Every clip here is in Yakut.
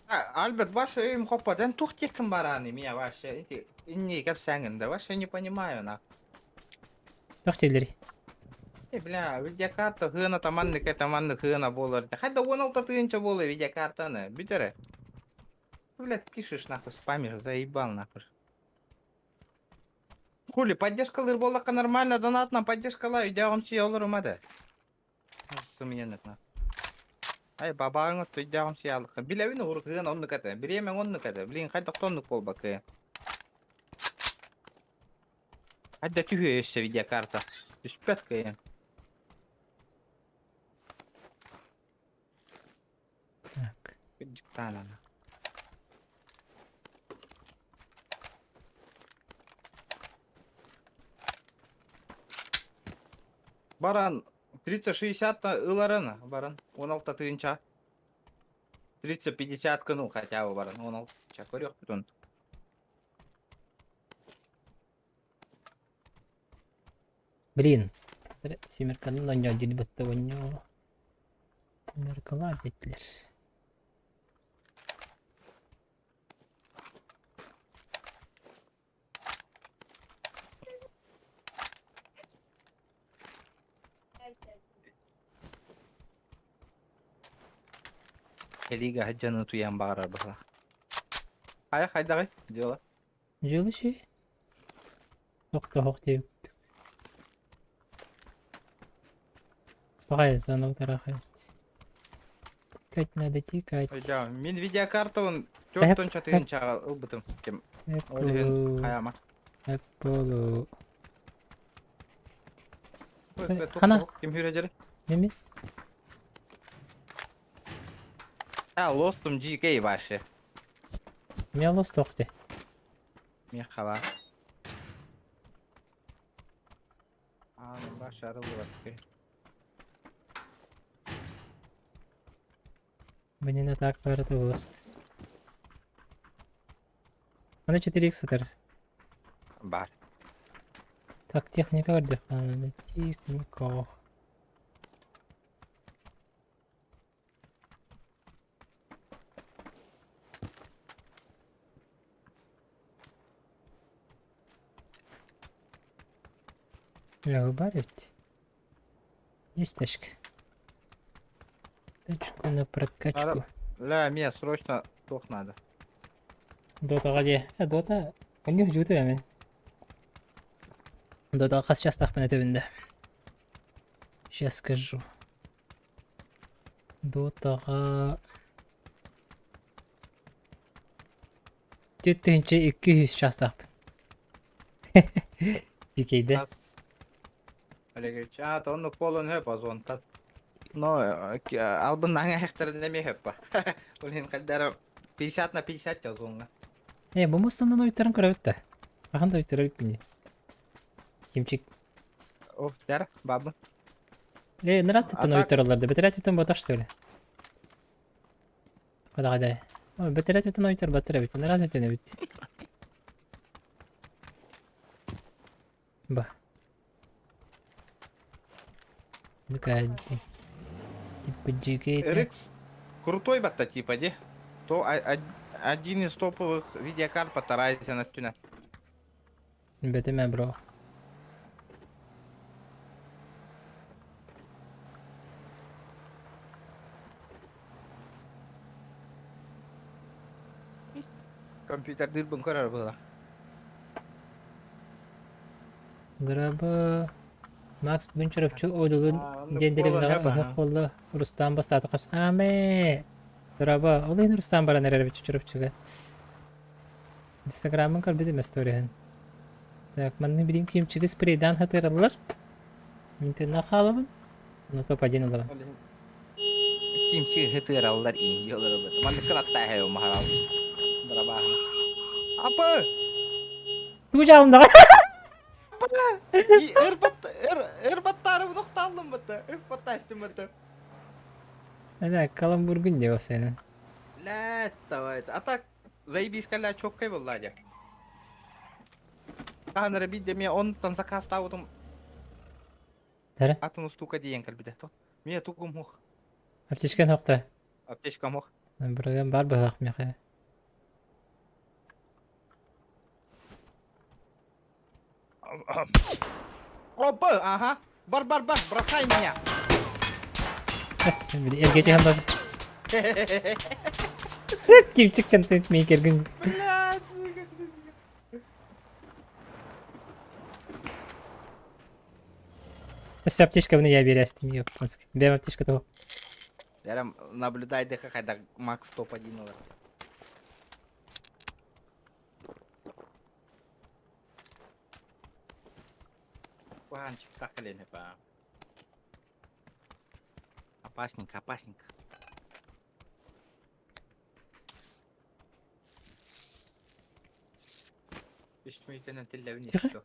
Альберт, ваше өйүм хоппот. Эн туох диэххин барааны мия вообще ити иннии кэпсээҥин да вообще не понимаю на. Туох дииллэрий? Э, бля, видеокарта хыана таманнык таманнык хыана буолар. Хайда 16 тыһыынча буолуо видеокартаны. Бүт эрэ. Блядь, пишешь нахуй, спамишь, заебал нахуй. Хули, поддержкалыыр буоллахха нормально, донатынан поддержкалаа, өйдөөҕүмсүйэ олорума да. Сымыйан на. Ай, бабааҥ отто өйдөөҕүмсүйэ аллахха. Билэбин уһургыан оннук этэ. Бириэмэҥ оннук этэ. Блин, хайдах да оннук буолбаккы. Хайда түһүө өссө видеокарта. Түспэт кыайан. Так. Дьыктаанана. Баран 30-60 ыларын баран 16 тыһыынча. 30-50 кыну хотя бы баран 16 көрүөхпүт Блин. Семерканы онньоо дьилбэтте онньоо. Семеркалаа диэтилэр. Кэлиигэ сылдьан утуйан баҕарар быһыылаах. Хайа хайдаҕый дьыала? Дьыала үчүгэй. Тохтоһох диэбиттик. Пахай звонок тарахает. Тикать надо тикать. Өйдөөн, мин видеокартабын 4 тыһыынчаҕа ылбытым. Ким ол иһин хайама. Apple. Хана. Ким хүрэ Мими? А, лостум GK вообще. Меня лост тохте. Миэхэ баар. Ааны баш арыллыбат Блин, так это лост. Аны 4х сытар. Бар. Так, техника көрдөххө техника. Бля, Есть тачка. Тачку на прокачку. Ля, мне срочно тох надо. Дотаҕа дии. Э, Дота оннук дьууту эмин. Дотаҕа хас частаахпын этэбин да. Сейчас скажу. Дотаҕа 4200 частаахпын. Дикейде. Хас Олегович, а, то оннук буолуон сөп озонтан. Но албыннаан эһэхтэрин эмиэ сөп Ол иһин хайдара 50 на 50 озоҥҥа. Э, бу мустанан ойтаран көрөбүт да. Хахан да ойтарар эбиппин Кимчик. О, дьара, бабы. Э, нырат А түттэн так ойтараллар да. Бэтэрэ түттэн ботар что ли? Када када. Ой, бэтэрэ түттэн ойтар баттар эбит. Нырат түттэн эбит. Ба. Ну-ка, типа GK. RX крутой батта типа, де? То один из топовых видеокарт по Ryzen өттүнэ. Бэтэмэ, бро. Компьютердыырбын көрөр была. Драба Макс бүгүн Чурапчы одулун диэн дэриэбинэҕэ ыһыах буолла. Рустам бастаата хапс Аамэ! Драба, ол иһин Рустам баран эрэр эбит Чурапчыга. Инстаграмын көрбүтүм историһын. Так, манны билин кимчиги спрейдаан хатыраллар. Мин тыынна хаалабын. Ну топ-1 ылабын. Кимчи хытыраллар индиялары быт. Манны кыраттааһы махарал. Драба. Апы! Тугу дьаалындаҕа? Ырбаттарыбын охтааллым бытта. Ырбаттаастым бытта. Эне каламбургун деп сенин. Ләт, давай. А так, заебись, калля чоккай была дя. Хаһан эрэ биирдэ эмиэ онтон сакаастаабытым Тара. атын устуука диэн кэлбитэ. Миэ тугум хух. Аптечкан хохта. Аптечкам хух. Бырайыан баар быһыылаах миэхэ. Опа, ага. Бар, бар, бар, бросай меня. Эс, эргэ түһэн бас. Кимчик контент мейкергин. Блядь, сука, Өссө аптечкабын я биэрээстим, японский. Бэйэм аптечка того. Прям наблюдай дыха хайда Макс топ-1 олар. Куһаанчык так кэлиэн па. Опасненько, опасненько. Үс мүнүүтэнэн тиллэбин Тихо. еще.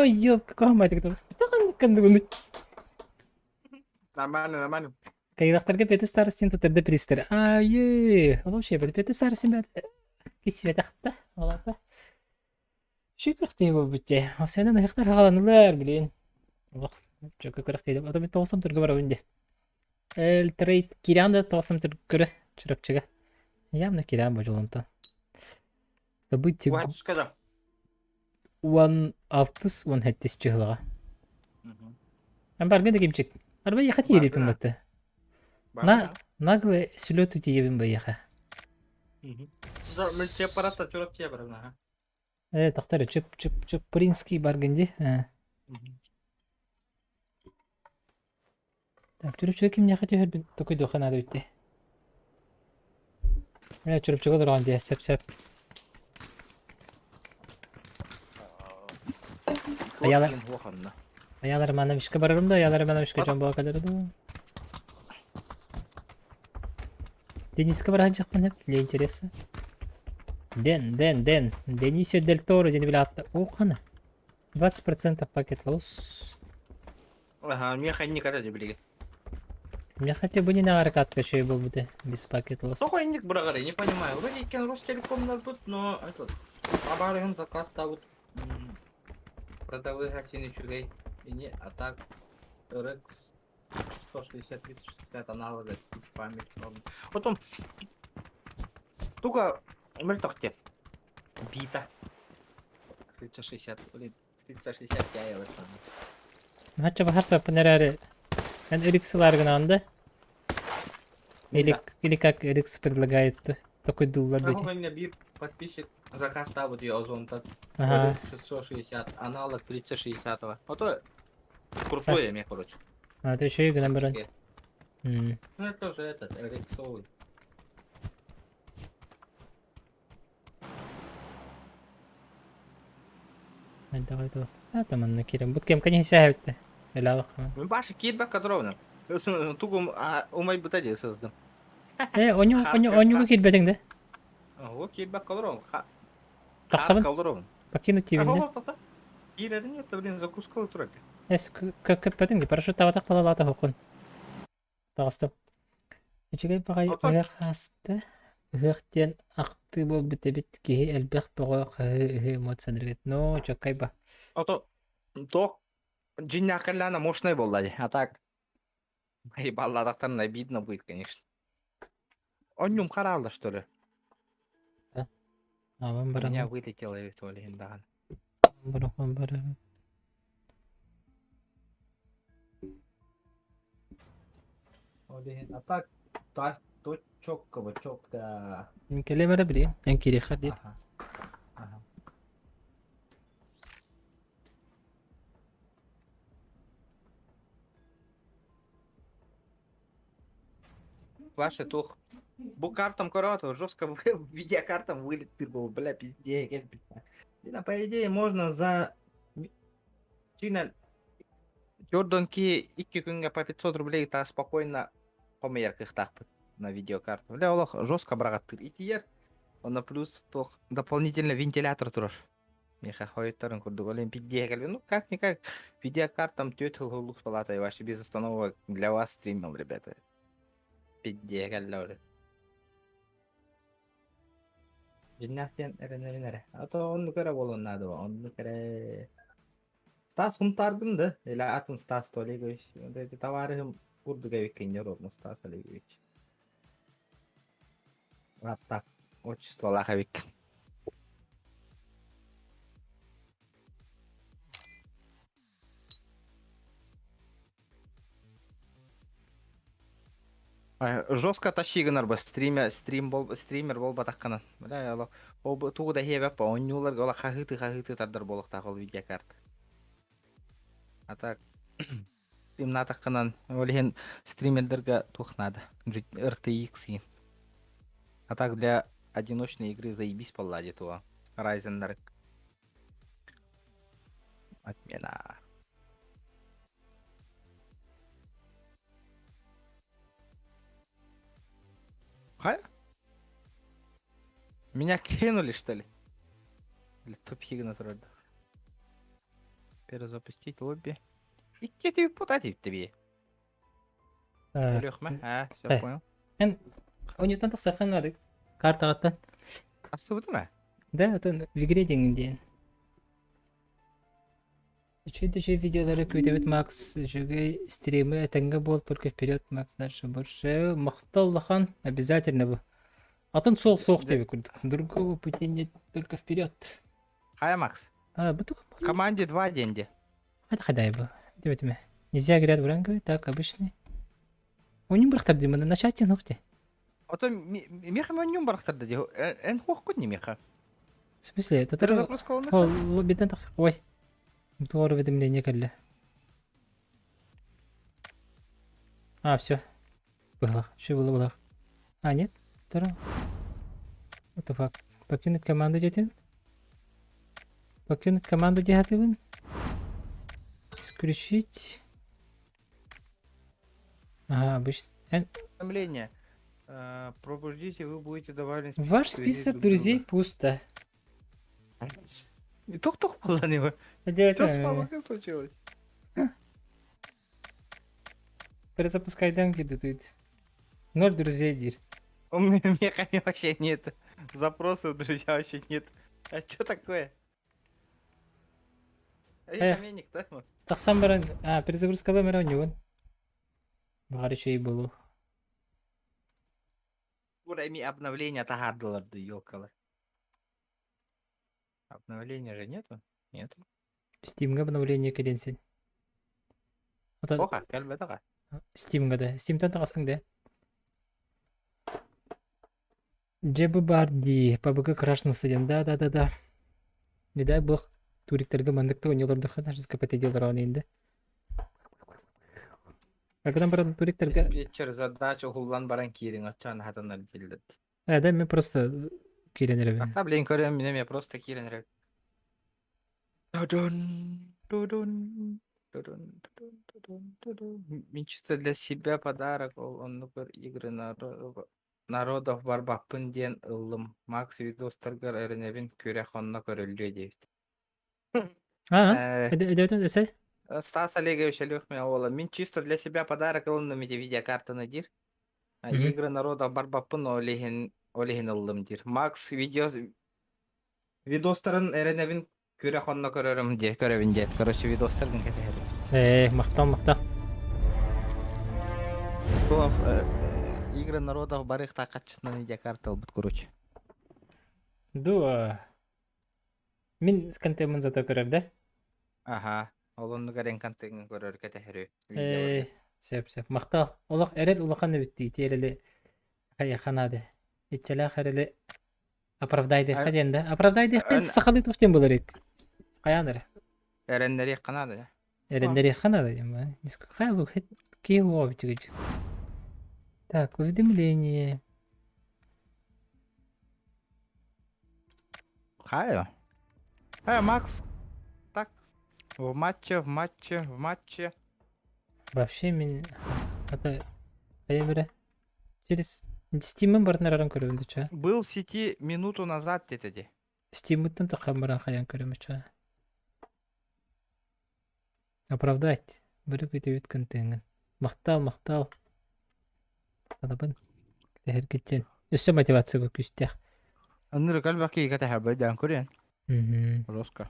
Ой, ёлка, куһаҕан баҕайытык Тахын Нормально, нормально. Кайдахтарга Петр Старостин тутарда пристер. Айы, ол вообще Петр Старостин бәт кисветахта, олата. Шүкүртей болбут дьэ. Осенен ыһыктар хааланылар, блин. Олох, чөкө көрөхтейді. Ото бит тоғысым түргө барабын де. Эл трейд кирян да тоғысым түргө чырапчыга. Явно кирян бу жолонтон. Событие Уһа да. 16 17 чыһылаҕа. Эн баргын да кимчик. Арба яха тиерипин батты. На наглый сүлөтү тиебин байыха. Мультиаппарат чурап тие барабын аха. Э, тохтор чып чып чып принский баргын ди. Так, чурапчыга ким яха түһэрбин такой духа надо битте. Э, чурапчыга турган дии, сөп сөп. Аялар Аялар Романовичка барарым да, Аялар Романовичка дьон буола кэлэр дуу. Дениска бараһыдьахпын эп, для интереса. Ден, Ден, Ден, Денисио Дель Торо диэн били аатта. О, хана. 20% пакет лоус. Ага, миэхэ инник ата билиги. Мне хотя бы не на аркадка еще и был бы без пакет лоус. Тоҕо инник быраҕарый, не понимаю. Вроде иккен Ростелекомнар тут, но этот абаарыһын заказ табыт продавыга син үчүгэй ини, а так RX 160 365 аналога память норм. Потом туга мөлтөхте бита 3060 блин 3060 Ti ылыттан. Хачча бахар саппын эрээри эн RX ылаар да? Или, или как RX предлагает такой дуллар бити. У меня биир подписчик заказ табыт ее Озонтан. Ага. RX 660 аналог 3060. А то крутое мне, короче. А, ты еще и гынан баран. Ну это же этот, RX-овый. Давай, давай. А там манна кирем. Бут кем конечно сәһәбитте. Элалык. Мен башы киирбэк кадровна. Тугум умай быта создам. Э, оню оню онюга киирбэтиҥ да? О, киирбэк колорон. Тахсабын. Колорон. Покинуть тибинде. Киирэрин это, блин, закускалы турар. Эс көппөтүң ди. Парашют табатак балалата хокун. Тагыстым. Үчүгэй баҕайы ыһыах ааста. Ыһыах диэн ахтыы буолбут эбит киһи элбэх бөҕө хаһыы-ыһыы эмоцияларыгар. Но чоккай ба. Ото ток дьиннээхкэллээнэ мощный буолла дии. А так ебалладахтан обидно будет, конечно. Онньум хараалла, что ли? Да. Аҕам У баран меня вылетело ведь ол даҕаны. баран баран. Ол иһин а так тас то чёткого чётко. Кэлиэм эрэ билигин. Эн киириэххэр диир. Ага. Ага. Ваше тух. Бу картам коротко, жестко видеокартам вылет был, бля, пизде, по идее, можно за... Чина Jordan ки икки күҥҥэ по 500 рублей та спокойно хомуйар кыахтаахпыт на видеокарту. Бля, олох жестко быраҕаттыыр итийэр. Онно плюс туох дополнительно вентилятор турар. Миэхэ хойуттарын курдук Олимпик кэлбит. Ну, как-никак, видеокартам түөрт сыл улуус палата вообще без остановок для вас стримил, ребята. Пиздее кэллэ оле. Дьиннээх диэн эрэнэрин эрэ. А то оннук эрэ буолуон наада оннук эрэ. Стас Хунтааргын да? Или атын Стас Олегович? Вот эти товарищым курдук эбиккин ровно Стас Олегович. Вот так. Отчестволаах эбиккин. Жестко тащи гынар стриме стрим бол стример буолбатаххынан. Бля, олох ол тугу да иһиэбэппэ оонньууларга олох хаһыытыы-хаһыытыы тардар буолуохтаах ол видеокарт. А так стримнаатаххынан ол иһин стримердэргэ туох наада RTX иһин. А так для одиночной игры заебись буолла дии туга Ryzen'нары. Отмена. Хай? Меня кинули, что ли? Или тупик на Перезапустить лобби. Икки путать тебе. Өлүөхмэ, а, все понял. Эн онньуттан тахсаххын наада картаҕыттан. Тахсыбытым ээ? Да, атын в игре диэҥин диэн. Үчүгэй да үчүгэй видеолары күүтэбит Макс, үчүгэй стримы этэҥҥэ буол, только вперед, Макс, дальше больше. Махтал улахан, обязательно бу. Атын суох суох диэбит курдук. Другого пути нет, только вперед. Хайа, Макс? А, бу туох? Команде 2 деньги. Хайда хайдай бу. Диэбитимэ. Нельзя говорят в ранговый, так, обычный. Онньун бырахтар дии, маны начать нохте. Ото меха онньун барахтар да дии. Эн хуохкут не меха. В смысле, это Перезагрузка Ол битен тахса. Ой. Туор уведомление кэллэ. А, все. Было. Что было, было. А, нет? Второго. What the fuck? Покинуть команду детям? Покинуть команду дьаһатыбын. Исключить. Ага, обычно. Уведомление. Пробуждите, вы будете добавлены в список Ваш друзей список друг друзей друга. пусто. Тух-тух буоллан Что с папой случилось? Перезапускайдан где тут. Ноль друзей диир. У меня вообще нет. Запросов, друзья, вообще нет. А что такое? Эх. Эй, да? Тахсан баран, а, перезагрузкалаан эрэ оонньуубун. Баҕар үчүгэй буолуо. Эми обновление таһаардылар дуу, елкалар. Обновления же нету? Нету. Steam'га обновление кэлиэн син. Ата Оха, кэлбэтэҕэ. Steam'га да. Steam'тан таҕыстыҥ да. Дьэ бу баар дии, ПБГ крашнулся диэн. Да-да-да-да. Не дай бог туриктарга маннык да оонньуулардаххына КПТ диэлэр инде. Аргынан баран туриктарга Диспетчер задач уһуллан баран киириҥ оччоон хатанар дииллэр. Э, да, мен просто киирэн эрэбин. Ата, блин, көрөм, мин эмиэ просто киирэн эрэбин. Тудун, тудун, тудун, тудун, тудун, тудун. Мин чисто для себя подарок ол оннук игры народов барбаппын диэн ыллым. Макс видостаргар эрэнэбин күрэх онно көрүллүө диэбит. А, эдебитин эсэ? Стас Олегович Алехмин ола. Мин чисто для себя подарок ылынным ити видеокартаны диир. Игры народов барбаппын ол иһин ол иһин ыллым диир. Макс видео видостарын эрэнэбин күрэх онно көрөрүм диэ көрөбүн диэ. Короче, видостаргын кэтэһэбин. Ээ, махтал, махтал. Туох Игры народов барыахтаах хаччытынан видеокарта ылбыт, короче. Дуо. Мин контеммын зато көрөр да? Аха, ол оннук эрэн контеҥҥын көрөр кэтэһэрү Ээ, видеоларга. сөп сөп. Махтал. Олох эрэл улахан эбит дии. Ити эрэли хайыха наада. Иччэлээх эрэли оправдайдыахха диэн да. Оправдайдыахха Эн сахалыы туох диэн буолар Хайаан эрэ. эрэннэриэххэ наада. Эрэннэриэххэ наада диэн баа. Хайа бу киһи уоҕа бүтүгүч. Так, уведомление. Хайа. Э, Макс. Так. В матче, в матче, в матче. Вообще мин это хайа бэрэ через Steam'ын барытын араран көрөбүн дыча. Был в сети минуту назад диэтэ дии. Steam'ыттан таххан баран хайан көрөм ча. Оправдать. Бары күтүбүт контеҥҥын. Махтал, махтал. Махтанабын. Кэтэһэргиттэн. Өссө мотивация күүстээх. Ынырык элбэх киһи кэтэһэр дээн көрүөн. Мгм. Жестко.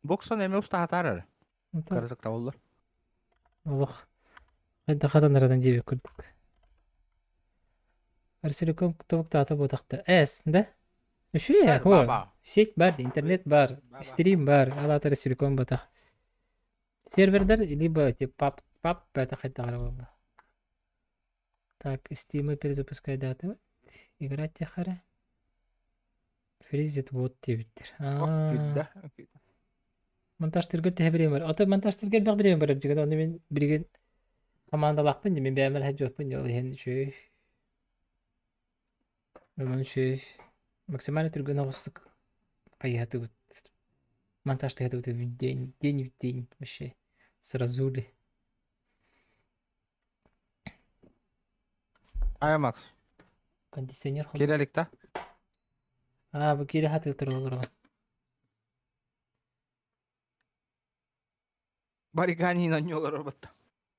Боксан эми устаһатаар эрэ. Онтон Кыратык табыллар. олох хайда хатан диэбит курдук. Арселиком тобуктаата буотахта. Эс, да? Үчүгэй, Бар, хо. баба. Сеть бар, интернет бар, Баба. стрим бар, алаатар силикон батах. Сервердер либо типа пап пап бата хайдаҕара буолла. Так, Steam перезапускай даты. Играть техара. Фризит вот диэбиттэр. Ох, Аа, киирдэ. монтажтаргар тэһэ бириэм бар. Ото монтажтаргар элбэх бириэм барар дьиҥэ ону мин билигин хамаандалаахпын мин бэйэм эрэ дьуоппун ол иһин үчүгэй. Онон үчүгэй. Максимально түргэн оҕустук хайыһатыбыт. Монтажтыһатыбыт в день, день в день вообще. Сразу ли. Ай, Макс. Кондиционер хол. Киирэ илик да? Аа, бу киирэ хатыытыр олорон. Бариганин онньуолар батта.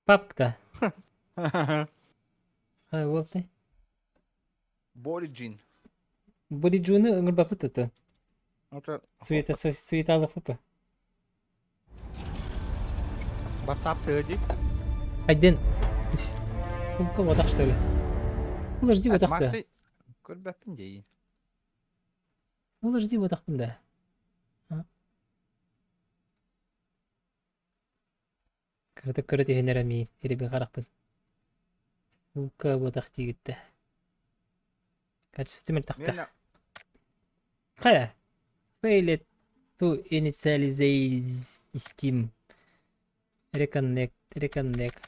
Папка. Хай, вот. Бориджин. Бориджуны ыҥырбаппыт ата. Это Суета суеталых папа. WhatsApp тыади. Айден. Кулка вот что ли? Подожди, вот так-то. Көрбөппүн дии. Подожди, вот так да. Кыратык көрө түһэн эрэ миин, ирэбин харахпын. Улка буотах диигиттэ. Качество мөлтөхтөх. Хайа? Failed to initialize Steam. Reconnect, reconnect.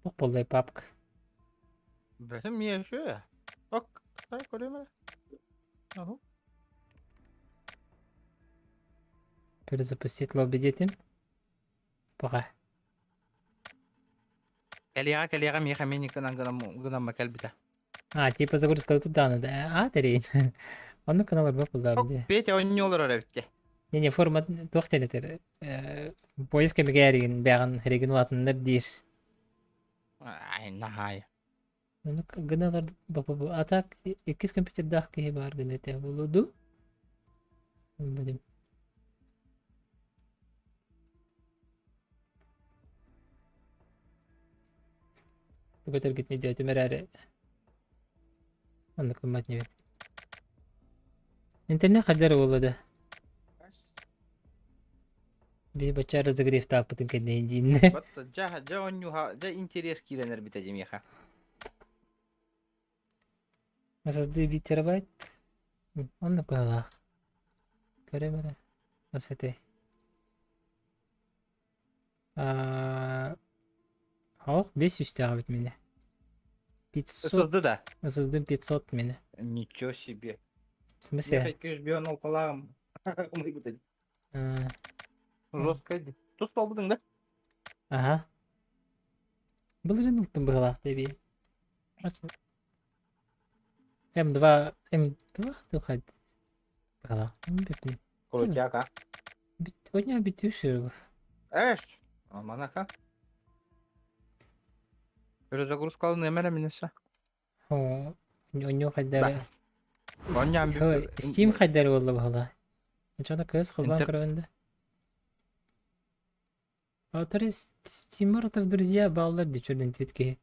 Туох буоллай папка? Бэтим миэ үчүгэй. Ок, тай көрүм эрэ. Аһу. Перезапустить лобби диэтим. Пока. Кэлиэҕэ кэлиэҕэ миэхэ мини гынан гынан гынан кэлбитэ. А, типа загрузка туда надо. А, тэрийин. Оннук гына олорбот буоллаҕым дии. Петя онньу олорор эбитте. Не-не, формат туох диэн этэр? Поезд кэмигэр эригин бэҕин эригин улаатыннар диир. Ай, наһай. Оннук гына олорбут А так иккис компьютердаах киһи баар гына этэ буолуо дуу? Билбэтим. Тугу этэргитин өйдөөтүм эрээри оннук гыммат инибин. Интернет хайдар буолла да? Биһи бачча разогревтааппытын кэннэ дииннэ. Вот дьэ дьэ онньуха дьэ интерес киирэн эрбитэ дьимиэхэ. SSD 1 терабайт. Оннук быһыылаах. Көрөм эрэ. Бас этэй. Аа, Ох, 500 эбит мине. 500 SSD да? SSD 500 мине. Ничего себе. В смысле? Миэхэ 206 А, Жестко ди. Тус буолбутуҥ да? Ага. Былырыын ылтым быһыылаах дии. М2 М2 тухайд быһыылаах. Билбэппин. Крутяк, а? Бүтүнэ бүтүшү. Эш! Манака. Перезагрузкалы нөмірі минесе. О, онньо хайдары. Онньам Steam хайдары буолла быһыылаах. Оччоҕо кыыс холбоон Интер- көрөбүн да. Аутары Steamer друзья бааллар дии чөрдөн киһи.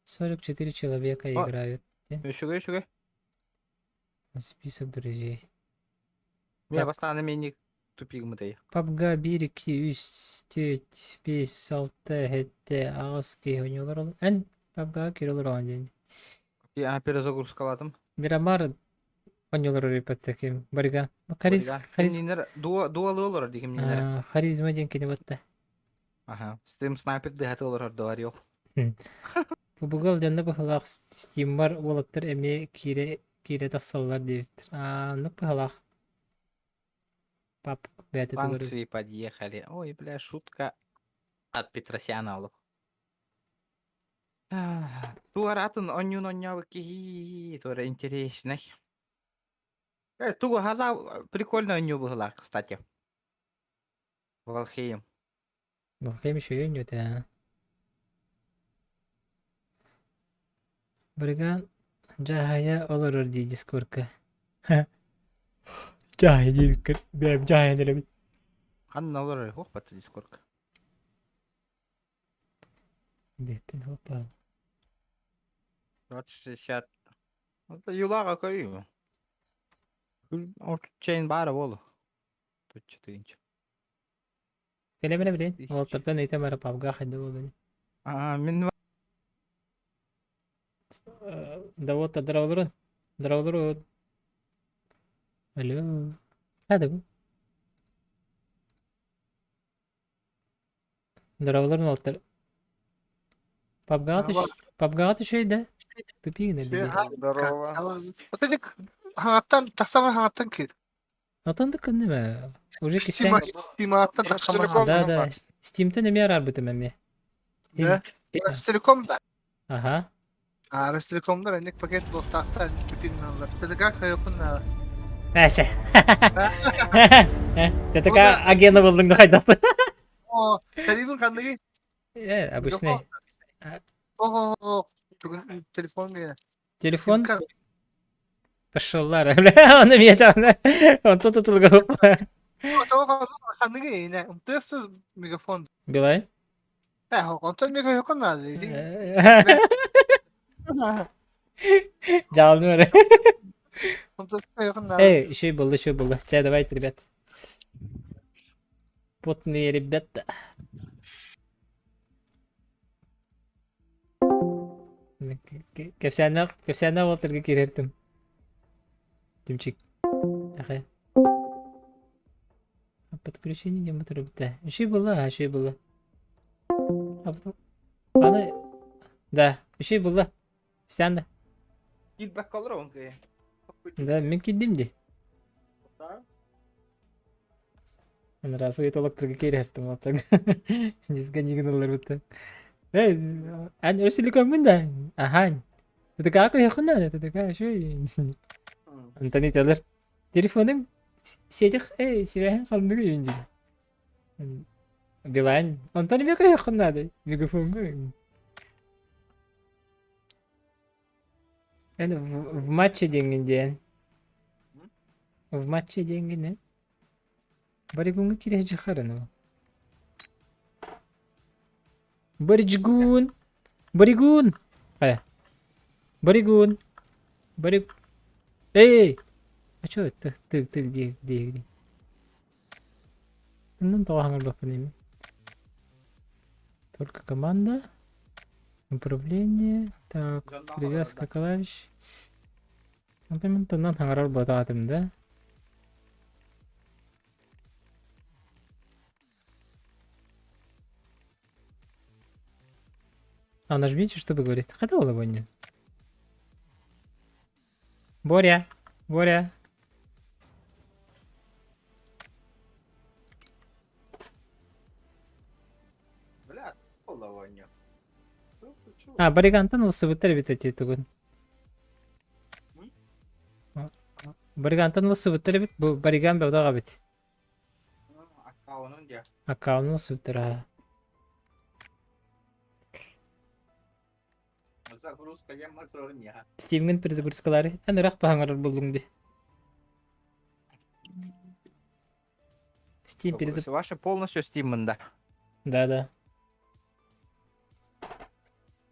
44 человека О. играют. Үчүгэй үчүгэй. Список друзей. Мен Так. бастааны мени тупигмытай. PUBG 1, 2, 3, 4, 5, 6, 7, 8 киһи оонньуулар. Эн PUBG киирэ олорон диэн. Я перезагрузкаладым. Мирамар оонньуулар ыппаттаким. Барыга. Хариз, хариз, Нинер дуалы олорор дигим нинер. харизма диэн кини батта. Аха. Steam снайпер дыхаты олорор дуар yok. PUBG дьонно быһылаах Steam'ар уолаттар эмиэ киирэ киирэ тахсаллар диэбиттэр. Аа, оннук быһылаах. Пап бэйэтэ тугар Санкции подъехали. Ой, бля, шутка от Петросяна олох. Туоратын онньуун онньообут киһи туора интереснэй. Тугу хала прикольно онньуу быһылаах, кстати. Валхейм. Валхейм еще өйнөтэ. Барыгаан дьаһайа олорор дии дискорка. Дьаһайа диэбиккэр бэйэм дьаһайан эрэбин. Ханна олорор? Ох, бата дискорка. Бэппин хоппа. 2060. Юлаға көрейін. Чейн баара болу. Тучча тыынча. Кэлэбинэ билин. Уолаттартан ыйтам эрэ пабга хайда буолуо. А, мин Да вот дровлурун. Дровлурун. Алло. Хайда бу? Дровлурун уолаттар. Пабгаҕа түш пабгаҕа түшүй да. Тупигин эрдэ. Здорово. Отелик хаҥаттан тахсама хаҥаттан киир. Отон да кынныма. Уже кисен. Стиматтан тахсама. Ростелеком Да, да. Steam'тен эмиэ араарбытым эмиэ. Да. Ростелеком да. Ага. А Ростелекомдар эник пакет буолтаахтар бүтүн ТДК кайопун Әші. ТТК агена болдың да қайдасы. О, тарифын ханныгы? Обычный. О, бүгүн телефон гene. Телефон пошеллар. Оны мен Он тут tutulgan. Ханныгы ине. МТС мегафон. Билай? Онтон мегафон надо. Жалны бар. МТС мегафон надо. Эй, еще и было, еще было. Чай, давайте, ребят. Потные ребята. Кэпсээннээх кэпсээннээх уолтарга киирэртим. Тимчик. Ахай. Подключение не моторбита. Еще было, еще было. А потом... Аны... Да, еще было. Сянда. Килбэк олоробун кыйы. Да, мен киддим ди. Мен раз уетологторга киирэртим уолтарга. Дисгонигналар бутта. Эй, ан өрсүлүкөммүн да. Ахан. ТТК кыйхына, ТТК шөй. Антони Телер. Телефоным сетих, эй, сибэһин ханныгы юнди. Билайн. Антони бек кыйхына Мегафонга. Эн в матче диэҥҥин диэн. В матче диэҥҥин э? Баригуҥҥа киирэ хараны. Баричгун! Баригун! Хайа. Баригун! Бариг... Эй! А чё ты, ты, ты где, где, где? Ну, тоҕо хаҥарбаппын ими. Только команда. Управление. Так, привязка клавиш. Онтон тоннан хаҥарар буотаҕатым да. А нажмите, чтобы говорить. Хотя не. Боря! Боря! Бля, оловонню. А, Баригантан ылсыбыттар эбит эти тугун. Баригантан ылсыбыттар эбит. Бу Бариган бөдөҕө эбит. Аккаунун дия. Аккаунун ылсыбыттар аа. Загрузка я макроня. Стимҥин перезагрузкалаары. Эн ыраах баһаҥарар буллуҥ дии. Steam перезап... Ваше полностью Steam да. Да-да.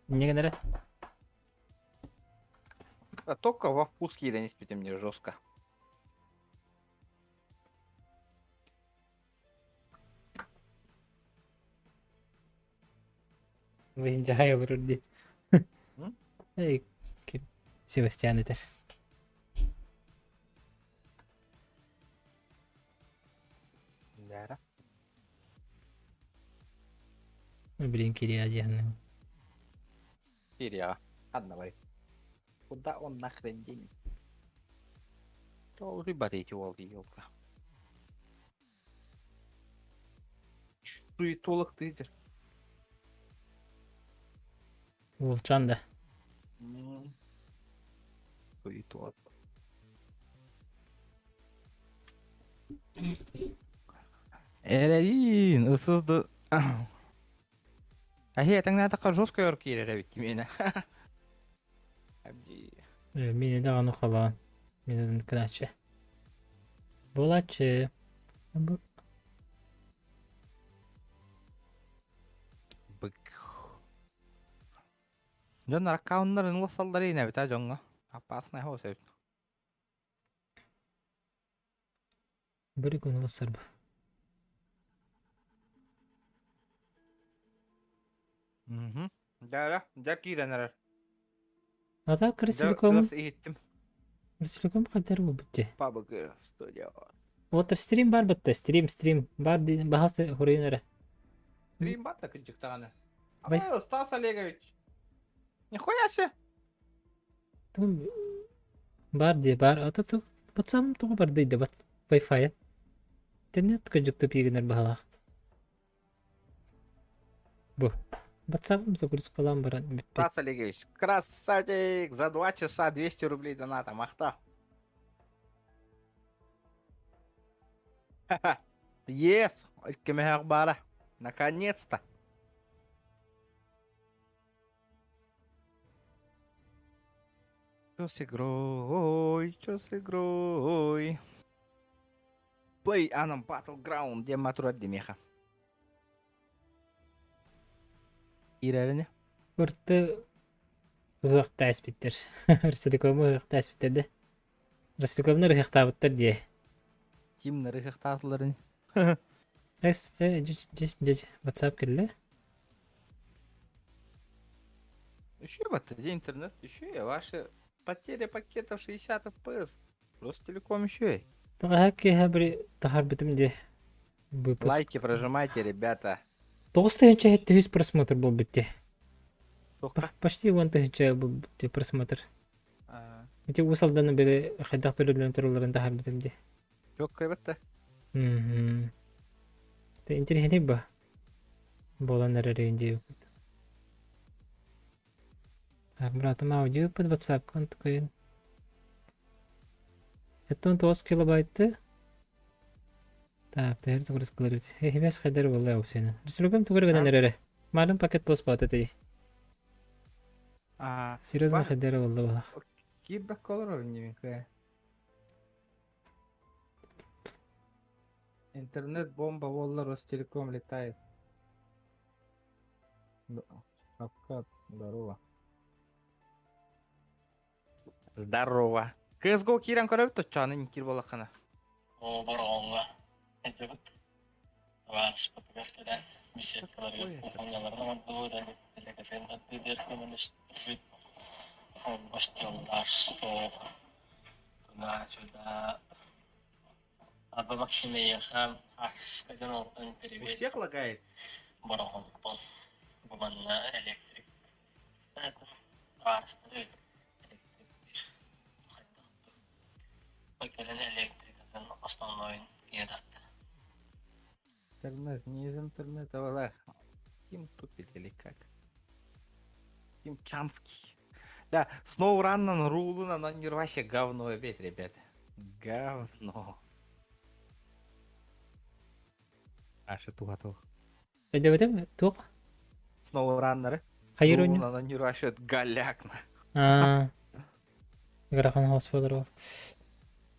Не генере. А только во вкус киирэн испитим мне жестко. Выезжай вроде. Эй, Себастьян этэр. Да. Блин, Кирия диэн. Кирия. Ладно, давай. Куда он нахрен денет? То рыба эти волки, елка. Суетолог тыытер. Уолчаан да. Суетолог. Эрэйин, ысызды. Аһи этаҥнаатахха жестко өр киирэр эбит миэнэ. Абди. Миэнэ даҕаны холоон. Миэнэ кынааччы. Буолааччы. Бу Бык. Дьон аккауннарын улассаллар иинэбит а дьоҥҥо. Опасный хоос эбит. Били күн улассарбы. Мгм. Дьэ, дьэ киирэн эрэр. А так Дьэ, Роселеком, тыас иһиттим. Роселеком хайдар буолбут дии. PUBG Studios. Вот стрим бар бытта, стрим, стрим. Бар дии, баһас хуруйун эрэ. Стрим бар да кырдьык даҕаны. Бай- А, Стас Олегович. Нихуя себе. Тугун бар дии, бар. Ата ту, пацан тугу бардый да бат. Wi-Fi. Интернет кырдьык тупигинер баһалаах. Бу. Ватсапым загрузкалаан баран бүппүт. Стас Олегович, красавчик! За 2 часа 200 рублей доната, махта. Yes! Иккимэһэх баара. Наконец-то! Чё с игрой? Чё с игрой? Play on Battleground диэн матурар димиэхэ. Киирэрини. Урты ыһыахта эспиттэр. Ростелекому ыһыахта эспиттэр да. Ростелекомнар ыһыахтаабыттар дии. Тимнар ыһыахтаатыларын. Эс, э, дьэ, дьэ, дьэ, WhatsApp кэллэ. Еще вот где интернет, еще и ваши потеря пакетов 60 FPS. Ростелеком еще и. Бэҕэһээ киэһэ били таһаарбытым дии. Выпуск. Лайки прожимайте, ребята. 9000 просмотр буолбут дии. Тоқта. Почти 10 000 буолбут дии просмотр. А, Ити Уус Алданы били хайдах бөлүллэн туралларын таһаарбытым дии. Чоккай бэтте. Мгм. Ты интеллигентный ба? Буолан эрэр диэбит. Так, братым аудио под WhatsApp такой. Это он 9 килобайты. Так, тэр загрузкалар бит. Эхимэс хайдар буолла аусена. Ресүлүгүм тугар гынан эрэрэ. Малым пакет тос баата тей. А, Серьезно Бар- хайдар буолла буолах. киирбэккэ олорор иннибин Интернет бомба буолла Ростелеком летает. Шавкат, здорово. Здорово. CSGO киирэн көрөбүт оччоҕуна киир буоллаххына. Оо, Бороҕоҥҥо этибит. Табаарыспытыгар кэлэн беседкаларыгар Ой, это. кухонняларын оҥордубут, электроэнергетикатын көмөлөстүбүт. Гостеллаах суох. Туда-сюда. Арба Максимеяха Арскайдан олтон У перевет всех лагает? Бороҕонтон. Бу манна электрик табаарыстары электрик хайдах кэлэн электрикатын основнойун киэдахта. Интернет, не из интернета, была. Тим тупит или как? Тим Чанский. Да, SnowRun рулына, но не вообще говно опять, ребят. Говно. Аша тугатов. Өйдөбөтүм туох? SnowRunner. Хайыр ойну? Рулына, не вообще голяк. Аа. Ыарахан хос буолар ол.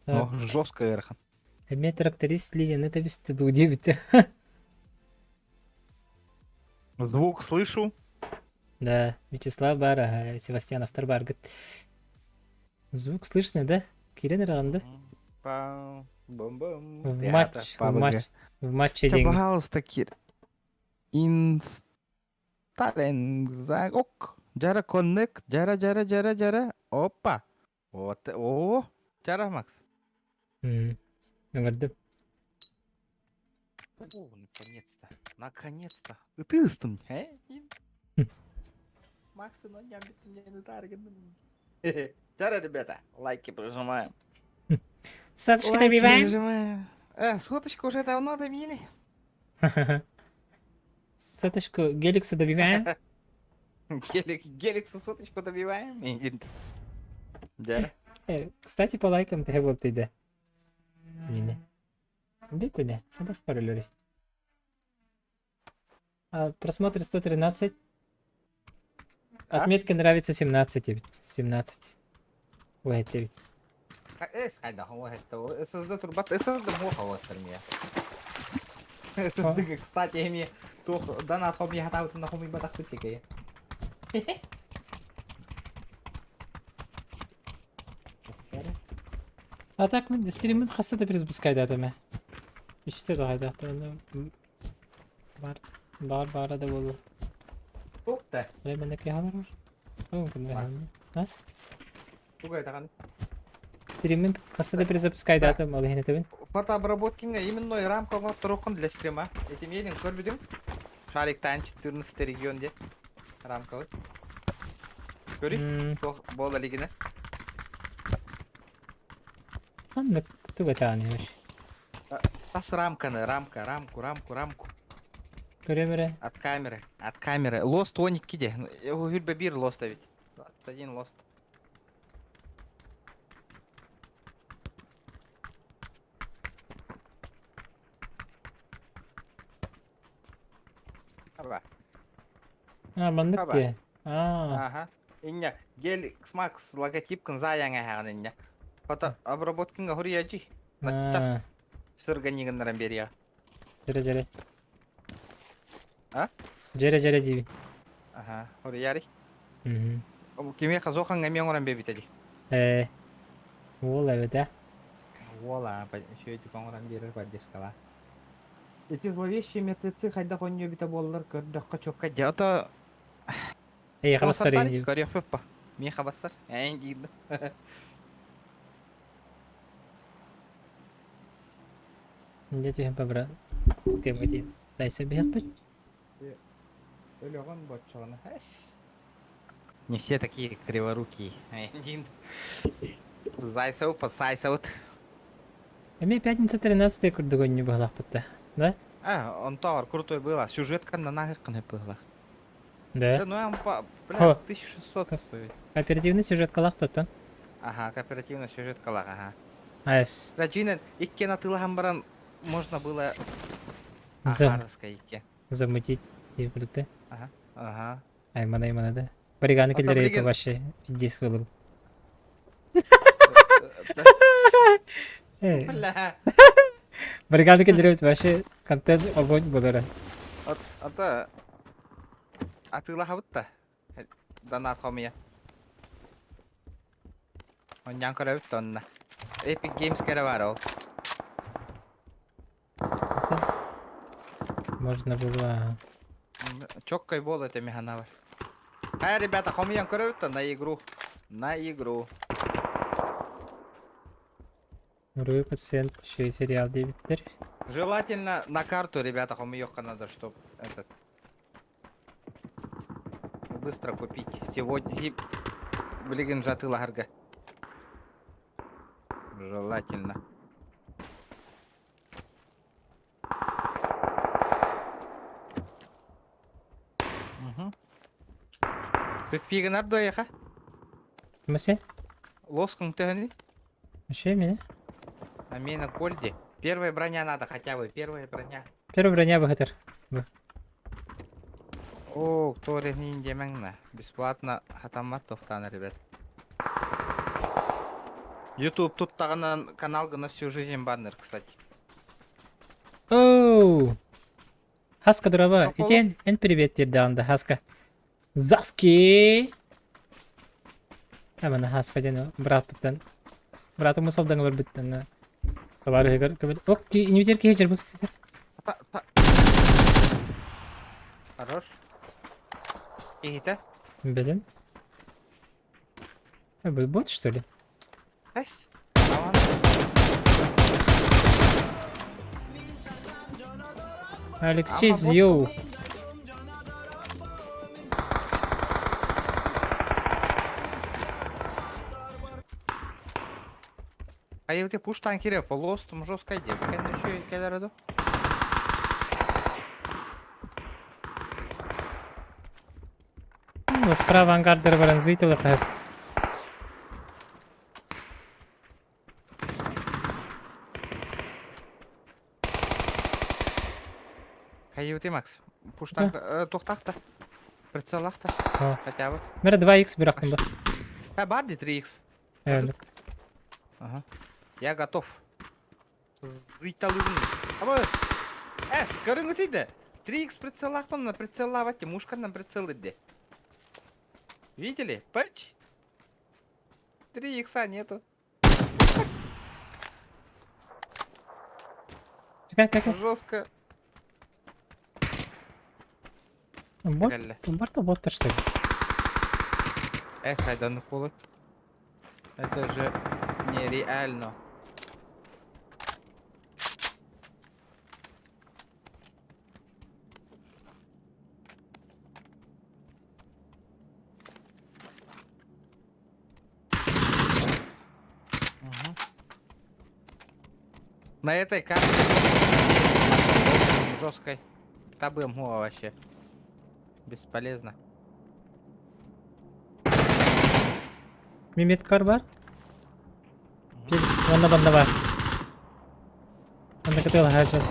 Ну, Так, жестко ыарахан. эмиэ тракторист линияны тэбисти дуу диэбитэ. Звук слышу. Да, Вячеслав бар, ага, Севастьяновтар баргыт. Звук слышно, да? Киирэн эрэҕин да? Пам, бум-бум. В Театр, матч, в PUBG. матч, в матче Ча, деньги. пожалуйста, Кир. Инсталлинг. Ок. Жара коннект. Жара, жара, жара, жара. Опа. Вот. О, Жара, Макс. Ыҥырдым. О, наконец-то. Наконец-то. И ты ыстым, э? Макс, ну не Жара, ребята, лайки прожимаем. Соточка Лайки добиваем. прожимаем. Соточку уже давно добили. Соточку Геликса добиваем. Гелик, Геликсу соточку добиваем. Да. Кстати, по лайкам ты вот иде. Мини. Бикуне, это в параллели. А, просмотр 113. А? Отметка нравится 17. 17. Ой, это ведь. Эс хайда хоо ССД турбат ССД муха остермия. ССД, кстати, эми туох донат хоми хатаабытым на хоми батах бүттекей. А так мин стриммин хаста да перезапускайдаатым ээ. Үстэ да хайдаахтарына бар бар баара да буолуо. Туох да? Эрэ манна киһи олорор. Макс. А? Тугу этаҕын? Стриммин хаста да перезапускайдаатым ол иһин этэбин. Фотообработкиҥа именной рамка оҥотторуоххун для стрима. Этимиэнин көрбүтүҥ? Шариктаан 14 регион диэн рамкабыт. Көрүй, туох буола илигинэ. Ханнык тугу этэҕиний вообще? Тас рамканы, рамка, рамку, рамку, рамку. Көрүөм эрэ. От камеры, от камеры. Лост 12 де. Хүрбэ биир лост эбит. 21 лост. Аба. А, маннык Аба. дии. Аа. Аха. Иння гель Макс логотипкын заяҥа эһэҕин иння. Фото обработкинга хуруйаджи. Аа. Тас сырганигыннаран берия. Дьэрэ дьэрэ. А? Дьэрэ дьэрэ диибин. Аха, хуруйари. Мгм. Кимиэхэ зохаҥҥа эмиэ оҥорон биэрбитэ дии. Ээ. Уол эбит ээ. Уола, үчүгэйдик оҥорон биэрэр поддержкалаах. Ити зловещие мертвецы хайдах оонньуу эбитэ буоллар көрдөххө чуоккай дии. Ото Эйиэхэ Бассар бассар дии. көрүөхпүт па. Миэхэ бассар. Эйн диир. Дьэ түһэн побра. Кэмэти сайса биһэхпит. Өлөҕүн боччоҕуна. Не все такие криворукие. Эйн Зайсау подсайсаут. Эмиэ пятница 13 курдук оонньуу быһалаахпыт да? Да? А, онтооҕор крутой было. Сюжетка на нахык было. Да. Ну, я бля, Хо. 1600 стоит. Кооперативный сюжеткалаах тоттон. Ага, кооперативный сюжеткалаах, ага. Ас. Бля, икки атыылаһан баран можно было За. Ахаровская икки. Замутить диэбит Ага, ага. Аймана аймана да. Бариганы Ото киллэрэ билигин вообще пиздец был. Э, Бля. Бариганы киллэрэ вообще контент огонь буолара. Ото атыылаһабыт да. Донат хомуйа. Онньаан көрөбүт да онно. Epic Games кэрэ баар ол. Можно было. Чоккай буол этэ механабар. Хай, ребята, хомуйан көрөбүт да на игру. На игру. Второй пациент еще и сериал диэбиттэр. Желательно на карту, ребята, хомуйуохха надо, чтоб этот быстро купить. Сегодня и билигин же атыылаһарга. Желательно. Угу. Пигинар доеха. Месе? Лоскун төһөнүй? Еще меня? А мне на гольде. Первая броня надо хотя бы, первая броня. Первая броня быһытыр. О, кто диэмэҥ Бесплатно хатаммат тохтаана, ребят. YouTube туттаҕынан канал на всю жизнь баннер, кстати. Оу! Хаска дорообо. Попало. Итиэн эн привет тиэрдэҕин Хаска. Заски! Амана Хаска диэн бырааппыттан. Быраатым мусалдан олорбуттан. Табаарыһыгар көбүл. Ок, инвитер киһи дьарбык ситер. Хорош. Киһитэ? Билим. А, бу бот, что ли? Эс. Алекс Ама Чейз, бот. йоу. А я тебе пуш танкере по лосту жестко иди. Кэнде еще кэлэр ду. Справа ангардары баран зыйтылы хаһып. Хайыбыты Макс. Пуштак, тухтахта. Прицеллахта. Хотя бы. Мера 2х бырахтым ба. А, бар ди 3х. Эвелик. Ага. Я готов. Зыйталыбын. Аба. Эс, көрүҥүтүйдэ. 3х прицеллаахпын, на прицеллаабат мушканан прицел идде. Видели? Пач. 3 икса нету. Чекай, чекай. Жестко. Бот, барта боттар что ли? Эх, хайдан кулы. Это же нереально. Угу. На этой карте жесткой. Табым вообще. Бесполезно. Меметкар бар. Манна банна бар. Манна кытыл хаачан.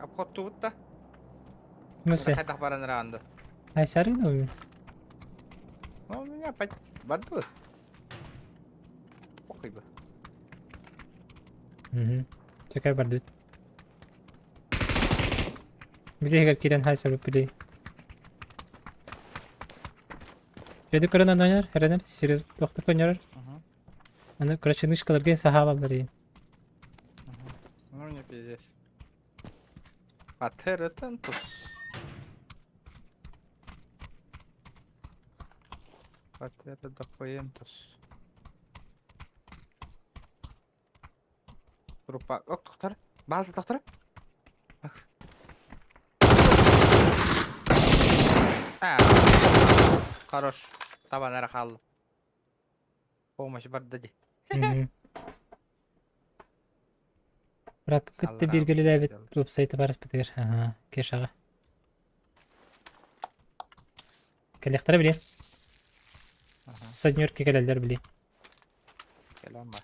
Обход тубутта. Мысы. Хайдах баран раанды. Ай сарыйна у Ну, у меня барбы. Похуй бы. Угу. Чекай бардыт. Где кирен хай сабы пили. Жөді көрін ананер, хәренер, серьез доктор көнерер. Аны, короче, нышкалар ген сахалалар ен. Ну, не пиздец. Патеретентус. Патередохуентус. Трупа. Ок, доктор. База, доктор. А, хорош. Табан эрэ хаалла. Помощь барда дии. Брак кытта бииргэлэлээбит уопсай табаарыспытыгар аһаа Кешаҕа. Кэлиэхтэрэ билиэн. Соднерки кэлэллэр билиэн. Кэлэн бар.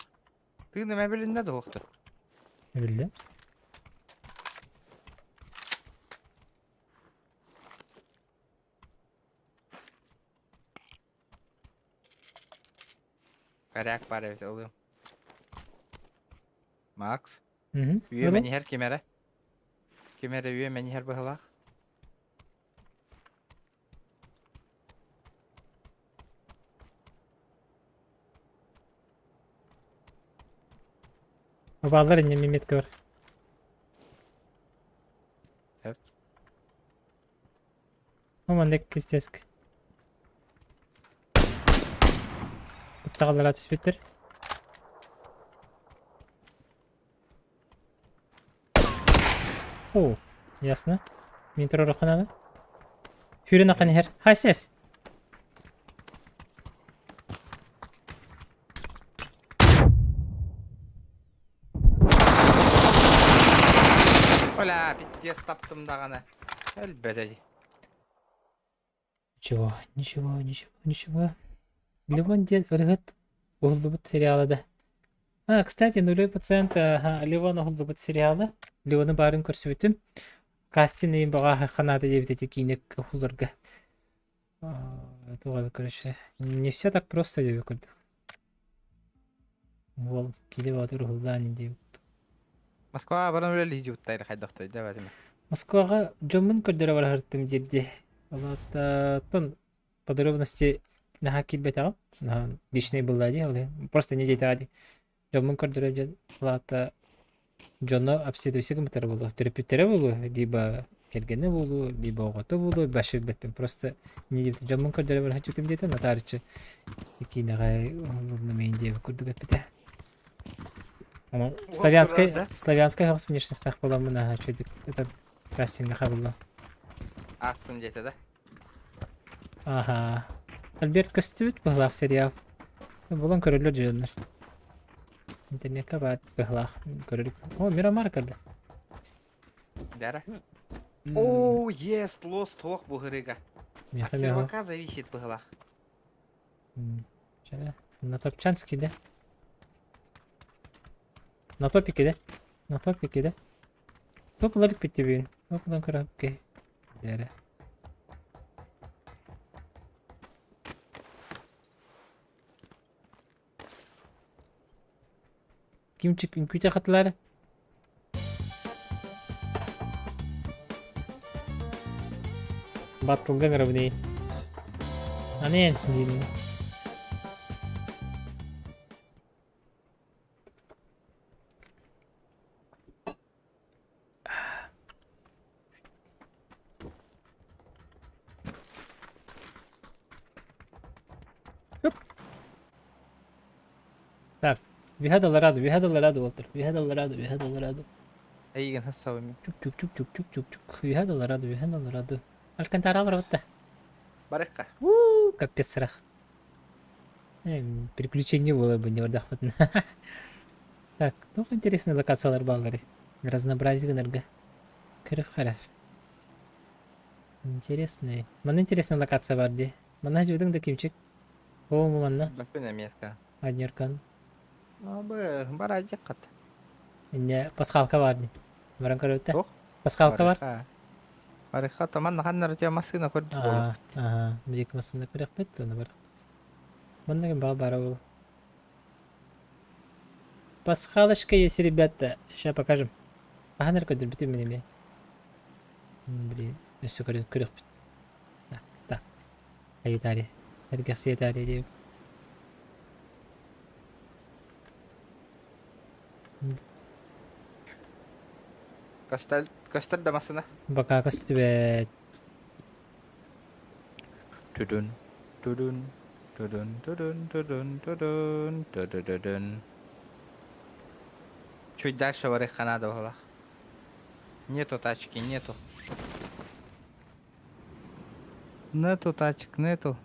Тыыным эбилиннэ дуохтур. Эбиллэ. Коряк баар эбит ылыам. Макс. Үөмэн иһэр ким эрэ? Ким эрэ үөмэн иһэр быһылаах. Баалар инне мимет көр. Эт. Маннык кистеск. Куттаҕаллара түспүттэр. О, ясно. Мин турар Хүрен ақан иһэр. Хай сес. Оля, пиздец таптым даҕаны. Өлбөтө Ничего, ничего, ничего, ничего. Ливон диэн ырыһыт уһуллубут сериала да. А, кстати, нулевой пациент ага, Ливон уһуллубут сериала. Ливоны баарын көрсүбүтүм. Кастин иин баҕа ханаата диэбит эти киинэ уһулларга. Туга короче, не все так просто диэбит курдук. Уол киинэ баатыр уһуллаан диэбит. Москваҕа баран үлэлии дьыбыттайр хайдахтой да Москваҕа дьоммун көрдөрө бараһыртым диирди. Олоттон подробности наһаа киирбэтэҕим. Наһаа личный была дии, ол иһин. Просто не диэтэҕэ дии. Дьоммун көрдөрө диэн улаата дьоно обследуйся гыммыттара буолуо, төрөппүттэрэ буолуо, либо кэргэнэ буолуо, либо оҕото буолуо, вообще билбэппин. Просто не диэбитим. Дьоммун көрдөрө бараһыччытым диэтэ, нотаричы киинэҕэ мин диэбит курдук эппитэ. Славянскай славянскай хаҕыс внешностях буоламмын аһа үчүгүйдүк это кастиҥҥа хабыллан. Астым диэтэ да? Аха. Альберт көстүбүт быһылаах сериал. Булан көрөллөр дьоннор. Интернетка баар быһылаах көрөр. О, Мирамар кэллэ. Дара. О, yes, лос туох бу һырыга. Миэхэ От миэхэ. сервака зависит быһылах. Чара. На топчанский, да? На топике, да? На топике, да? Топ ларик битти Топ коробки. Дәрі. Кимчик үҥкүүтэ хатылаары. Баттылга ыҥырабын Аны диин. Так, we Allarado, we had Allarado, Walter. We had Allarado, we had Allarado. Эйигин хассабым. Чук чук чук чук чук чук. We had Allarado, we had Allarado. Алькантара барбатта. Барыкка. Уу, капец сырах. Приключение было бы не вардахпытын. Так, туох интересный локациялар бааллары. Разнообразие гынарга. Көрөх харах. Интересный. Манна интересная локация бар дии. Манна дьудың да кимчик. О, манна. Баппин эмиэска. Однеркан. Абы, баражыккат. Инне пасхалка бар дии. Баран көрөттэ. Туох? Пасхалка бар. Барыха, таман ханнар тя массына көрдүк болу. Ага, биик массына көрөкпүт, оны бар. Манна ким баа бара бол. Пасхалочка есть, ребята. Сейчас покажем. Аһанар көрдөрбүтүм мин эмиэ. Блин, өссө көрөн көрөхпүт. Так, так. Айытари. Эргэхсиэтари диэбит. Көстөр, көстөр да массына. Бакаа көстүбэт. Tudun, tudun, tudun, tudun, tudun, tudun, tudududun. Чуть дальше барыхха надо было. Нету тачки, нету. Нету тачек, нету.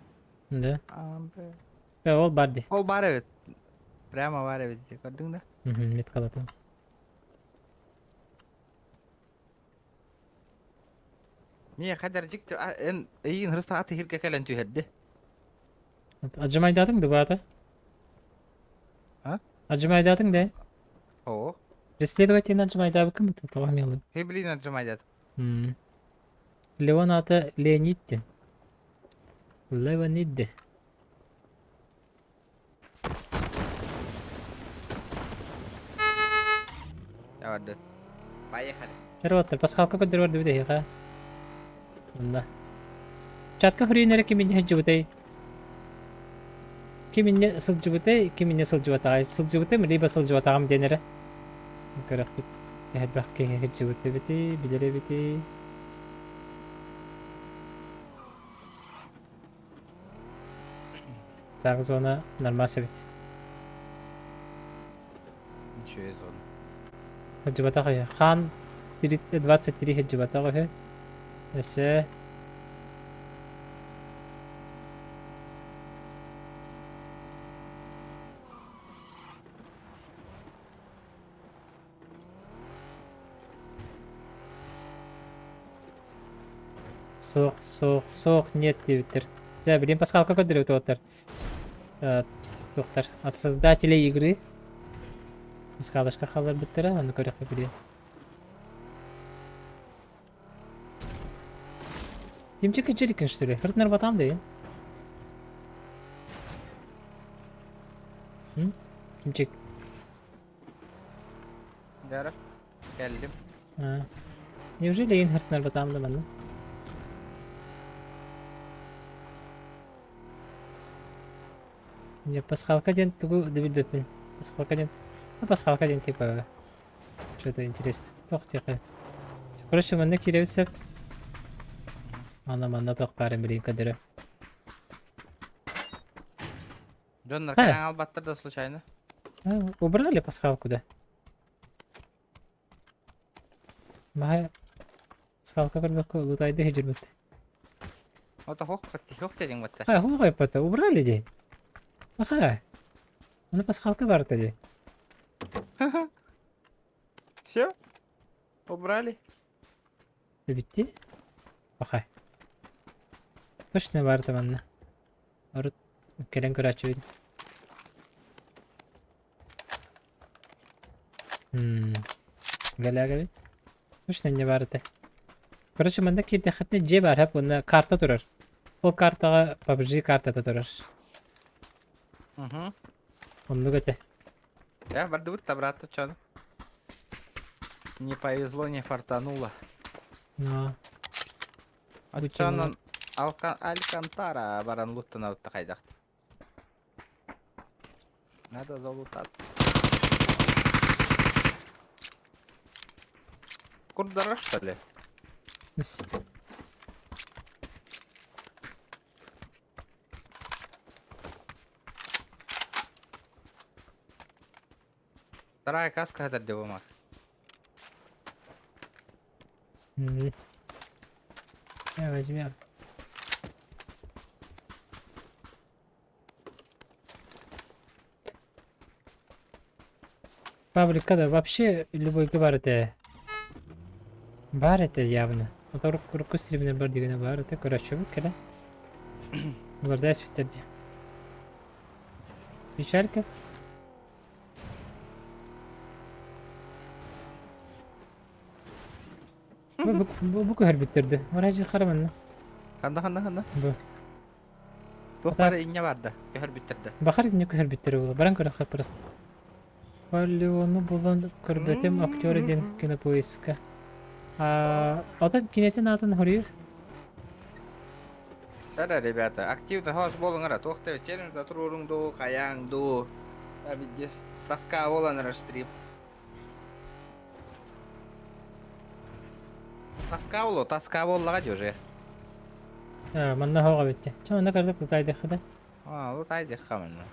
Да. А, б. Э, ол бар дии. Ол бар эбит. Прямо бар эбит дии. Көрдүҥ да? Мгм, меткалатым. Миэ хадar дьикти эн эйигин хрыста аты хиргэ кэлэн түһэрди. Отжимайдатың да баата? А? Отжимайдатың да? Оо. Преследователь отжимайдаабыккын бу тоҕо милый. Хеблин отжимайдат. Леон аата Леонид Леонид. Барды. Поехали. Эрваттар, пасхалка көрдөр барды бит эһиэхэ. Онно. Чатка хөрүйүнэрэ ким инньэ сылдьыбытай? Ким инньэ сылдьыбытай, ким инньэ сылдьыбатаҕай? Сылдьыбытым, либо сылдьыбатаҕым диэн эрэ. Көрөхпүт. Элбэх киһи сылдьыбыт эбитий, билэр эбитий. Так зона нормас эбит. Ничего зона. Сылдьыбатах үһү. Хаан 23 сылдьыбатах үһү. Өссө Суох, суох, суох, нет диэбиттэр. Дьэ, билин пасхалка көрдөрүбүт уолаттар. Туохтар, от создателей игры пасхалочка хаалларбыттара, ону көрүөххэ билиэн. Кимчик кичирикин что ли? Хыртынар батам дейин. Кимчик. Дара. Кэллим. А. Неужели ин хыртынар батам да манна? Не, пасхалка диэн тугу да билбэппин. Пасхалка диэн... Ну, пасхалка диэн типа... Что-то интересно. Туох диэхэ. Короче, манна киирэбит сөп. Манна манна туох баарын билигин көрдөрө. Дьоннор Э. кэлэн албаттар да случайно. А, убрали пасхалку, да? Маһа пасхалка көрбөккө лутайды хижирбит. Ото хох хох дедиң батта. Хай, хуй пата, убрали ди. Аха. Аны пасхалка барда ди. Все? Убрали? Эбитти. Пахай. Точно баар манна. Урут кэлэн көрөөччүбүт. Гэлээгэбит. Точно не баар этэ. Короче, манна киирдэххитинэ дьиэ баар һап уонна карта турар. Ол картаҕа PUBG картата турар. Угу. Оннук этэ. Я бардыбыт да брат чон. Не повезло, не фартануло. Но. Оччонон Алькантара баран луттанабытта хайдахт. Надо залутаться. Курдара, что ли? Вторая каска это где Макс? Я возьмем. Пабликка да вообще любойга баар этэ. Баар этэ явно. Оторук урукку стримнэр бар дигэнэ баар этэ. Көрөөччүбүт кэлэн. Уларда эспиттэр дии. Печалька. Бу бу бу, бу көһөрбүттэр дии. Вроде хараманна. Ханна ханна ханна? Бу. Туох бары инньэ барда, көһөрбүттэр да. Бахар инньэ көһөрбүттэрэ буолуо. Баран көрөххө просто. Полеону булан көрбөтүм актер диэн кинопоиска. А, отон кинетин аатын хоруйур. Тара, ребята, активно хос болуҥара, туох да челлендж да туруоруҥ дуу, хайааҥ дуу. Абидес тоска буолан эрэр стрим. Тоска болу, тоска буоллаҕа дии уже. А, манна хоҕо битте. Чэ, манна көрдөк лутайдыхха да. А, лутайдыхха манна.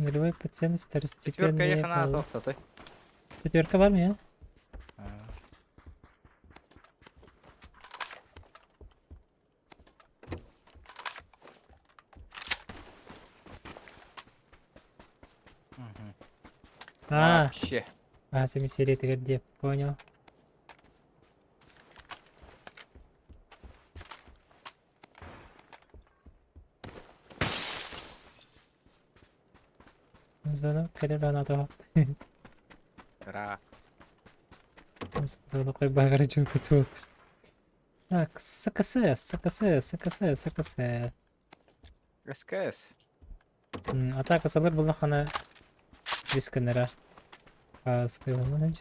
Нулевой пациент Пятерка второстепенные ехана пол. тохтотой. Пятерка бар я? А, Вообще. а, серия где? Понял. Зона кэлэр аната Ра. Зона кой багара тут. Так, СКС, СКС, СКС, СКС. СКС. Атака салыр буллахана рисканера. Каскылын.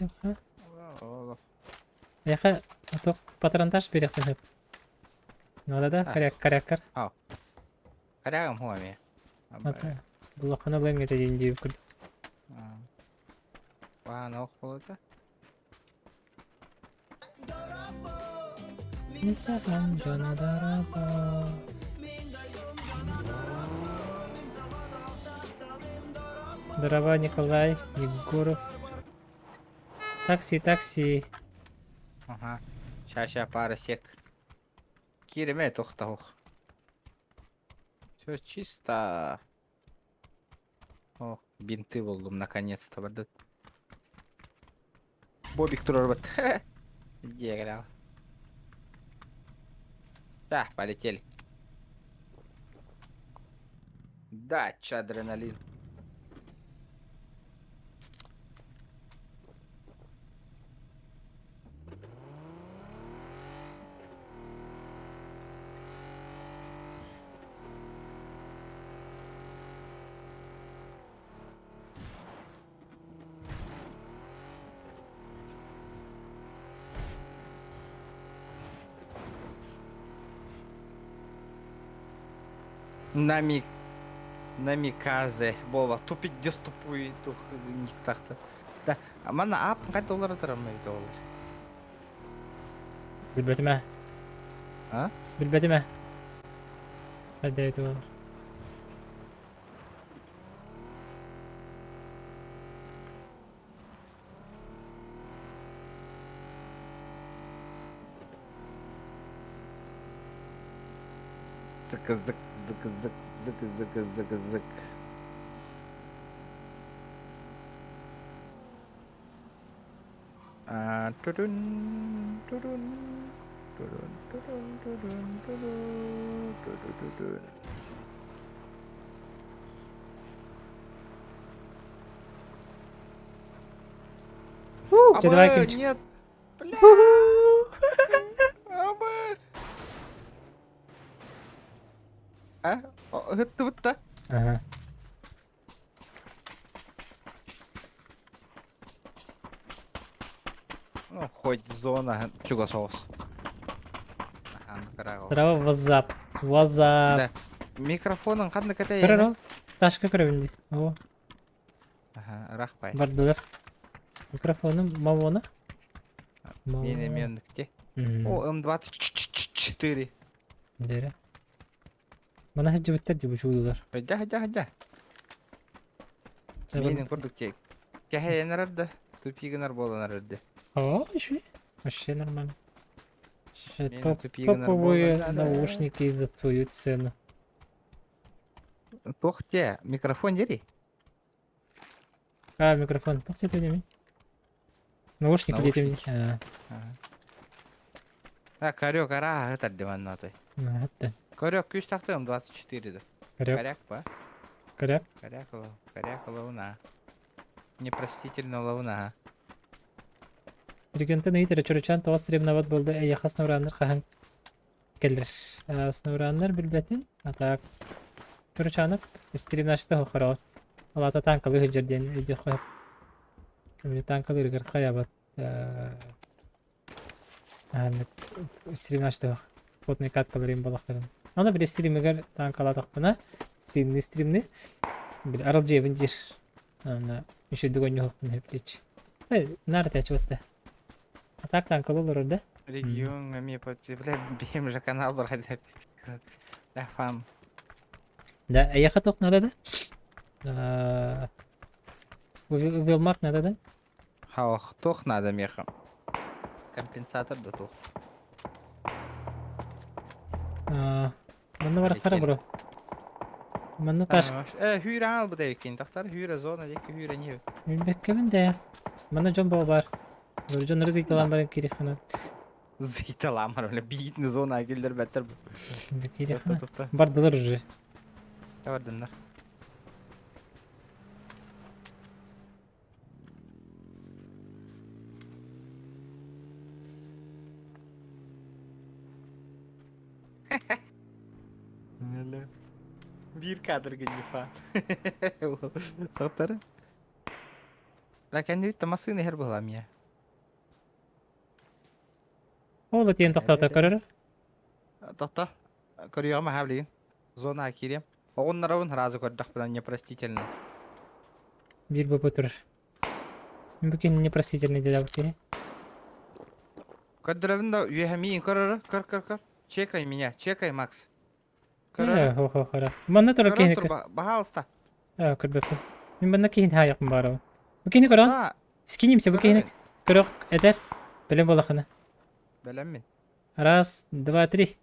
Яха, а патронтаж берехтен. Ну да, да, коряк, коряккар. Корягам хуами. Буллахана булан гете дин дип күрдüm. Ваа, ох болута. Здорово, Николай Егоров. Такси, такси. Ага. Ща, ща, пара сек. Кириме тохтаух. Все чисто. О, бинты буллум наконец-то. Бардат. Бобик турар Где Да, полетели. Да, чё, адреналин. Намик. Намиказе. Бола. Тупить дес тупой тух никтахта. Да. Манна ап кай доллар тарам доллар. Билбэтим ээ. А? Билбэтим ээ. Хайда это. Зык зык зык зык зык зык зык зык. А, тудун, тудун, тудун, тудун, тудун, тудун, тудун. Чэ, давай Абы, ключ. нет, бля, абы. А, ыһыттыбыт да. Ага. Ну, хоть зона чугас соҕус. Здорово, WhatsApp. WhatsApp. Да. Микрофонун ханна Көрөр кэтэйэн? ол. Ташка көрөбүн дии. О, Аха, рахпай. бардылар. Микрофону мавона. Мен эменнікте. О, М24. Дere. Мана хajjыбыттар дии бучуулар. Хадя, хадя, хадя. Менин курдук тек. Кэһэйэн да, тупигынар буолан эрэрдэ. О, еще. Вообще нормально. Вообще Менин топ, тупигынар топовые буолан эрэр. наушники за свою цену. Туох те, микрофон дери. А, микрофон. Туох диэтэ ми? Наушники диэтэ ми? Наушники. А, корёк араа ытар диваннаты. А, Корёк күүс тахты М24 да. Коряк, Коряк па. коряк. Коряк лов, коряк ловна. Непростительно ловна. Регентен ыйытар чорочан тоҕус стримнабат буолда эйиэхэ снаураннар хаһан кэлэр. Снаураннар билбэтим. А так Чорочанов стримнашта хохороҕо. Ол аата танкалыы сылдьар диэн өйдүөххэ сөп. Кими танкалыырыгар хайабат стримнашта потный каткаларын балахтарын. Аны били стримигэр танкалаатахпына стримни стримни били аралдьыйабын диир. Аны үчүгдүк ойнуохпун сөп диэччи. Наар этээччи А так танкалы олорор да? Регион эмиэ бля биһим же канал бар Да фам. Да, эйиэхэ туох надо да? Велмарт надо да? Хаух, туох надо меха. Компенсатор да туох. Манна бар хара бро. Манна таш. Хүүрэ аалбыт эбиккин тахтар хүүрэ зона диэки хүүрэ не. Билбэккэбин да. Манна дьон боо бар. Дьоннору зыйталаан баран киириэххэ Зыйталаамар бля биитни зона киллэрбэттэр. Киириэххэ. Бардылар уже. Бардыннар. Биир кадр генифа. Тоқтары. Ла кэннибит массыына иһэр буолам я. Ол тиэн тохтоото көрөр. Тохто. Көрүөҕүм аһаа билигин. Зона киириэм. Оҕуннарабын сразу көрдөхпүнэ непростительно. Биир бопу турар. Бүкин непростительный диэбит киһи. Көрдөрөбүн да үөһэ миин көрөрө. Көр көр көр. Чекай меня, чекай, Макс. Э, хо-хо-хо. Манна турар Көрөн киһини тур, баһаалыста. Ээ, көрбөппүн. Мин манна киһини хаайахпын баарабын. Бу киһини көрөҕүн? Да, Скинимся, бу киһини көрөбүн. көрөх этэр. Бэлэм буолаххына. Бэлэммин. Раз, два, три.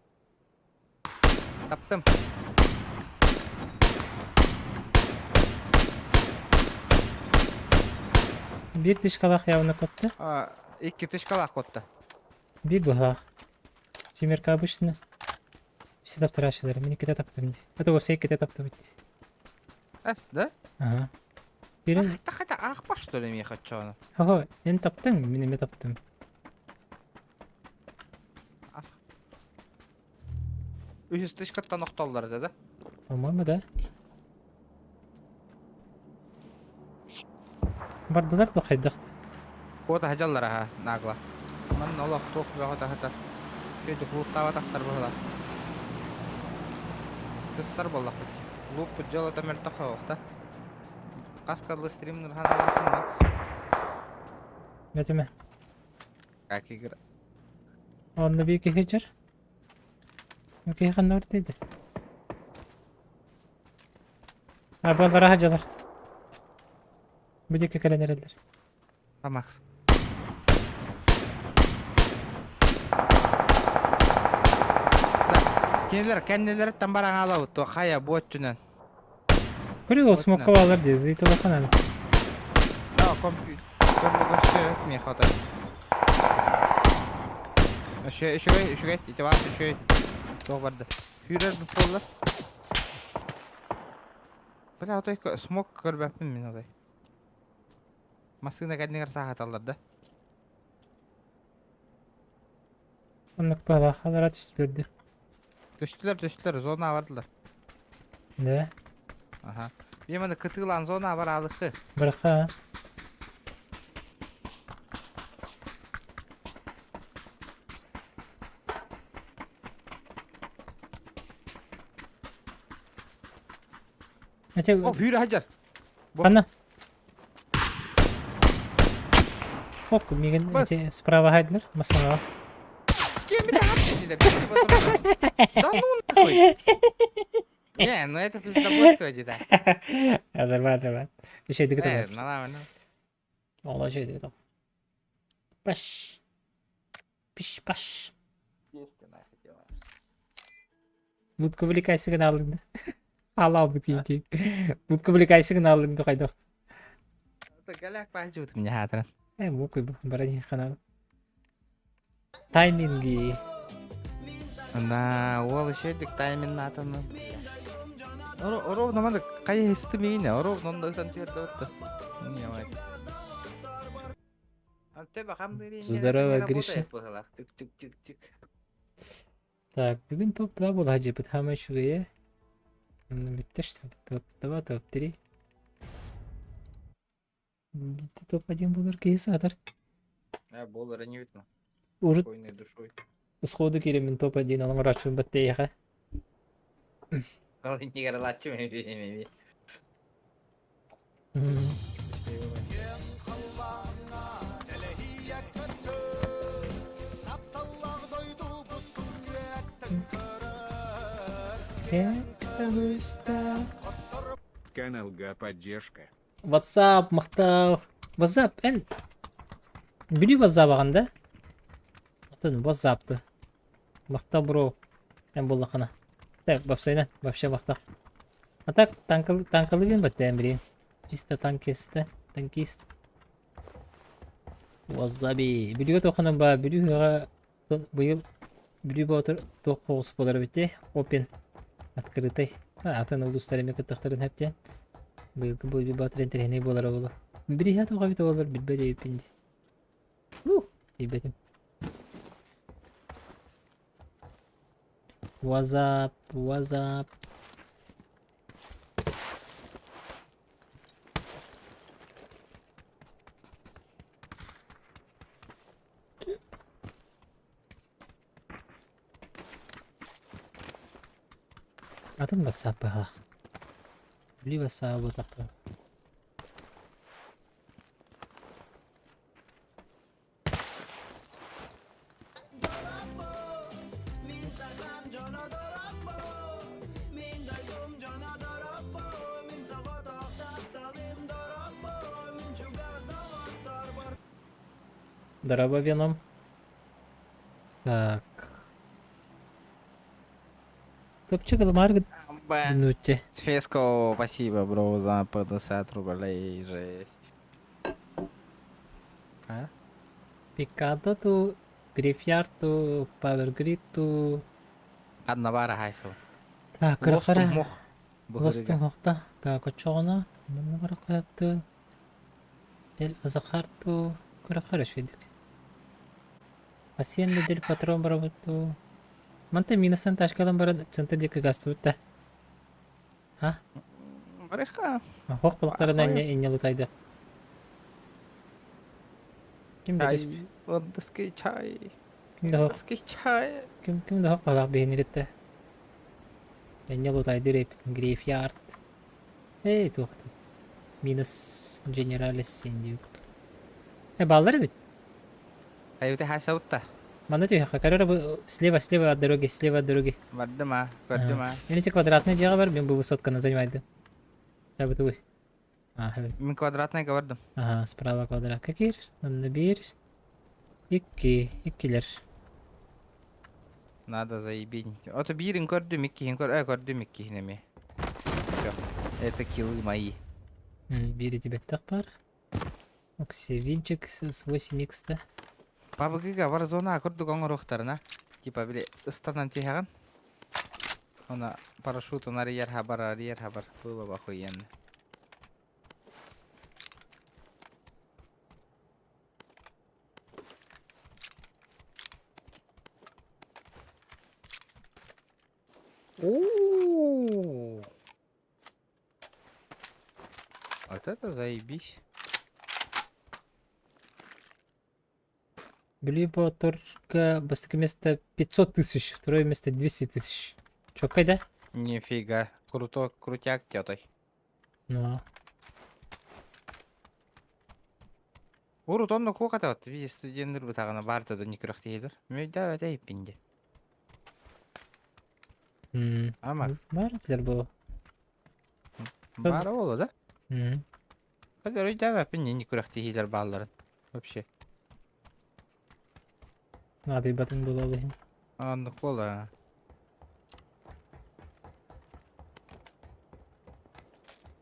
Таптым. Биир тышкалаах явно котта. А, икки тышкалаах котта. Биир быһалаах. Семерка обычно. Все таптарааччылар. Мин иккитэ таптым дии. Это уопсай иккитэ таптыбыт дии. Эс, да? Ага. Бирин Хата хата аахпа что ли миэхэ оччоҕуна? Хо, эн таптыҥ, мин эмиэ таптым. Үһүс тышкаттан охтоллор этэ да? По-моему, да. Бардылар да хайдах Куота садьаллар аха нагло. Манна олох туох бөҕө таһыта. Үчүгэйдик лууттаабатахтар быһыылаах. Тыссар буоллахпыт. Лууппут дьыалата мөлтөх соҕус да. Хас кылы стримныр ханаабытын Макс. Этимэ. Как игра. Онно биир киһи дьар. Бу киһи ханна барда А баллара садьалар. Бу диэки кэлэн эрэллэр. А Макс. Да. Кинилэр кэннилэриттэн баран хаалабыт туох хайа бу өттүнэн. Көрү Бу смокка өттүнэн. баалар дии, зыйтылахан Да, компьютер көстө миэхэ отой. Үчүгэй, үчүгэй, үчүгэй. Ити баар үчүгэй. Туох барда? Сүүрэр буоллар. Бля, отой смок көрбөппүн мин отой. Массыына кэннигэр саахаталлар да. Оннук баалаах алара түстүлэр дии. Түстүлэр, түстүлэр, зона бардылар. Да. Аха. Биэмэни кытыылаан зона бар алысы. Быраха. Ати О, бүүрэ хаджар. Бу. Ханна? Ок, мигин Бас. эти справа хайдылар, массанаҕа. Кем это хапты Да ну нахуй. Не, ну это пиздобольство где-то. Нормально, нормально. Еще дигит Э, нормально. Ола еще дигит. Паш. Пиш паш. Будка увлекайся алыңды. Ала албыт кийин. Будка увлекайся алыңды хайдах. Галяк пахжут меня хатран. Э, мукуй бу барани ханан. Тайминги. Да, уол еще дик таймин натан. Ровно манда кай истимине, ровно онда сан тиэрдэ отто. Не мать. Здорово, Гриша. Тык-тык-тык-тык. Так, бүгүн топ-2 буолла дьиэбит хаамай үчүгэйэ. Онно бүттэ что ли? Топ-2, топ-3. Биирдэ топ-1 буолар киһи саатар. Э, буолара не видно. Урут Спокойной душой. сходу киирэммин топ-1 оҥорооччубун баттайыаха. Ол иннигэр ылааччы ми Канал Га поддержка. WhatsApp, махтал. WhatsApp, эн Бүлүү WhatsApp аҕан да? Атын WhatsApp'ты. Махтал бро. Эн буллахына. Так, бапсайна, вообще махтал. А так, танкалы, танкалыгын баттаан билигин. Чисто танкист, танкист. Вазаби. Бүлүүгэ туохханан баа, Бүлүү ыһыаҕа быйыл Бүлүү Боотур туох хоҕус буолар эбитий? Опен открытый. Атын улуустар эмиэ кыттыахтарын сөп диэн. Быйылгы Бүлүү Боотур интэриэһинэй буолара буолуо. Бирииһэ туох эбитэ буоллар билбэт эбиппин дии. Тиийбэтим. What's up, what's up. Атын бассаап быһаах. Били бассаабы буотахпын. Дороба веном. Так. Топчик ылымаар гынучча. Сфеско, спасибо, бро, за 50 рублей, жесть. А? Пикадо ту, Грифьяр ту, Power Grid ту. Одна бара хайсыл. Так, кырахара. Мох. Лостун хохта. Так, очоҕуна. Манна баракаапты. Дел Азахар ту. Кырахара шүйдик. Асиенда дель патрон барабыт ту. Манта минустан тачкалан баран центр диэки гастыбыт да. А? Барыха. Хох булактарына инне лутайды. Ким да түс Чай. Лондонский чай. ким да хох Лондонский чай. ким ким да хох балак биһини кытта. Инне лутайды репит грейфярд. Эй, туох Минус Generales диэбит. Э, бааллар эбит. Айыты хасаутта. Манна түһэххэ. Короче, бу слева, слева от дороги, слева от дороги. Бардыма, көрдүм а. Эти квадратный дьиэҕэ бар, мин бу высотканы занимайды. Бытовый. А, Мин квадратный бардым. Ага, справа квадратка киир. Манна биир. Икки, иккилэр. Надо заебить. Ото биирин көрдүм, иккиһин көр... көрдүм иккиһин эмиэ. Всё. Это киллы мои. Биир итибэттэх бар. Оксевинчик с 8x-та. Пабыгыга Warzone курдук оҥоруохтарына. Типа били ыстанан түһэҕин. Она парашютун арыйар хабар, арыйар хабар. Было бы охуенно. О! Вот это заебись. Бүлүү Боотурга бастакы место 500 тысяч, второе место 200 тысяч. Чоккай да? Нифига. Круто, крутяк тетой. Ну, Урут онно куокатабат биир студеннар бытаҕына баарта да не күрэхтэһиилэр. Мүөйдээбэт эйиппин дии. Ама баар этилэр буо. баара буолла да? М. Хадыр өйдөөбөппүн не күрэхтэһиилэр баалларын. Вообще. Наадыйбатын буолуо ол иһин. Оннук буолла.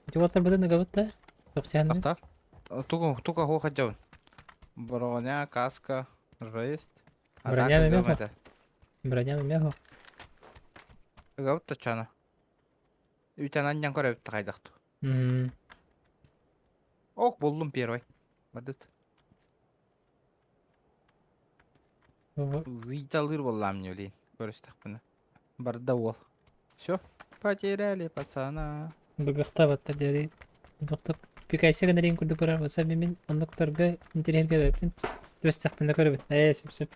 Ити уолаттарбытын ыгабыт да? Тохтяһыннын. Тохтоо. Тугу туга хуох дьон. Броня, каска, жесть. Броня Атака эмиэ гөмөтө. Броня эмиэ суох. Ыгабыт точчоно. Үтэн анньан көрөбүт хайдахту. Ок, буллум первый. Бардыт. Зыйталыыр буоллаам не блин. Көрүстэхпинэ. Барда уол. Все, потеряли пацана. Быгыхтаабаттар диэри тохтоп пикайса гынарыын курдук барар болса мин оннуктарга интэриэһиргээбэппин түбэстэхпинэ көрөбүн ээ сөп сөп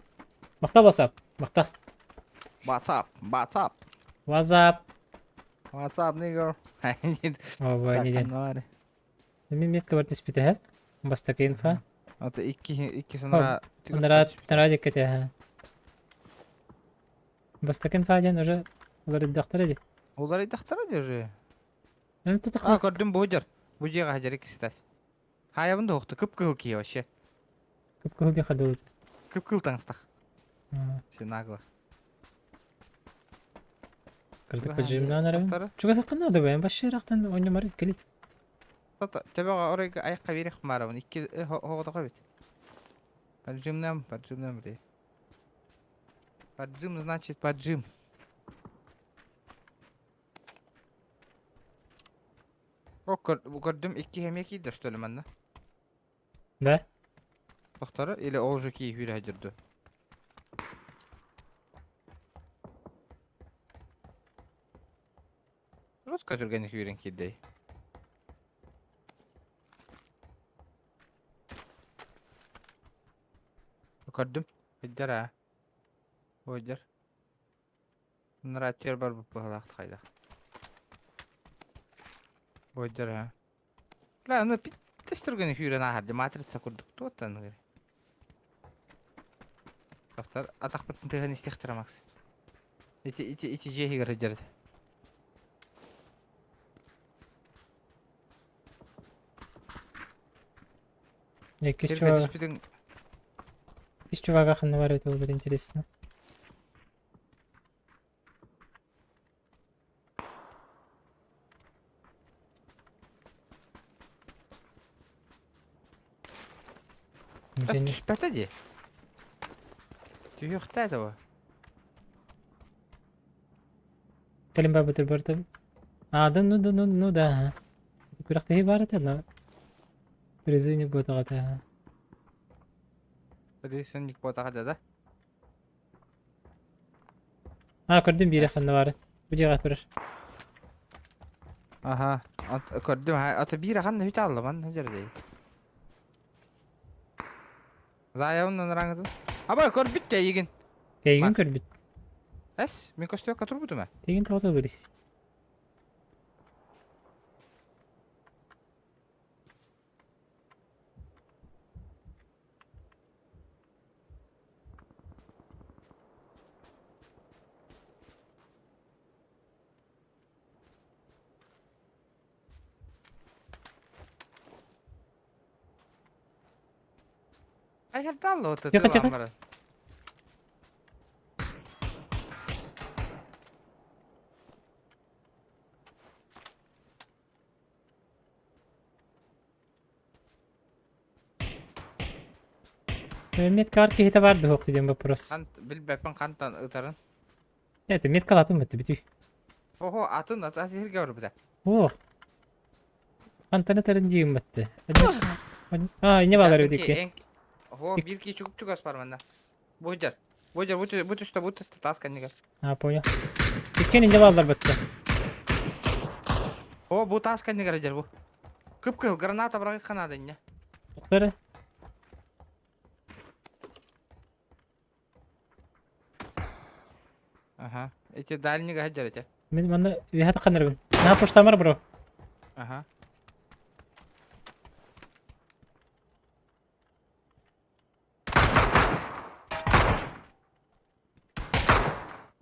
махтал WhatsApp махтал What's up? What's up? What's up What's up, nigger? Ой, не диэн мин метка бар түспүтэ бастакы инфа Ата икки икки санара Нара нара диэккэтэ Бастакы инфа диэн уже уларыйдахтара дии. Уларыйдахтара дии уже. Ну А, көрдүм бу дьар. Бу дьиэҕэ хадьар иккиситас. Хаайабын да уохту кып-кыһыл киһи вообще. Кып-кыһыл диэн хадыбыт. Кып-кыһыл таҥастах. Все нагло. Кырдык поджимнаан эрэ. Чугаһыккын наада бэйэм башшы ырахтан ойномар кили. Төбөҕө оройго айахха биэриэх маарабын икки оҕотоҕо эбит. Поджимнам, поджимнам били. Поджим значит поджим. О, көрдүм икки эмиэ киирдэ что ли манна? Да? Тохторо или ол уже кии сүүрэ сылдьар Жестко түргэнник сүүрэн киирдэй. Көрдүм. Сылдьар аа. Сылдьар. Нарааччыгар барбыт быһалаах хайдах. Сылдьар аа. Бля, аны питтэс түргэнник сүүрэн ааһар дии матрица курдук туоттан ыгырый. Тохтор атахпытын тыаһын истиэхтэрэ Макс. Ити ити ити дьиэ иһигэр сылдьар этэ. Иккис Сиргэ чувага. түспүтүҥ Иккис чувага ханна бар это было интересно. Ас түспэтэ дии. Түһүөхтээ дуо? Кэлин барбытыр барытым. А, да, ну, да, ну, ну да. Күрэхтэһии баар этэ, но призывник буотаҕа этэ. Призывник буотаҕа да? А, көрдүм биирэ ханна баарын. Бу дьиэҕэ турар. Аха, көрдүм, ата биир ханна үт алла манна дьэрдэй. Заявын араҥытын. Аба көрбүт тэйигин. Тэйигин көрбүт. Эс, мин көстүөккэ турбутум ээ. Тэйигин тоҕо тылыр. Тихо, тихо. Меткаар киһитэ баар дуһуох диэн вопрос. Хан билбэппин хантан ытарын. Это меткалатын бытты бүтүй. Ого, атын ата сирге барбыта. О. Хантан ытарын диим бытты. А, не балар өтүкке. Ого, бир ки чугуп чугас бар манна. Буйдер. Буйдер, бу бу түстэ, бу түстэ тас кэннигэр. А, понял. Иккен инде балар бытты. О, бу тас кэннигэр дер бу. Кып-кыл граната бырагы ханады инне. Тоқтары. Ага. Эти дальнийга сылдьар этэ. Мин манна үөһэ тахханарбын. Наһаа пуштамар бро. Ага.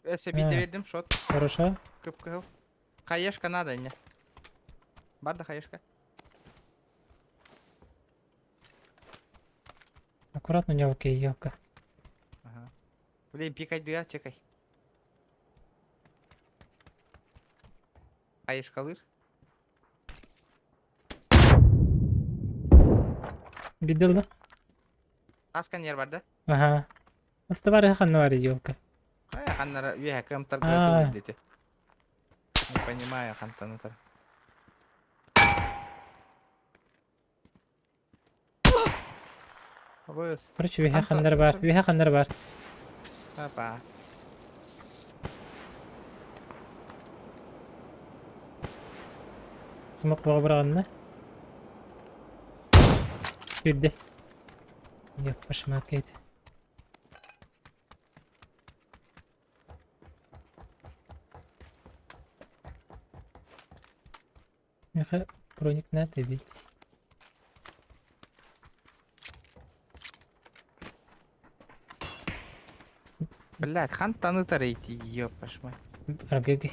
Өссө биирдэ биэрдим шот. Хорошо. Кып-кыһыл. Хаешка надо инне. Бар да хаешка. Аккуратно, елка, елка. Ага. Блин, пикай дыа, чекай. Хаешкалыр. Бидил да? Аскан ер бар да? Ага. Астабары ханна бар елка. Хайа ханнара үөһэ кыамтарга дети. Не понимаю, хантан ытар. Короче, үөһэ ханнар бар, үөһэ ханнар бар. Папа. Смок бөҕө быраҕынна. Сүүрдэ. Пашмакка этэ. Миэхэ броник наада эбит. Блядь, хантан ытар эти, ёпашма. Аргыгы.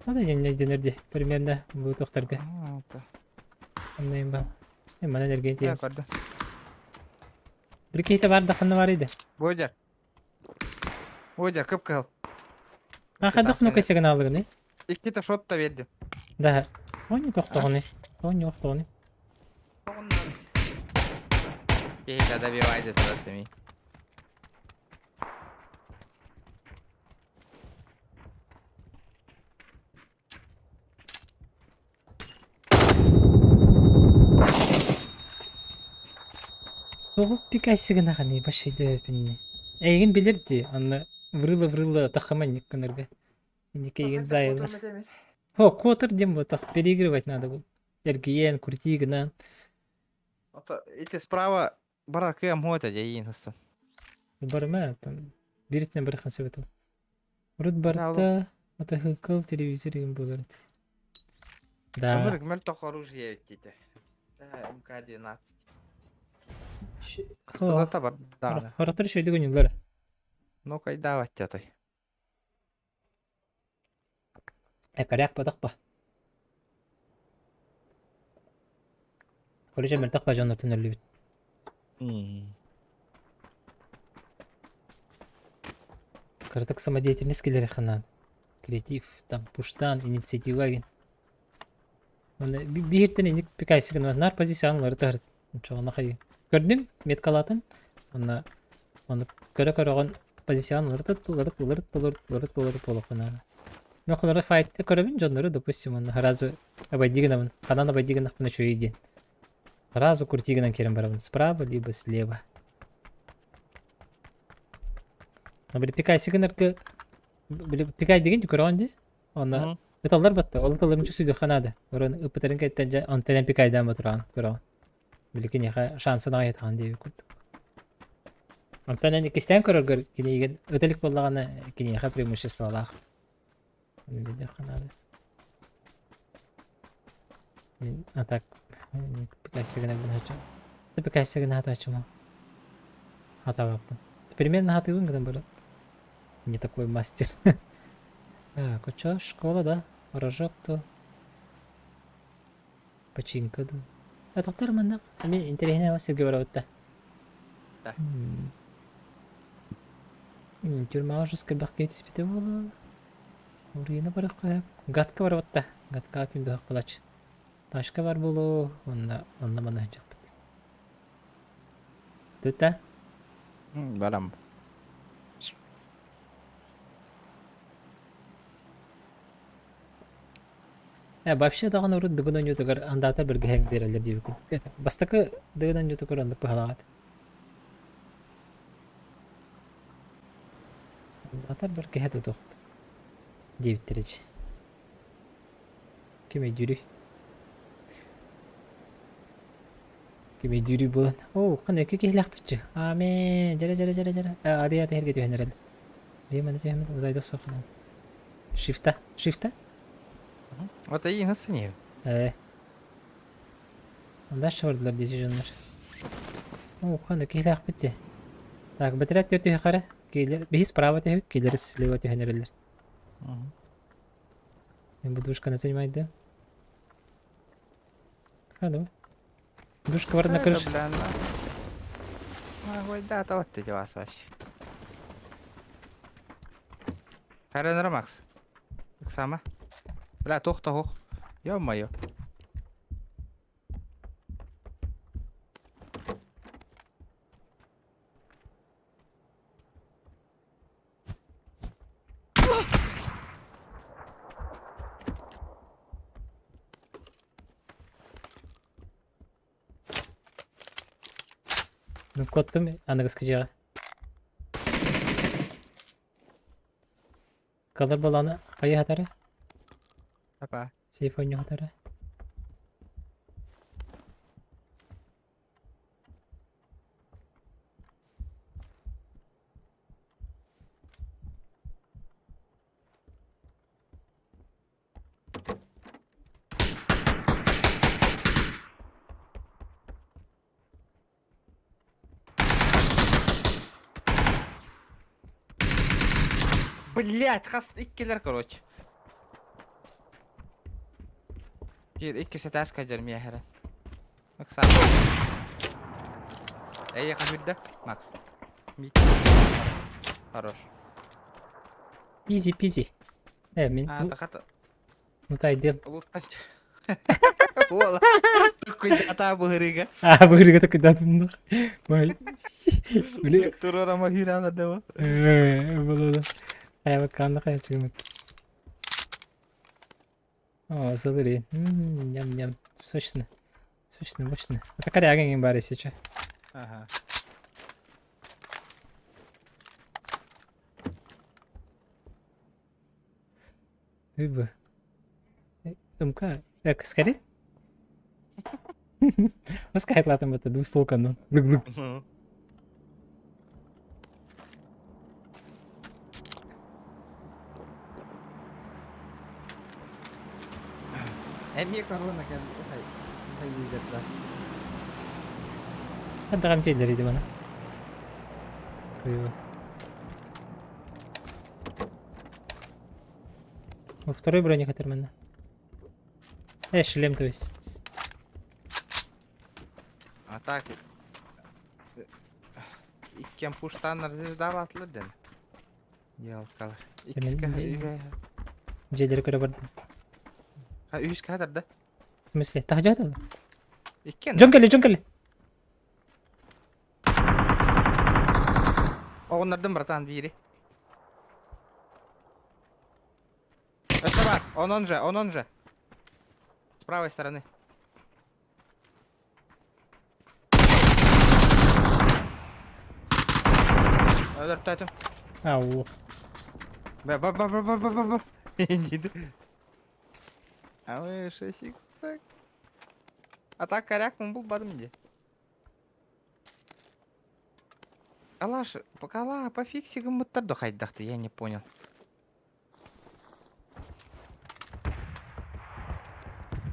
Надо я не денерди. Примерно бу тохтарга. Оннайын бал. Манан эрген тиэнс. Бір киһитэ бар да ханна бар иде. Бодер. Бодер, кып-кыһыл. А хайдах ну кэсэгэн аалыгыный? Иккитэ шот-то бердим. Да. Онньу кохтоҕуный. Онньу охтоҕуный. Киһитэ добивай дэтэ семи. Тоҕо пикайсыгынаҕыный башайдөөпүннэ. Эйигин билэр дии, онно врыла-врыла тахама инник гынарга. Инники эйигин заайылар. О, котор диэн буотах, переигрывать надо было. Эргийэн, крути гынан. Ити справа барар кыам хуота дьэйиин хыссын. Барыма, там бииртэн барыхан сөп этэ. Урут барта мотоцикл телевизор игин буолар этэ. Да. Ымырык мөлтөх оружие эбит диэтэ. МК-12. Кыстыгата бар даҕаны. Хоратыр үчүгэйдик ойууллар. Ну кайдаабат той. Экаряк батах ба. Короче, мөлтөх ба дьоннортон өллүбүт. Кыратык самодеятельность кэлэр ханаан. Креатив, там, пуштан, инициатива ген. Оны биһиртен иник пикайсы гына нар позицияны лары тахыр чоҕуна хайы. Көрдүм меткалатын. Онна оны көрө-көрөҕөн позицияны лары тулары тулары тулары тулары тулары буолуоххунаана. Мен холоро файтты көрөбүн дьоннору, допустим, онно сразу обойди гынабын. Ханан обойди гынахпына үчүгэй диэн. Сразу крути гынан киирэн барабын. Справа либо слева. Но били пикайсы гынарга били пикай деген көрөҕүн дии. Онно ыталлар батта. Ол ыталларын чувствуйдуохха наада. Орон ыппытарын кэттэн дьэ онтон пикайдаан батураҕын көрөҕүн. Били киниэхэ шансын аҕай ытаҕын диэбит курдук. Онтон эн иккистээн көрөргөр киниигин ыта илик буоллаҕына киниэхэ преимуществолаах. Билиэххэ наада. Мин а так пикайсыгына гына пикайсыгына хатааччым хатаабаппын. Примерно хатыыбын гынан баран. Не такой мастер. Так, а чё, школа, да? Рожок то. Починка да. Атахтар манна эми интэриэһинэй оҕо сиргэ барабыт да. Тюрьмаҕа уже скребахка түспүтэ буолуо. Урина барыахха Гадка барабыт да. Гадкаҕа ким да балач. Ташка бар буолуо, онно онно манна сылдьыахпыт. Тута. Барам. Э, вообще даҕаны урут Дыгын оонньуутугар андаатар бэргэһэ биэрэллэр диэбит курдук этэ. Бастакы Дыгын оонньуутугар оннук быһалаах этэ. Андаатар бэргэһэ тутуох диэбиттэр ичи. Ким өйдүүрүй? Ким өйдүүрүй буолан? Оо, ханна икки киһилээхпитчи. Аамээ, дьэрэ дьэрэ дьэрэ дьэрэ. Арыйа тэһэргэ түһэн эрэл. Биир маны түһэммит, удайда суох. Шифта, шифта. Вот и насыни. Ээ. Дальше бардылар дии дьоннор. Оо, ханна киһилээхпит дии. Так, бэтэрээт түөрт түһэ Киилер, биһи справа түһэбит, киилер слева түһэн эрэллэр. Мен бу душканы занимайды. А, давай. Душка бар на крыше. Бля, на. Да, вот ты вас вообще. Харенера Макс. Так сама. Бля, тох-тох. Ё-моё. Ну, куоттум аныгыскы дьиэҕэ. Калар баланы хайыһатара? Папа. Сейф оонньоһутара? Блять, хас иккилэр короче. Биир иккис этээска дьэр миэхэрэ. Оксана. Эйиэхэ сүүрдэ, Макс. Мик. Хорош. Пизи, пизи. Э, мин А, тахата. мутайдым. Улуттан. Уола. Туккуйдата быһырыга. А, быһырыга туккуйдатым. Бай. Били. Турарама хирана дева. Э, было. Хайа канна хайа чыгымыт. О, смотри. Ням-ням. Сочно. Сочно, мощно. Это коряга не бары сейчас. Ага. Рыба. МК. Так, скорее. Пускай латом это двустволка, ну. Лык-лык. Эмиэ корона кэл хайыыгырда. Хандаҕам дьиэлэр иди мана. Во второй броник манна. Шлем, то есть. А так иккиэн пуштааннар звездаваатылар дэн. Ялкалар. Иккискэ Дьиэлэри көрө бардым. Ha үһүскэ хатарда. В смысле? Таһдьа да? Иккиэн. Дьон кэлли, дьон кэлли. Оҕуннардым братан биири. Өссө бар. Онон же, онон же. С правой стороны. Өлөртөөтүм. Ау. Бар бар бар бар бар бар бар. Диди. А 6 х так. А так коряк был бадым где. Алаш, пока по фиксигам мы тогда хайдахты, я не понял.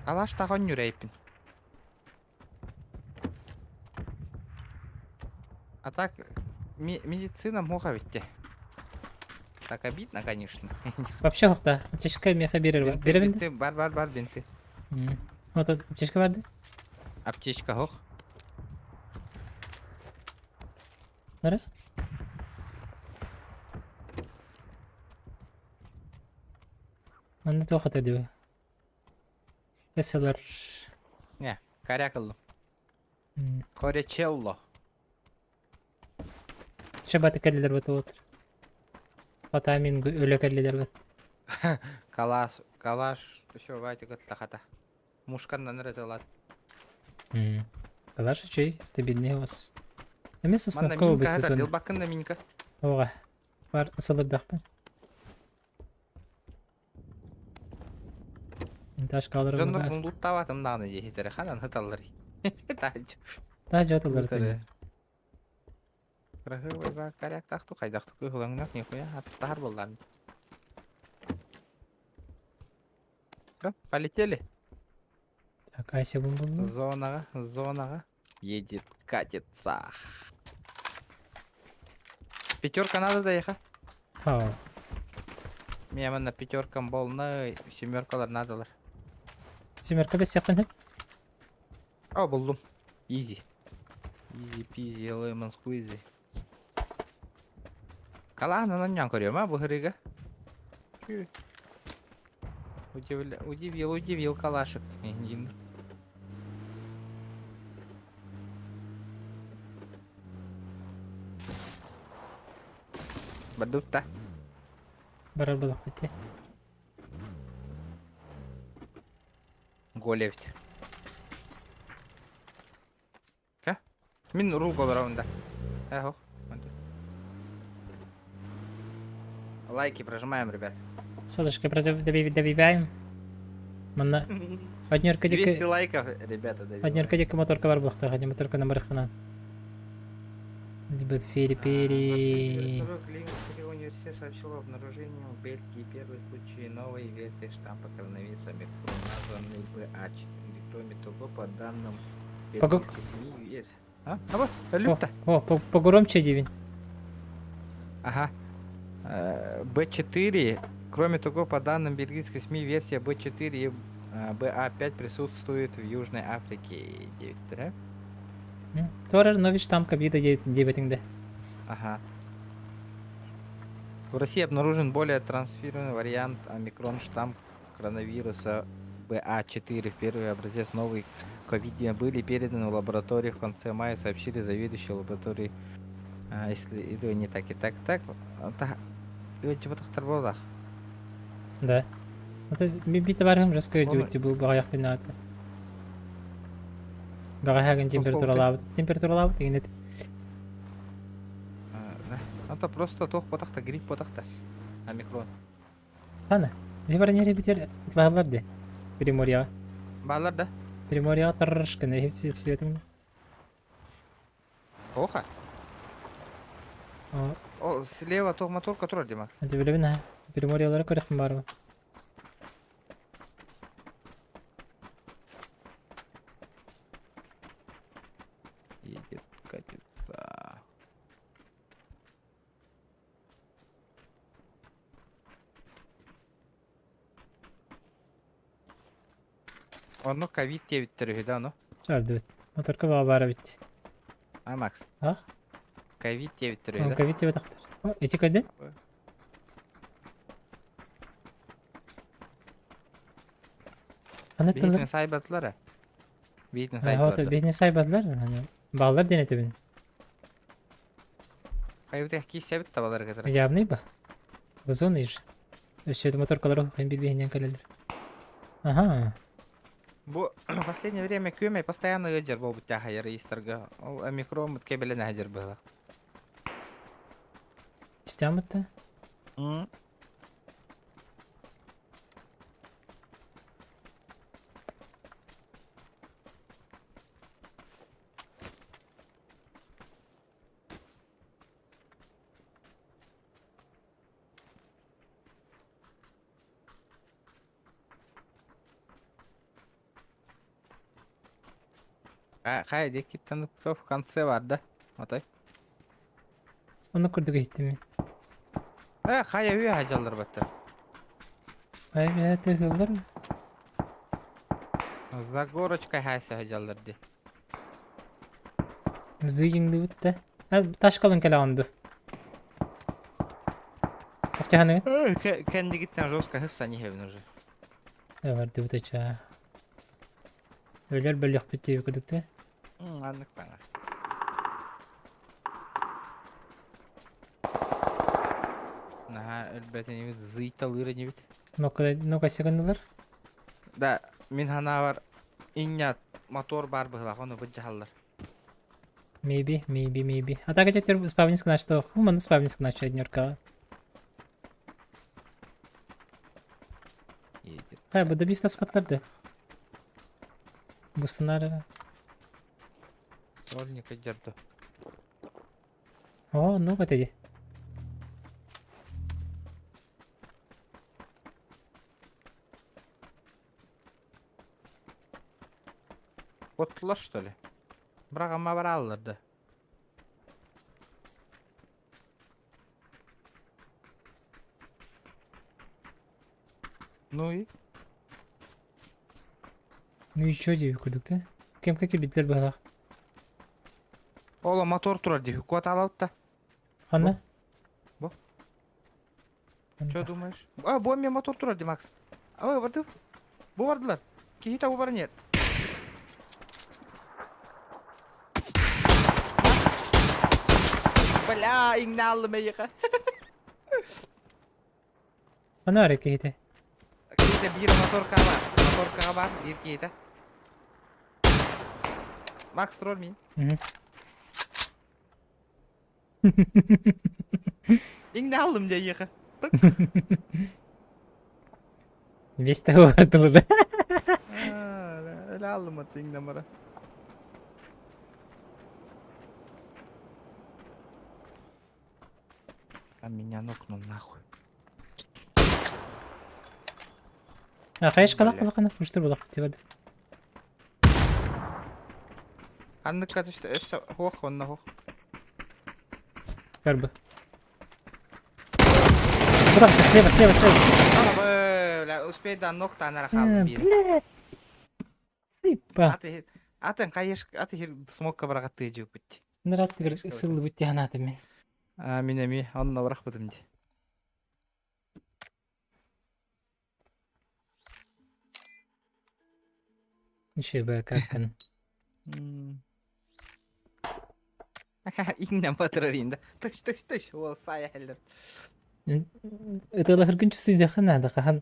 Алаш таҕан нүрэйпин. А так, медицина муха ведь. Так обидно, конечно. Вообще хохта. Аптечка меха берер бар. Беребин Бинты, бар, бар, бар, бинты. Вот аптечка барды. Аптечка хох. Нара? Манна туох этэ дии? Эсэлэр. Не, корякаллым. Корячелло. Чабаты кэллилэр бат уотар. Потамин өлө кэллилэр бат. Калаш, калаш, еще ватик хата. Мушканнан ырытылат. Калаш үчүй, стабильный ос. Эмес Манна сосновка минка быты хата, зона. дилбаккын да минка. Оға. Бар сылырдақпын. Таш Дьоннор калырым мунлуттаабатым даҕаны диэхитэрэ ханан ыталлар. Тааж. Та жатылар Ытары. Красивый ба коряктах ту хайдах ту кыһылаҥнах нихуя атыстаһар буоллаан. Все, полетели. Так, Ася бум булду. Зонаҕа, зонаҕа. Едет, катится. Пятерка надо доехать. Ау. Мне на пятеркам болны, семеркалар надалар. Семерка бес яқын. О, булдум. Easy. Easy peasy lemon squeezy. Калаанынан ньон көрүөм а бу һырыга. Удивил, удивил калашик. Индин. Бадутта. Барар балак бите. Голевть. Ка? Мин рул голоравында. Эхо. Лайки прожимаем, ребят. Соточка добиваем. Манна. Однерка 200 дикі лайков, ребята, добиваем. Однерка дикі моторка бар булахта, хадя моторка на мархана. Либо фери-пери. Университет сообщил о обнаружении в Бельгии первый случай новой версии штампа коронавируса омикрон, названный БА4. Кроме того, по данным бельгийской СМИ, версия... А? А вот, люпта. О, погромче дивин. Ага. Б4. Кроме того, по данным бельгийской СМИ, версия Б4 и БА5 присутствует в Южной Африке. 9, да? Торер новый штамм ковида диабетиңде. Ага. В России обнаружен более трансферный вариант омикрон штамм коронавируса БА4. Первый образец новой ковид были переданы в лабораторию в конце мая, сообщили заведующие лабораторией. А, если иду не так и так, так, типа Да. Это би товарым жестко идет, был багаяк бинат. Багаяк температуралабыт, температуралабыт деген Это просто тох потахта, грипп потахта. Омикрон. Ана, вибар не ребитер, атлалар де. Приморья. Балар да. Приморья тарышканы хепси светим. Оха. О, слева тох мотор, который где, Макс? Hadi билебин ha. Приморьялары көрөкмүн барбы. Едет, катится. Ону ковид диэбиттэр да ону? Чардыбыт. Моторка баҕа баара бит. А, Макс? А? Ковид диэбиттэр да? Ковид диэбит ахтар. О, эти кайда? Аны Биһитин сайбатылар э. Биһитин сайбатылар. сайбатылар. Биһитин сайбатылар. Баллар диэн этебин. Хайбытых киисэбит табалар кытары. Явный ба. Зазон иж. Өссө моторкалар хин бир-биһинен кэлэллэр. Ага. Бу последнее время күөмэй постоянно ыдьар буолбут тяхайар реестрга. Ол омикрон бут кэбилэн аһадьар быһыла. Истямытта. Хайа диэкиттэн в конце бар да? Отой. Оны курдук иһиттим. Э, хайа үө хаҗаллар батта. Ай, бэйэтэ ыһыллар. За горочкой хайса хаҗаллар ди. Зыйыңдыбыт да. Ташкалын кэлэ онду. Тахтяханы. Кэндигиттен жестко хысса не хевин уже. Бардыбыт ача. Өлөр бөлөх бит курдук да. Аннык бана. Өлбөт инибит, зыйталыыр инибит. Ну-ка, ну-ка секундалар. Да, мин ханаабар иннят мотор бар быһылаах, ону быдьаһаллар. Maybe, maybe, maybe. А так теперь спавнинск начал. Ху, манна спавнинск начал днерка. Хай, бу добив нас патларды. Бустунары. Сольник дерду. О, ну вот эти. Оттулар что ли? Бірақ ама бар алларды. Ну и? Ну еще диэби курдук да. Кем как биттер быһалаах. Ола мотор турар дии. Куот алалта. Ханна? Бу. Что думаешь? А, бу мен мотор турар дии, Макс. А, барды. Бу бардылар. Киһи табу бар нет. Бля, иҥналлым эйиэхэ. Ханна эрэ киһитэ? Киһитэ биир моторкаҕа бар. Моторкаҕа бар биир киһитэ. Макс тролль мин. Иҥналлым дьэ эйиэхэ. Весь того бардылы да. Өлө аллым аты иҥнамара. А меня нокнул нахуй. А хайышкалах улахана уштыр булах тибад. Анныкка түстэ өссө хуох онно хуох. Как бы. Куда слева, слева, слева. Бля, успей да ног та хаалым биир. Блядь. Сыпа. Аты атын хайыш аты хир смокка барагаттыы жууппут. Нарат сыллыбыт тиһанаатым мин. А мин эми онно барахпытым ди. Ничего, как Иҥнэн батырар инда. Тыш тыш тыш уол саайа хеллер. Ытыалаһыргын чувствуйдахха наада хаһан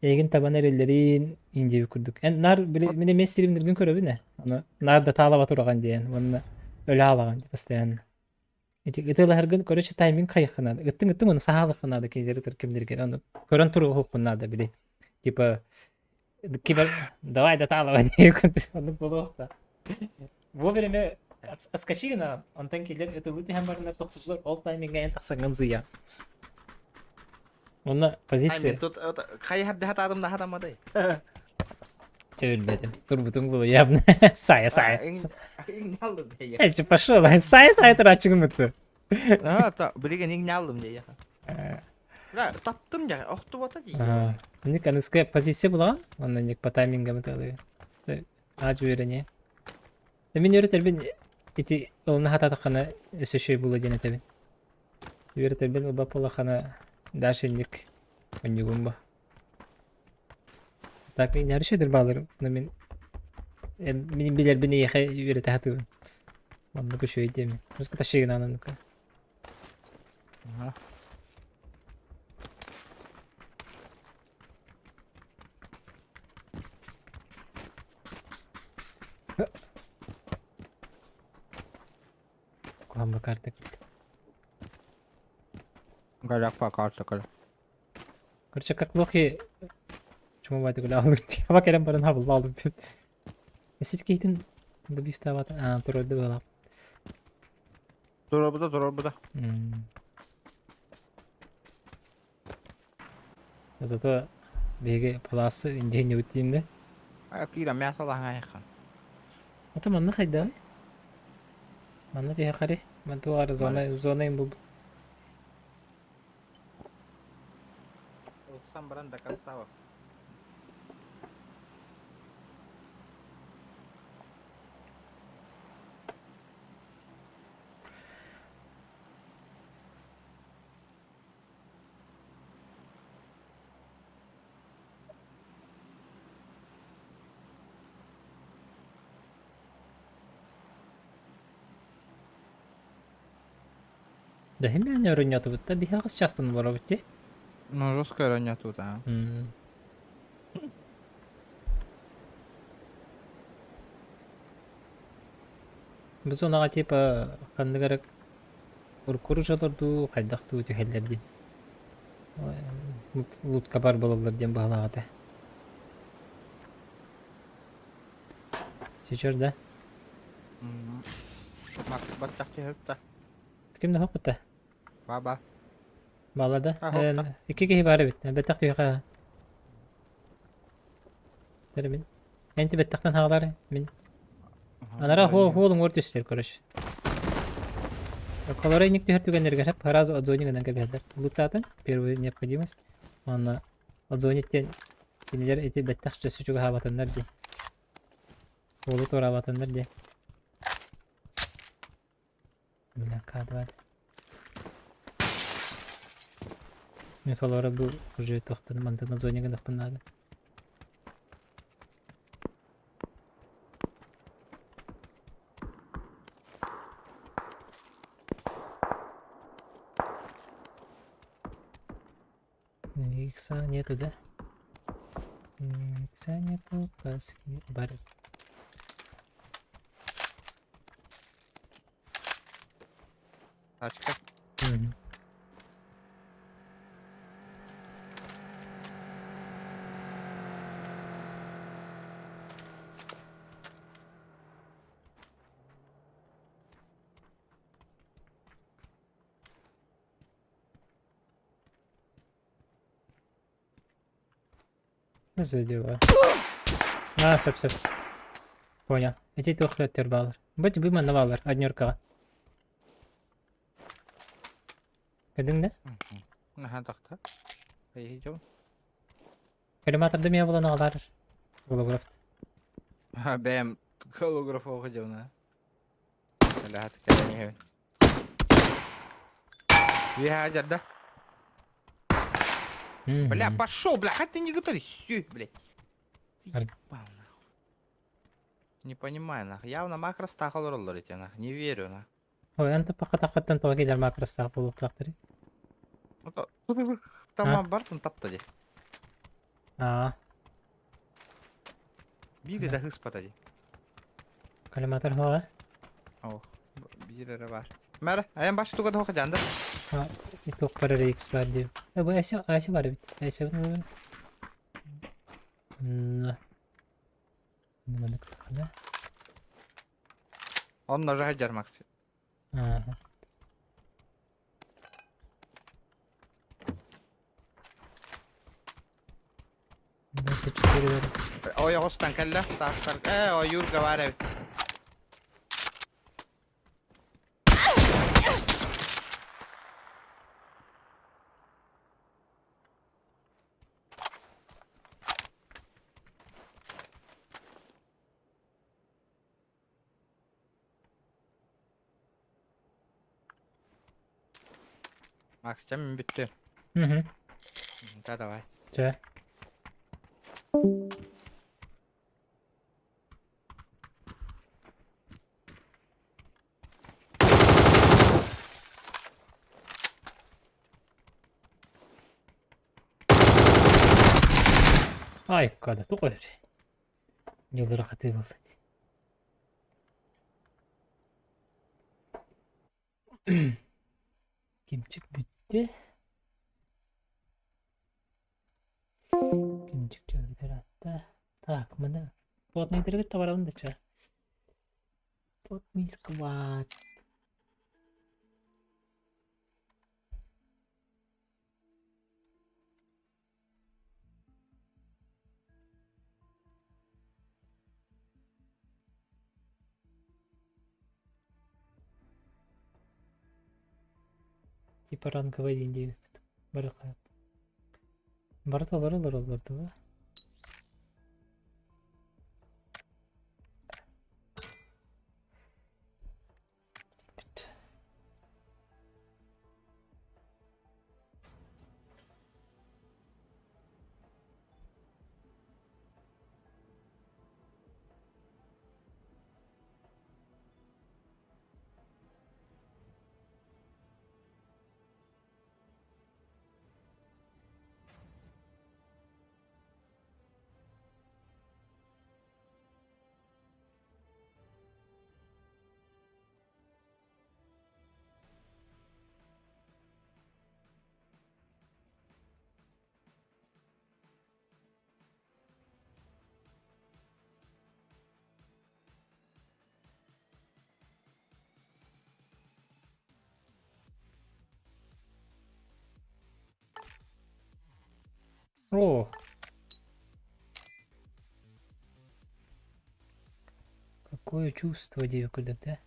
эйигин табан эрэллэрин индиэби курдук. Эн наар били мин эмиэ стримнэргин көрөбүн ээ. Ону наар да таалаба тураҕын диэн уонна өлө хаалаҕын постоянно. Ити ытыалаһыргын короче тайминг хайыхха наада. Ыттыҥ ыттыҥ ону саһаалыхха наада кинилэри ытыр кимнэригэр ону көрөн туруоххун наада били. Типа кибер давай да таалаба диэн курдук оннук буолуохта. Вовремя отскочи гына, онтон киллэр ытылыы түһэн бараннар тохсусулар ол таймиҥҥа эн тахсаҥҥын зыйа. Онно позиция. Тут хайыһар хатаатым да хатамматай. Чэ билбэтим. Турбутуҥ буолуо явно. Сая сая. Иҥналлым дии. Эчи пошел. Сая сая турааччыгын бутtu. А, та билигин иҥналлым дии. Да, таптым дьэ, охтубата дии. Ник аныска позиция булаҕын, онно ник по таймингам ыталыы. Аадьу үөрэниэ. Мин үөрэтэрбин ити ылына сатаатаххына өссө үчүгэй буолуо диэн этэбин. Үөрэтэрбин ылбат буоллаххына дальше инник онньугум бу. Так инньэ үчүгэйдэр баалар но мин мин билэрбин эйиэхэ үөрэтэ сатыыбын. Оннук үчүгэй диэмин. Музыка тащигынан оннук. Ага. Куһаҕан бакаартык. Голяк пока кэл. Короче, как лохи чему байды гуля алып. Хаба кэлэн баран хабылла алып. Сит киһитин добивставата. А, турарды была. Турабыда, турабыда. Зато биһиги палаасы дьиэни тииннэ. Киирэн мясо лаһаҥайхан. Ата манна хайдаҕый? Манна түһэ Ман туох зона зона им булбут. Ылсан баран до конца. Да химия өрөнньөтүбүт да биһиэхэ частан олоробут дии. Ну, жесткая роня тут, а. Бу зонаҕа типа ханнык эрэ куркур дуу, хайдах дуу түһэллэр диэн. Лутка бар буолаллар диэн быһалаах этэ. Сейчас, да? Баттах түһүп Ким да хоппута? Баба. Баалар да? Икки киһи баар эбит. Бэттэх түһүөхэ. Мин. Эн бэттахтан хаалар мин. Анара хуолуҥ ор түстэр, короче. Колоры ник түһэр түгэннэригэр хап сразу отзвони гынан кэбиһэллэр. Луттаатын, первая необходимость. Уонна отзвониттен кинилэр ити бэттэх өссө чугаһаабатыннар дии. Уолу туораабатыннар дии. Бля, К2. Мин холора бу уже тохтон мантан отзвони гынахпын наада. Икса нету, да? Икса нету, каски бар. Тачка. Что за дела? А, сөп, сөп. Понял. Эти туох баалар. Бу бу манна баалар, однеркаҕа. Көрдүҥ да? Аха, тохто. Идем. Коллиматорда мия булан аҕалар. Голограф. Бэм, голограф оҕо. Ла кэлэн Я да. Бля, пошел, бля, хоть ты не готовишь, все, блядь. Ебал, нахуй. Не понимаю, нахуй. Явно макро стахал роллер, нахуй. Не верю, нахуй. Ой, анта пакатакаттан тоҕо кэлэр макростаах буолуохтаахтар. Там бартын тапта ди. Аа, Бири да хыспата ди. Коллиматор хоҕа. Ох, биир эрэ бар. Мэр, аян баш туга тоха жанда. Туох бар эрэ X бар диир. Бу Ася, Ася бар эбит. Ася Маннык да. Он ножа жар Макси. Ага. 24 бар. Ой, оҕустан кэллэ. Таастар. Э, ой, Юрга бар эбит. Макс, тем бүттү. Угу. Да, давай. Чэ. Ай, када, туох эрэ. Ньыллара хатыы буолла дии. Кимчик бүттэ. Кимчик атта. Так, маны плотныйдыргыт табарабын да ча. Плотный склад. Типа ранговый дии Бары Барыта олор олор олор да. О! Какое чувство диэбит курдук да?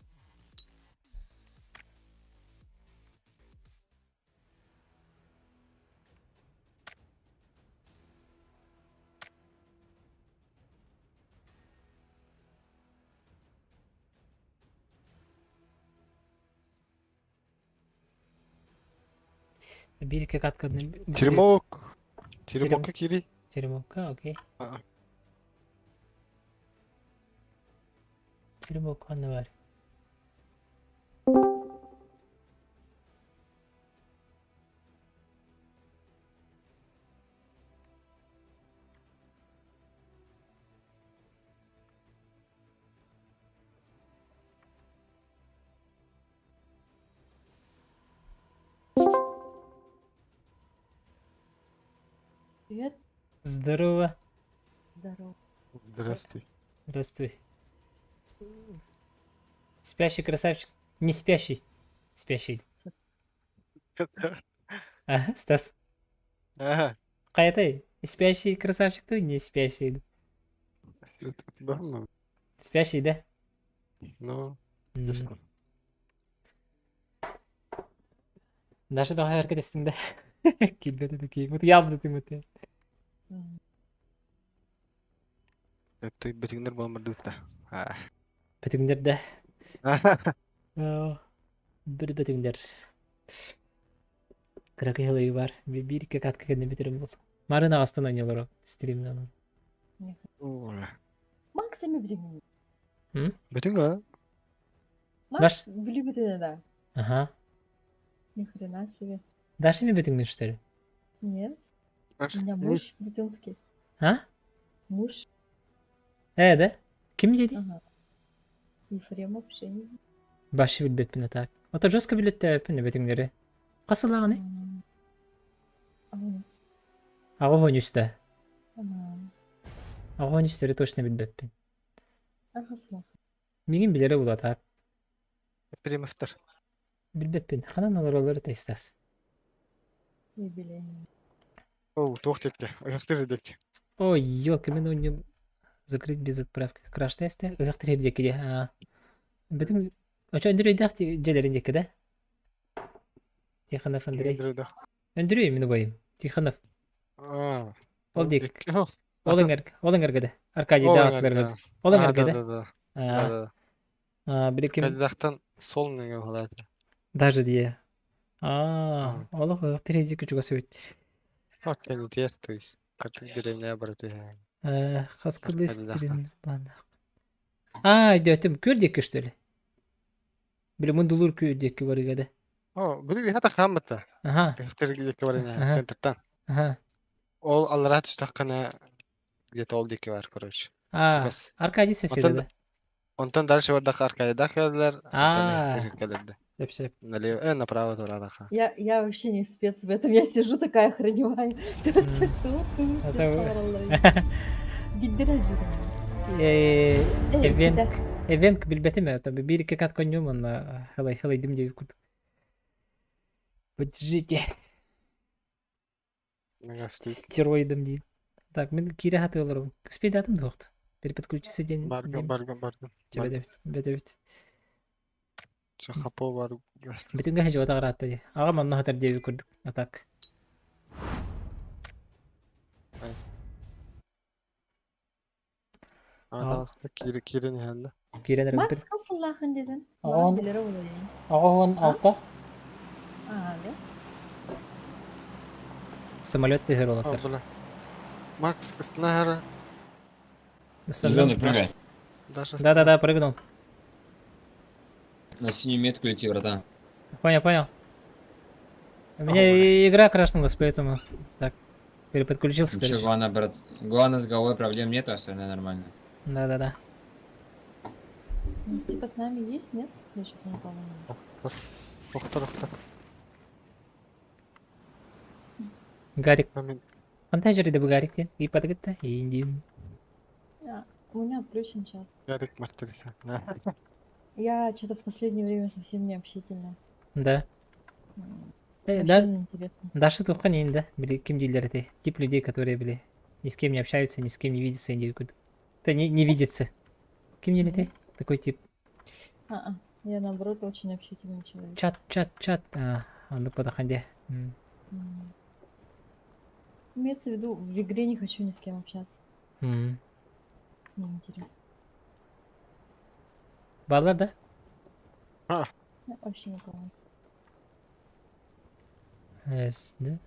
Биир икки катканы Теремок. Теремокка кири. Теремокка, окей. Аа. Теремок ханна бар? Привет. Здорово. Здорово. Здравствуй. Здравствуй. Спящий красавчик. Не спящий. Спящий. Ага, Стас. Ага. Хайатай. Спящий красавчик ты не спящий. Бахма. Спящий, да? Ну, М. деско. Даже daha hareket etsin de. Килбэт это кийин. Ябды ты М, Это битиңнер болмырды да. Аа. Бөтүңдер да. Бір бөтүңдер. Кыракый хылыгы бар. Бир икки катка кэннэ бүтэрим бол. Марын ағастан ойнолоро стримнан. не Ура. Макс эми бүтүн. Битиң а? Макс бүлү бүтүн да. Ага. Ни хрена себе. Даша ми бөтүңдүн что ли? Нет, у меня муж бютунский. А? Муж. Э, да? Ким деди? Ага. Ефремов Женя. Башы билбеппин так. Ото жестко билеттеппин бөтүңдери. Касылаганы? М, А у нас. Ага хонюста. Ага. Ага хонюстери точно билбеппин. Ага, слава. Мигин билере була так. Примовтар. Билбеппин. Ханан олоролор тестас. Юбилейный. Оу, туох текте. Ыгастыр декте. Ой, ёлка, мен ойнем закрыть без отправки. Краш тесте. Ыгактыр декиде. А. Бөтүң Очо Андрей дах желерин деки да? Тихонов Андрей. Андрей Андрей мен убайым. Тихонов. Аа. Ол дек. Ол эңер, ол эңергеде. Аркадий дагатларга. Ол эңергеде. Да, да, да. Да, А, биреким Кайдактан сол менен халат. даже дие. А, ол ыгактыр деки чуга сөйт. Вот не тест, то есть. Как деревня брат. Э, хаскылы Аркадий дахтан. стрин плана. А, өйдөтүм көр деки что ли? Биле мундулур көр деки бар игаде. О, били хата хаммата. Аха, Ыгастыр деке бар Ага. центртан. аха. Ол алрат түстаккана где-то ол деке бар, короче. А, Бас. Аркадий соседи Онтон да. Онтон дальше бардаха Аркадий келдилер. Онтон А. ыгастыр келдилер. Сеп сеп. Налево, направо турадаха. Я вообще не спец в этом. Я сижу такая охреневаю. Это вы- Э, Эвенк, Эвенк билбетим это бир икки кат коньюм онна халай халай дим деп курдук. Подождите, стероидом дии. Так, мен кире хатыларым. Успейдатым дуохт. Переподключиться день. Баргын, баргын, баргын. Бет бет. Хапо бар. Бүтүнгө хежи отагыраатта ди. Ага манна хатар деп курдук. Атак. Кире кире не ханда. Киренер Макс бир. касыллахын дедин. Ага. Билере болайын. Ага он алта. А, да? Самолет тыгыр олаттар. Бла. Макс, снара. Зеленый, прыгай. Даша. Да-да-да, прыгнул. На синюю метку лети, братан. Понял, понял. У меня и игра крашнулась, поэтому так переподключился, Ничего, короче. главное, брат. Главное, с головой проблем нет, а остальное нормально. Да-да-да. Ну, типа с нами есть, нет? Я что-то не помню. Охтар, охтар. Гарик. Мен Фантазер да Гарик ден. И подготта, индин. А, у меня отключен чат. Ярик мартыр. Я что-то в последнее время совсем не общительна. Да. М. Э, Вообще да, неинтересно. Даша туохха нин да, били ким дииллэр этэй? Тип людей, которые были ни с кем не общаются, ни с кем не видятся, не, да не, не видятся. Ким диэн этэй? Такой тип. А-а. Я наоборот очень общительный человек. Чат, чат, чат. А, оннук буоллахан дии. М. М. Имеется в виду, в игре не хочу ни с кем общаться. М. Неинтересно. Бааллар да? Я вообще никого. Эс, да?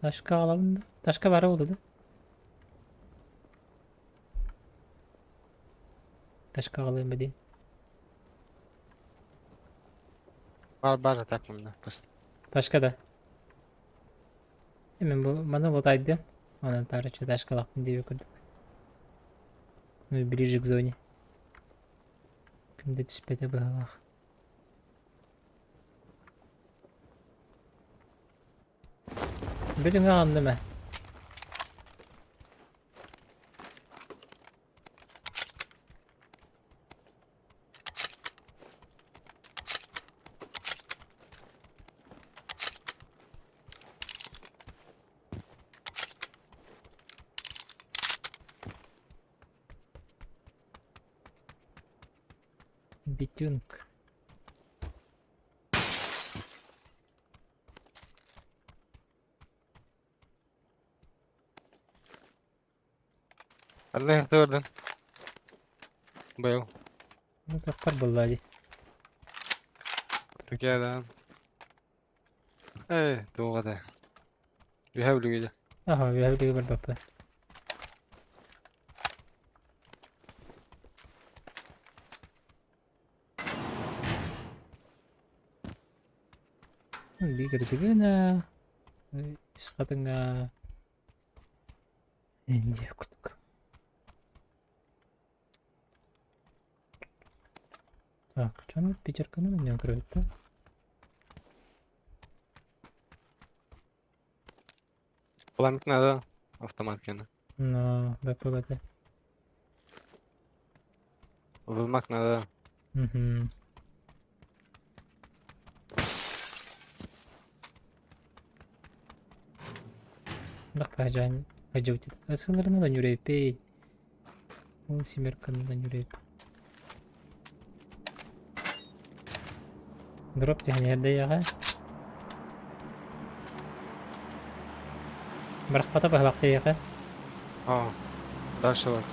Ташка аҕалабын да? Ташка баара буолла да? Ташка аҕалыам диэн. Бар бар так мында. Пос. Ташка да. Мен бу маны лутайдым. Онон таарыччы ташкалаахпын диэбит курдук. Ну, ближе к зоне. Ким да түспэтэ быһалаах. Бүтүҥ аҕынным ээ. Битюнг. Алла эрдэ Быйыл. Ну, тохтор буолла дии. Түркиядан. Эй, туоҕа да. Үһэ бүлүгэ Аха, үөһэ билиги барбаппын. Биир гына үс хатыҥҥа Индия курдук. Так, что мы пятерка на меня кроет, да? Пламик надо. Автомат кена. Но, БПВД. Вымак надо. Угу. Бах пахжан хажабытит. Асхаларына да нүрейпей. Ол семерканы да нүрейп. Дроп тиһэньэрдэ яҕа. Барахпата баһалахта яҕа. А, дальше вот.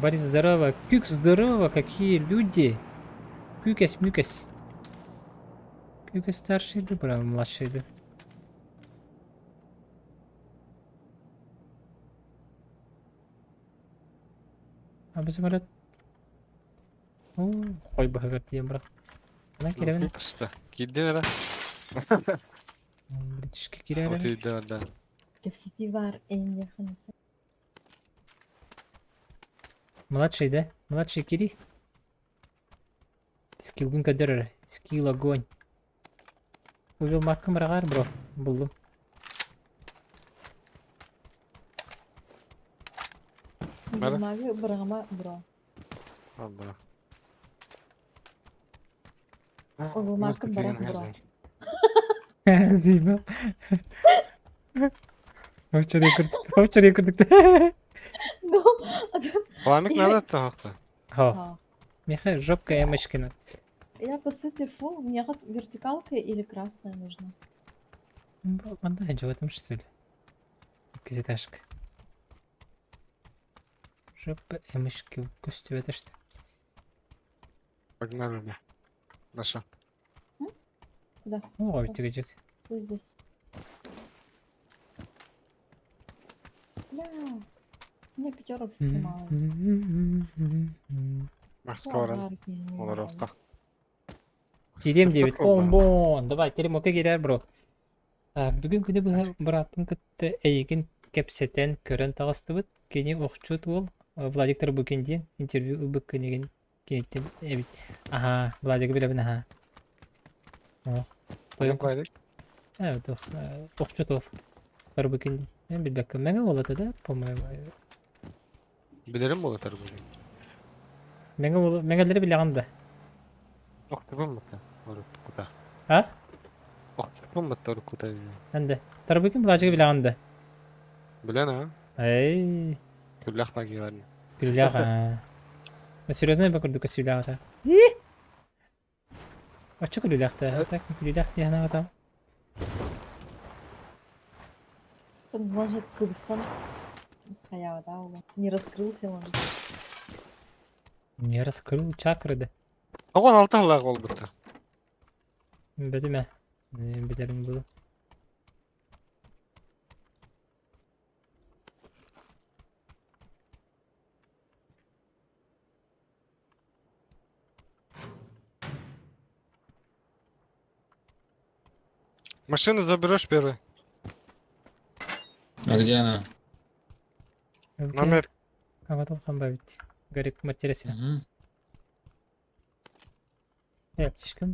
Борис, здорово. Кюк, здорово, какие люди. Күкэс, мүкэс. Күкэс старший да, бра, младший да. А бу самолет. О, хой баһыгар тиийэн барах. Ханан кирэбин? Просто. Киирдин эрэ. Бритишке киирээрэ. Утуйда да. В сети бар Энди Ханаса. Младший, да? Младший кири. Скиллгын көрдөр Скилл огонь. Увел маркам рагар, бро. Буллум. Бара? Маги бырама бро. Алла. Ылымакы барах бро. Зима. Овчарый курдук. Овчарый курдук. Ну, а то- Пламик надо тахта. Хо. А. Миха жопка эмочкина. Я по сути фу, мне вот вертикалка или красная нужна. Манда в этом что ли? Кизиташка. Жопа эмочки көстүбэтэ что. Погнали. Наша. Куда? О, тигичик. Пусть здесь. Бля, у меня пятерок мало. Москва. Олорохта. Кирем 9. Такой Омбон. Давай, теремокка кирэр бро. Бүгүн күнү быһа бырааппын кытта эйигин кэпсэтэн көрөн таҕыстыбыт. Кини охчут уол Владик Тарбукин диэн интервью ылбыт кинигин киниттэн эбит. Аха, Владигы билэбин аха. Ох, тойон Владик. Э, туох, охчут уол Тарбукин диэн. Мен билбэккин. Мэҥэ уола этэ да, по-моему. Билэрим буолар Тарбукин. Мэҥэ уола, мэҥэлэри билэҕин да? Охтубун мата. Орут кута. А? Охтубун. Помматтар кута. Энде. Тарбыкин былаачыгы билэҕин да? Билэн а? Эй, Күллэх багиалар. Күллэх аа. Серьезно ба курдук сүлээх ата. Оччо күлүүлээх да, так күлүүлээх дии санаабатам. Там, может, Кыргызстан Хаява, да, оба. Не раскрылся, может. Не раскрыл чакры да. Оҕон алта ылаах буолбута. Бэтимэ. Билэрим булу. Машину заберешь первый. А где она? Номер. Аватал бабить. Гарик матересина. Угу. Аптечка.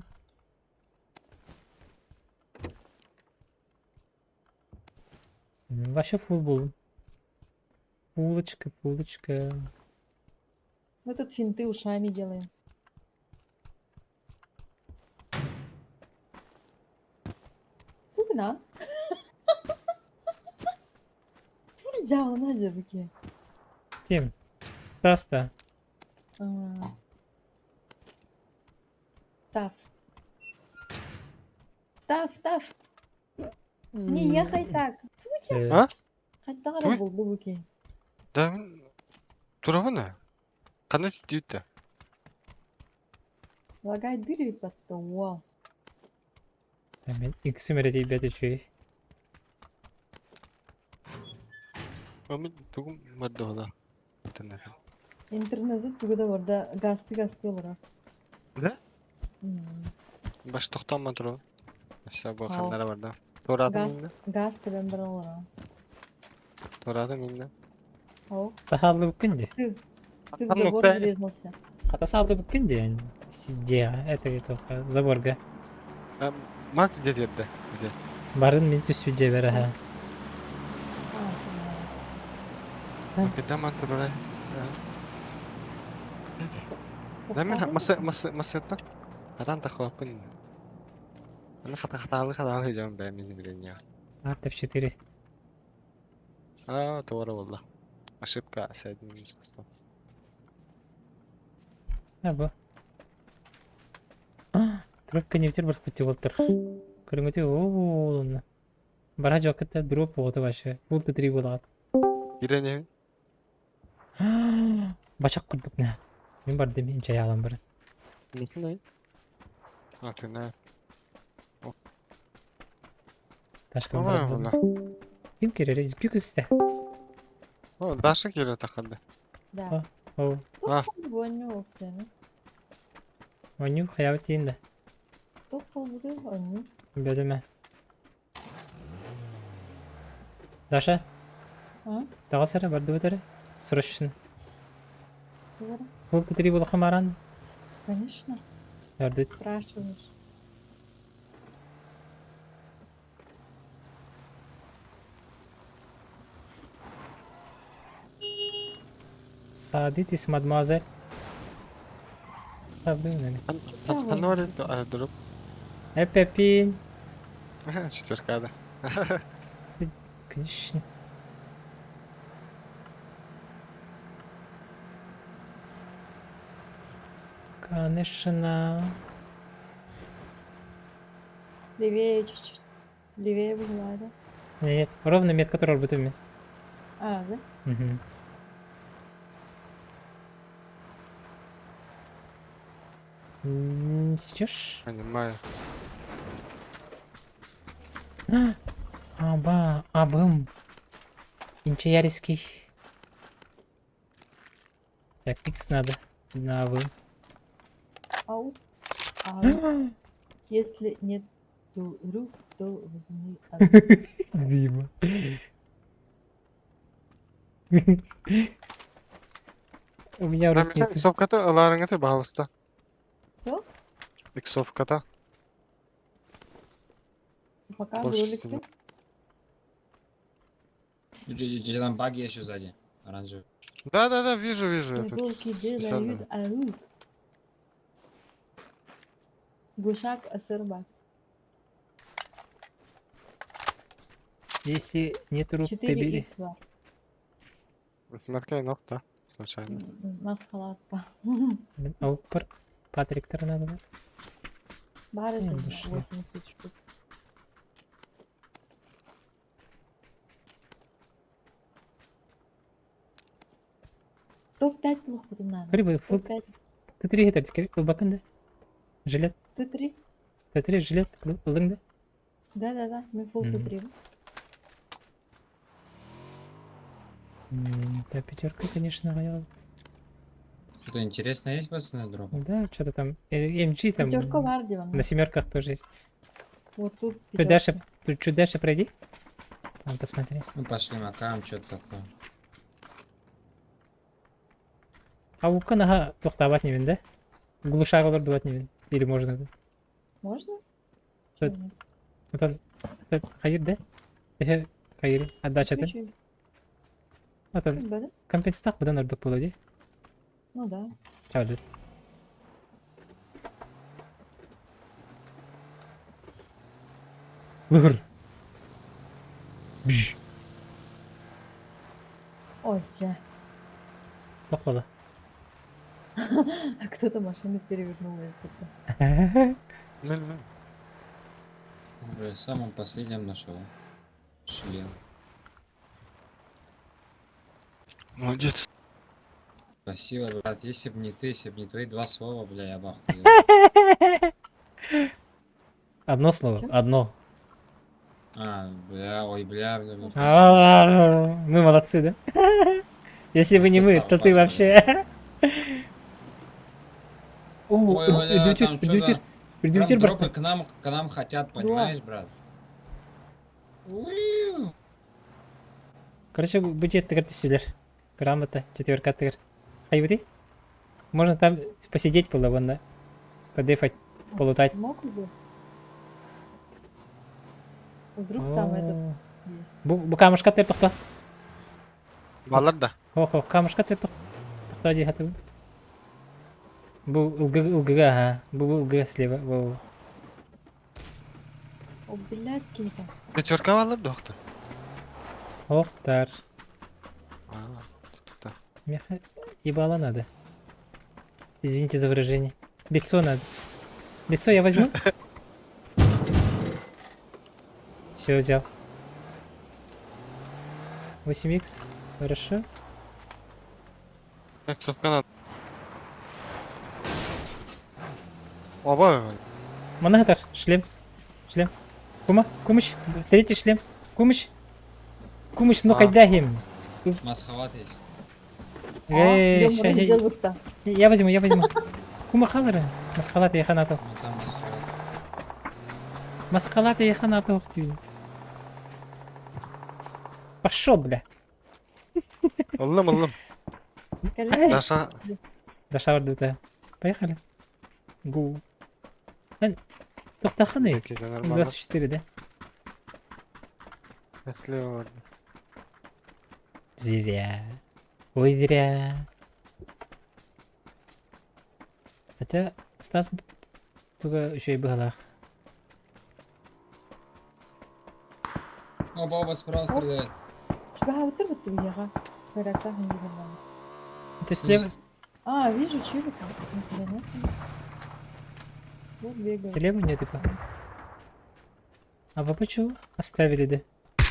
Вообще фул был. Фулочка, фулочка. Мы тут финты ушами делаем. Тугна. Тур Надя быки. Ким? Стас-то. Таф. Таф, таф. Не ехай так. А? Хаттагара Туй? болду буки. Да, турабына. Қандай тийтті? Лагай дыры потом. Мен иксим эрэ тиийбэт үчүгэй. Мен тугум мардоғда. Интернет. Интернети тугуда барда гасты гасты олар. Да? Баш тоқтамма туру. Аша бу қандара бар да. Турадым Газ, инде. газ тебен бар олар. Турадым инде. Ау. Тахаллы бүккүн дии. Ты в Там забор ну, врезался. Хата салды бүккүн дии. Сидя, это только заборга. Макс где дерді? Где? Барын мин түспүт дьиэбэр аха. А, понимаю. Кеда ман турара. Да мен масы масы масыта. Атан тахлаппын. Аны хата хаталы хаталы жам бәмиз билен я. Арт F4. А, туара болла. Ошибка соединение искусства. А, бу. Трубка не ветер барып болтыр. Көрүңөтү ооо. Бара жакытта дроп болду вообще. Фул три болот. Кирене. Бачак курдук на. Мен бар демен чай алам бар. Несин А, ты на. Ташкын Ой, бар. бля. Ким керере? Күкүстэ. О, Даша кире таханды. Да. О, А. Воню оксена. оню хаябы тиин да. Топ болду оню. Бөдөмө. Даша, А? тагы сара барды бөтөрө. Срочно. Говорю. Фул три болот хамаран. Конечно. Ярды. Спрашиваешь. Садитесь, мадемуазель. Табдым Ханори дроп. Эпепин. Четверка, да. Конечно. Конечно. Левее чуть-чуть. Левее была, да? Нет, ровно метка которая будет у меня. А, да? Угу. Сейчас. Понимаю. Аба, абым. Инчеярский. Так, икс надо. На абым. Ау. Ау. Если нет рук, то возьми одну. Дима. У меня рук нет. Иксовката ыларыңыты бағалыста. Что? Иксовката. Пока в Больше ролике. всего. У тебя там баги еще сзади. Оранжевый. Да, да, да, вижу, вижу. я тут. Иголки специально. делают аук. Гушак асырбак. Если нет рук, ты бери. 4х бар. Маркай ног, да? Случайно. Нас халатка. Опыр. Патриктар надо бар. Бар это душа. 80 штук. Топ-5 плохо будет надо. Грибы, фул. Топ-5. Т3 это теперь ылбакын да? Жилет. Т3. Т3 жилет ылдың да? Да-да-да, мы фул Мгм. Т3. Да, пятерка, конечно, роял. Что-то интересное есть, пацаны, дроп? Да, что-то там. МГ там. Пятерка бар диван. На семерках тоже есть. Вот тут Чуть дальше, пятерка. тут чуть дальше пройди. Там посмотри. Ну, пошли макаем, что-то такое. А у ага, тохтабат не да? Глушагалар дуват не Или можно? Да? Можно? Что Чё нет? Вот он, хайыр, да? Хайыр, отдача ты. Чуть-чуть. Вот он, Да, да? компенсатах будан ордук было, Ну да. Чалды. Лыгыр. Бж. Ой, че. Бак бала. А кто-то машину перевернул. я что-то. Мен, мен. Бля, самым последним нашел. Шлем. Молодец. Спасибо, брат. Если бы не ты, если бы не твои два слова, бля, я бы охуел. Одно слово, Чё? одно. А, бля, ой, бля, бля, бля. А, Мы молодцы, да? Если бы не мы, то ты вообще. О, Ой, бля, там придютер, чё-то... придютер, Прям дропы к нам хотят, понимаешь, брат? Уиу. Короче, бюджет тыгыр түсүлер. Грамота, четверка тыгыр. Хайбути? Можно там посидеть было, вон, да? Подыфать, полутать. Мог бы? Вдруг там этот О. есть. Бу, бу камушка тыр тохта. Балар да. Хо-хо, камушка тыр тохта. Тохта ди хаты. Бу ылгы ылгыга, ага. Бу ылгыга слева. Во. О, блядь, какие-то. Пятерка балар да охта. Хохтар. А, тут Меха ебало надо. Извините за выражение. Лицо надо. Лицо я возьму? Все, взял. 8х. Хорошо. Иксовка надо. Оба. Моногатар. Шлем. Шлем. Кума. Кумыч. Третий шлем. Кумыч. Кумыч, ну А. кайдахим. Масхалат есть. Эй, Эй, ща, ща, я возьму, я возьму. Кума халары. Масхалат я ханату. Ну там масхалат. Масхалат я ханату. Пошел, бля. Ыллым, ыллым. Даша. Даша вардыта. Поехали. Гу. Тохтаханы. 24, да? Если Зря. Ой, зря. Хотя Стас только еще и быгалах. Оба, оба справа стреляют. Ты слева? А, вижу челика. Нихрена себе. Вот бегает. Слева нет, типа. А вы почему оставили, да?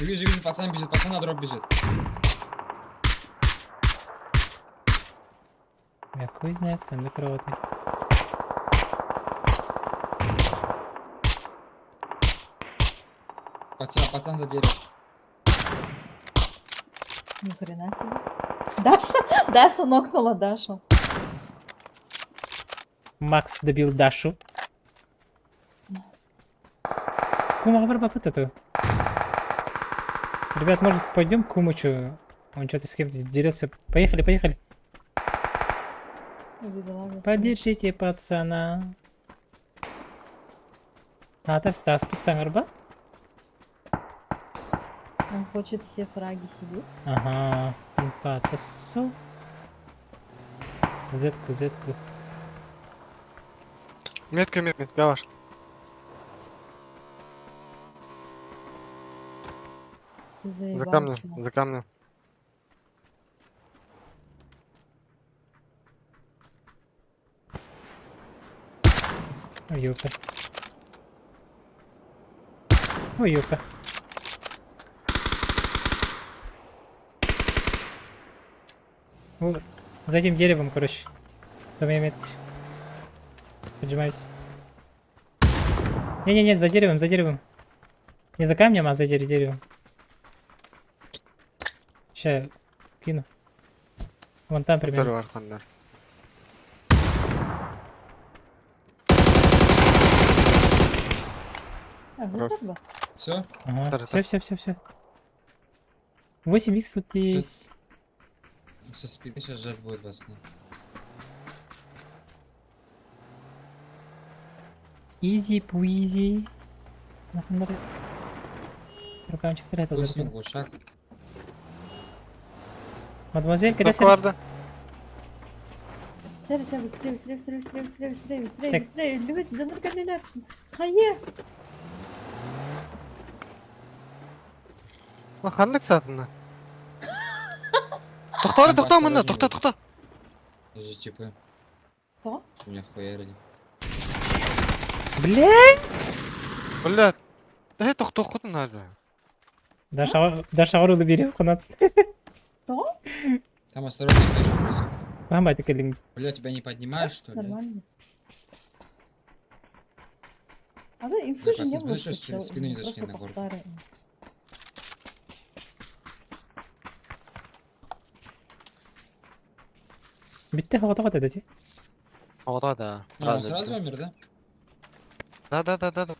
Вижу, вижу, пацан бежит, пацан на дроп бежит. Я хуй знает, там на кровати. Пацан, пацан за деревом. Ни хрена себе. Даша, Даша нокнула Дашу. Макс добил Дашу. Кума вот это. Ребят, может, пойдем к Кумычу? Он что-то с кем-то дерется. Поехали, поехали. Увидела. вот. Поддержите пацана. А, это Стас, пацан, арбат? Он хочет все фраги себе. Ага, инфа, тасов. Зетку, зетку. Метка, метка, метка ваш. Ты За заебал, камнем, чувак. за камнем. Ой, ёпта. Ой, ёпта. Вот, за этим деревом, короче. За моей меткой. Поджимаюсь. Не-не-не, за деревом, за деревом. Не за камнем, а за деревом. Сейчас кину. Вон там примерно. Второй архандар. А, Хорош. вот так Все? Ага. Тара-та. Все, все, все, все. 8 х тут есть. Со спины сейчас жать будет, пацаны. Изи пуизи. Нахуй Рукавчик третий Пусть должен. глушак. Мадемуазель, когда Только варда. Ча, ча, быстрее, быстрее, быстрее, быстрее, быстрее, быстрее, быстрее, Так. быстрее. Люди, да наркомиля. Хае! Lan ханнык саатына. Тохтоо, тохтоо мына, Осторожнее тохтоо, будь. тохтоо. Даже типы. Кто? Меня хуярили. Блядь! Блядь. Да тохтоо хотун надо. Даша Орлы бери хунат. Кто? Там осторожнее, конечно, бросил. Мама, ты калин. Бля, тебя не поднимаешь, что ли? Нормально. А да, инфы же Да, не было. просто слышишь, чел, спину не зашли просто на горку. повторы. Битте хавата хавата дати. Ора да. А, он сразу умер, да? Да, да, да, да, да.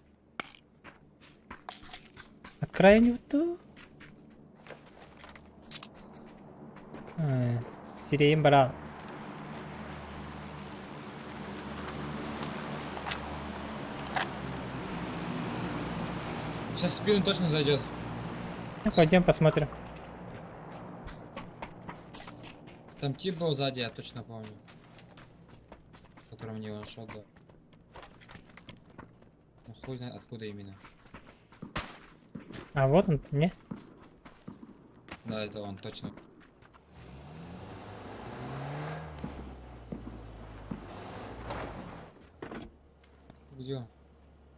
От крайнего ту. Сирейм барал. Сейчас в спину точно зайдет. Ну, пойдем посмотрим. Там тип был сзади, я точно помню. Который мне ваншот дал. Ну хуй знает откуда именно. А вот он, не? Да, это он, точно. Где он?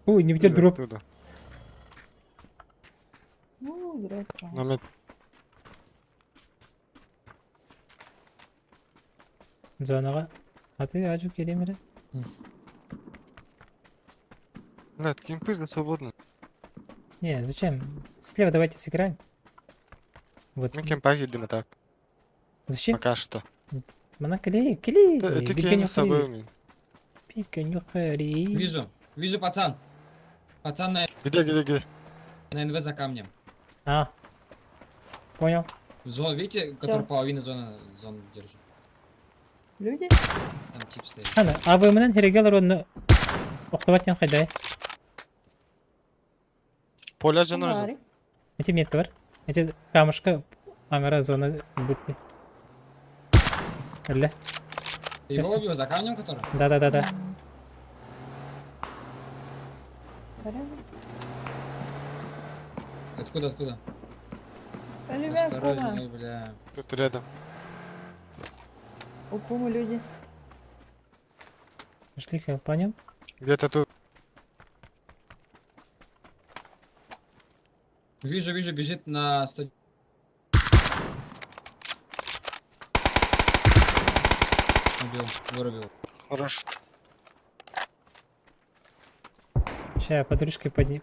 Ой, не видел дроп. Оттуда. Ну, дроп. а. На мет. Зонага. А ты ажу келемере. Блядь, кемпы же свободны. Не, зачем? Слева давайте сыграем. Вот. Мы кемпа едем так. Зачем? Пока что. Мана клей, клей. Это я с собой умею. Вижу, вижу, пацан. Пацан на, Где, где, где? на НВ за камнем. А. Понял. Зон, видите, который половину зоны, зону держит. Люди? Там тип стоит. Ана, а вы менен херегелер оны оқтабаттен қайдай. Поля же нужно. Фонарик. Эти метка бар. Эти камушка амера зона бітті. Әлі? Ты его Сейчас. убил за камнем, который? Да-да-да-да. Порядок. Откуда, откуда? Ребят, Осторожнее, кума. ой, бля. Тут рядом. У кумы люди. Пошли хелпанем. Где-то тут. Вижу, вижу, бежит на 100. Убил, вырубил. Хорошо. Сейчас подружки подни...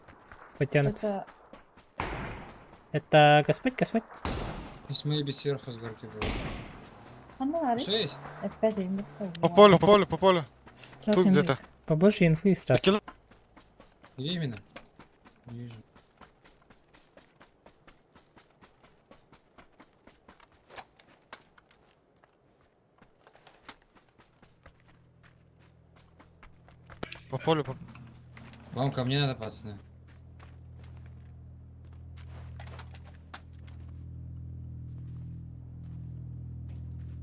подтянутся. Это Это Господь, Господь. То есть мы без сверху с горки были. фонарик. Что есть? Опять я им По полю, по полю, по полю. Стас, Тут инфы. где-то. Побольше инфы, Стас. Кило- Где именно? Не вижу. По полю, по... Вам ко мне надо, пацаны.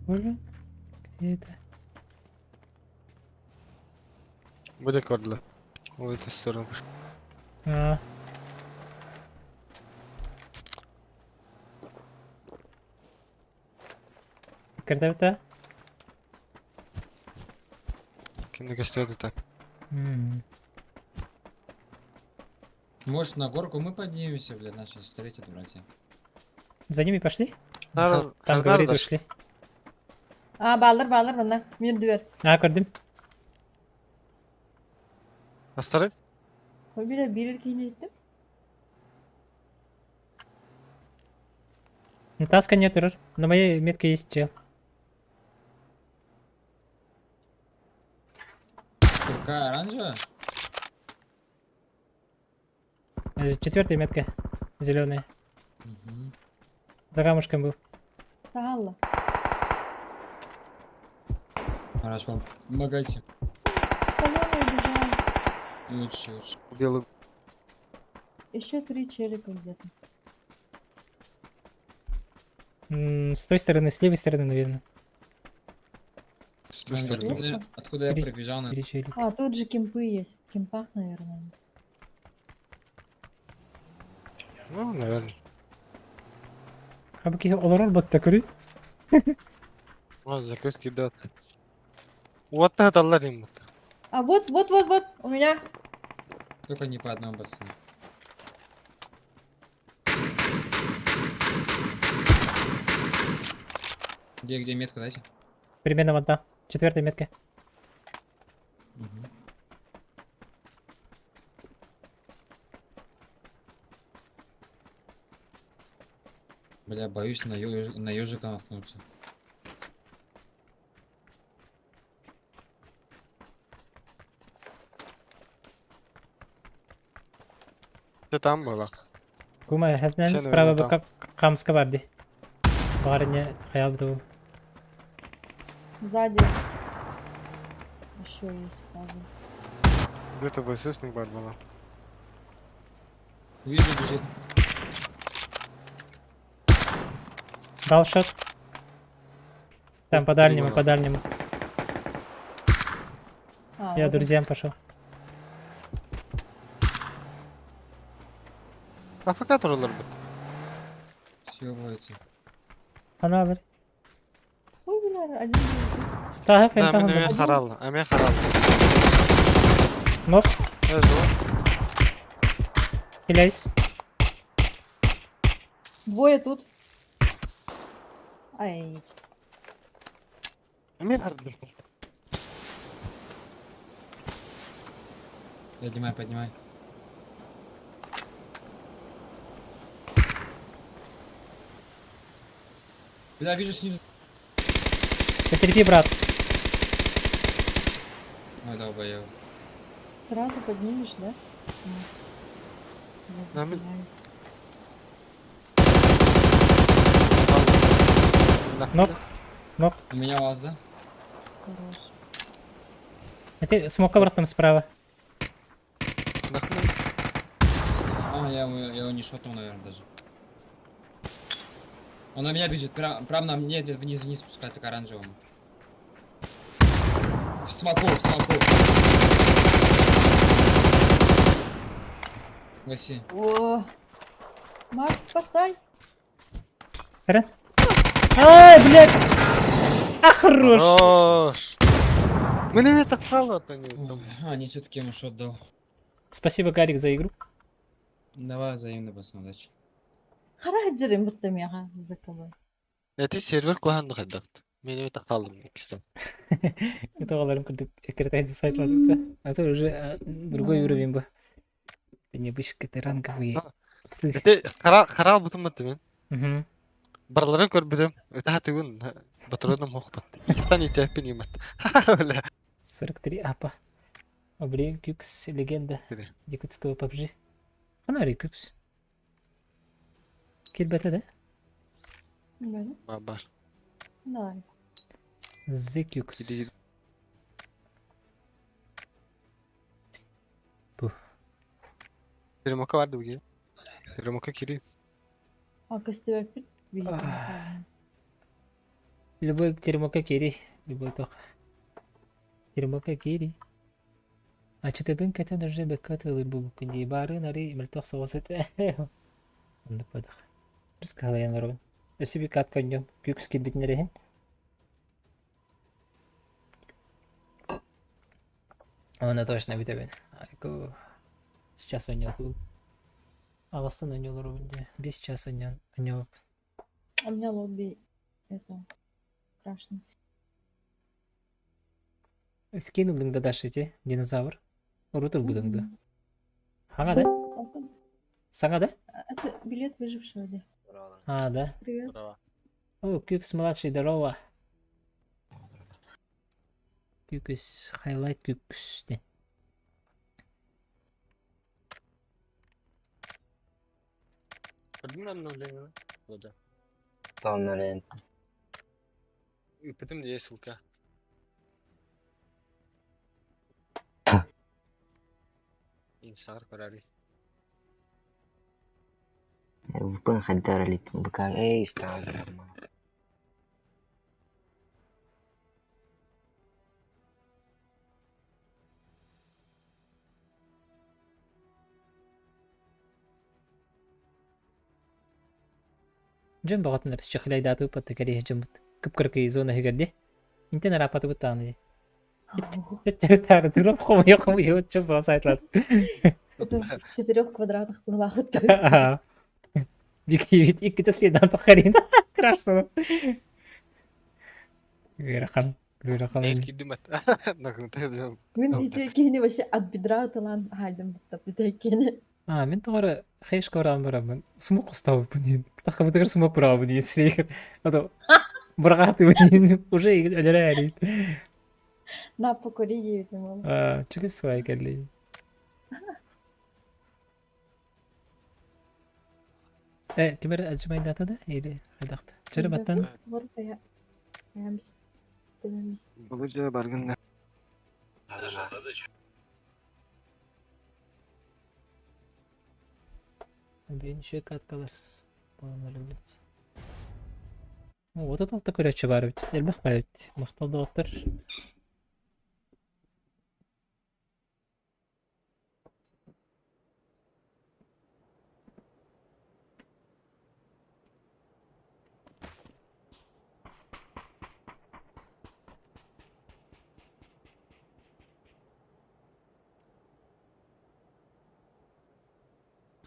Оля, Где это? Будет кордла. В эту сторону. А. Кертебите? Кини көстүөт этэ. Может, на горку мы поднимемся, блядь, нас сейчас встретят, братья. За ними пошли? Нар- Там, говорит, Нардаш. ушли. А, бааллар, бааллар, манна. Мин дүөр. А, көрдүм. Астары? Ой, бile биир киһини иттим. Ну, Таска нет, Рор. На моей метке есть чел. Какая оранжевая? Четвертая метка. Зеленая. Угу. За камушком был. Сагалла. Хорошо, помогайте. Колено убежал. Лучше, лучше. Белый. Еще три челика где-то. С той стороны, с левой стороны, наверное. С той стороны. Откуда я прибежал на Три челика. А, тут же кемпы есть. В кемпах, наверное. Ну, наверное. Хабки олорор батта көрүй. Может, закрыть ребят. Вот это алларим. А вот, вот, вот, вот, у меня. Только не по одному, пацаны. Где, где метку дайте? Примерно вот там. Четвертая метка. Угу. Бля, боюсь на ежика наткнуться. Что там было? Кума, хәзнән Сен справа наверное, бу камска бар ди. Барыня хаял бит ул. Сзади. Еще есть, правда. Где-то ВСС-ник бар была. Вижу, бежит. Дал шот. Там по дальнему, Перегнал. по дальнему. А, Я вот он. друзьям пошел. АФК туралар бит. Съебывается. Ана бер. Ой, бля, один. был. Стаһы Да, мен кайта. мен харал, а мен харал. Нок, Э, жо. хиляйс. Двое тут. Ай, Мен харал. Поднимай, поднимай. Бля, вижу снизу. Потерпи, брат. Ой, долбоёб. сразу поднимешь, да? Нет. Я Да, мы- запыляюсь. Нок. Нок. У меня вас, да? Хорош. А ты смока брат там справа. А, я его не шотнул, наверное, даже. Он на меня бежит, прям на мне, вниз, вниз спускается к оранжевому. В смоку, в смоку. Гаси. О, Макс, спасай! Хрен. Ай, блядь. А, хорош. Хорош. Мы не так мало то не. Ой, А, не, все-таки ему шот дал. Спасибо, Гарик, за игру. Давай взаимно, пацаны, удачи. Харахджерим будто мега за кого. Эти сервер куханды кайдакт. Мен өтө калдым иксте. Это аларым курдук экретайды сайтлады. А то уже другой Да. уровень был. Это необычно, это ранговые. А. Псы. Эти харал харал бутум мен. Мгм. Барлары көрбүдүм. Өтө хатыгын батыродум хокпат. Тан итеппин имат. Бля. 43 апа. А, блин, Кюкс, легенда Тебе. якутского PUBG. Анари Кюкс. Килбете, да? Да, Бар. Давай. The Кюкс. Иди, иди. Бу. Теремока бар дуги. Теремока кири. А, костюм Ах. Любой теремока кири. Любой ток. Теремока кири. Ачыкагын кэтэн уже бэккатылы бу күнди бары нары мөлтөх соҕус этэ. Оннук буолуох. Рыскалайан барабын. Өссө би кат көнньөм. Күкс килбитин эрэһин. Оны точно бүтэбин. Айку. Сейчас ойнотубун. Аҕыстан ойнолоробун дии. Бес час ойнолоп. У меня лобби это страшно. Скинулың да дальше ити, динозавр. Урут ылбытыҥ дуо? Хаҥа да? Саҥа да? Это билет выжившего, да. А, да. Привет. О, Кюкс младший, здорово. Кюкс, хайлайт Кюкс. диэн. Көрдүм обновление? Да. Обновление. Ыппытым дии ссылка. Инсар көрөри. Букын хайдар элит бука эй Инстаграм. Дьон бөҕөтүн чехляйдаатыбыт кэриэһэ дьоммут. Кып-кыракый зона иһигэр дии. Интэн арааппатыбыт даҕаны дии. Төттөрү хомуйа хомуйа отчо бөҕө сайтлат. Это в четырех квадратах была. Бикибит иккитэ спидан тахарин. Крашно. Ыарахан. Ыарахан. Эр киирдим бат. Нахрен Мин ити киһини вообще от бедра ытылаан хаайдым бутта кини. А, мин тоҕо хэш көрөн бараммын смок хостообуппун диэн. Таххабытыгар смок быраҕабын диэн сиригэр. Ото быраҕаатыбын диэн уже өлөрө эрийт. На покори диэбитим ол. А, чүгүс свай кэлли. Э, кимэр отжимайдаата да или хайдахта? Чөрө баттан. Былыр баргын Бин үшө каткалар. Баланар блядь. 36 көрөөччү баар эбит. Элбэх баар эбит. Махтал доҕоттор.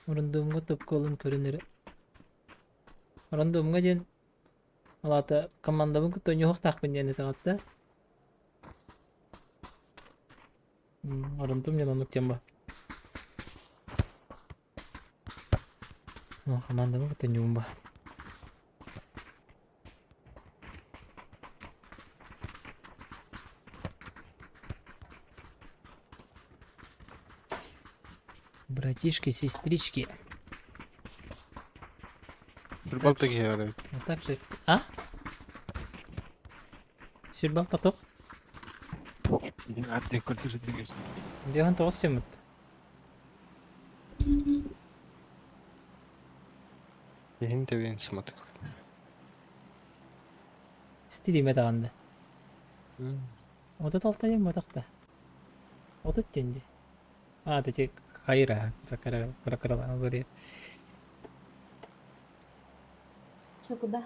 Рандомҥа топка ылан көрөн эрэ. Рандомҥа диэн ол аата командабын кытта оонньуохтаахпын диэн этэҕит да? Рандом диэн оннук диэн баар. Командабын кытта оонньуум баар. Братишки, сестрички. Футбол киһи А также... А? Сүрбал татох. Биһан тоҕус семмит. Иһин тэбиэн суматык. Стриме даҕаны. 36 диэн буотах да. 30 диэн дии. А, ити хайыр кыра кыра кыралаан олорор. Чё, куда?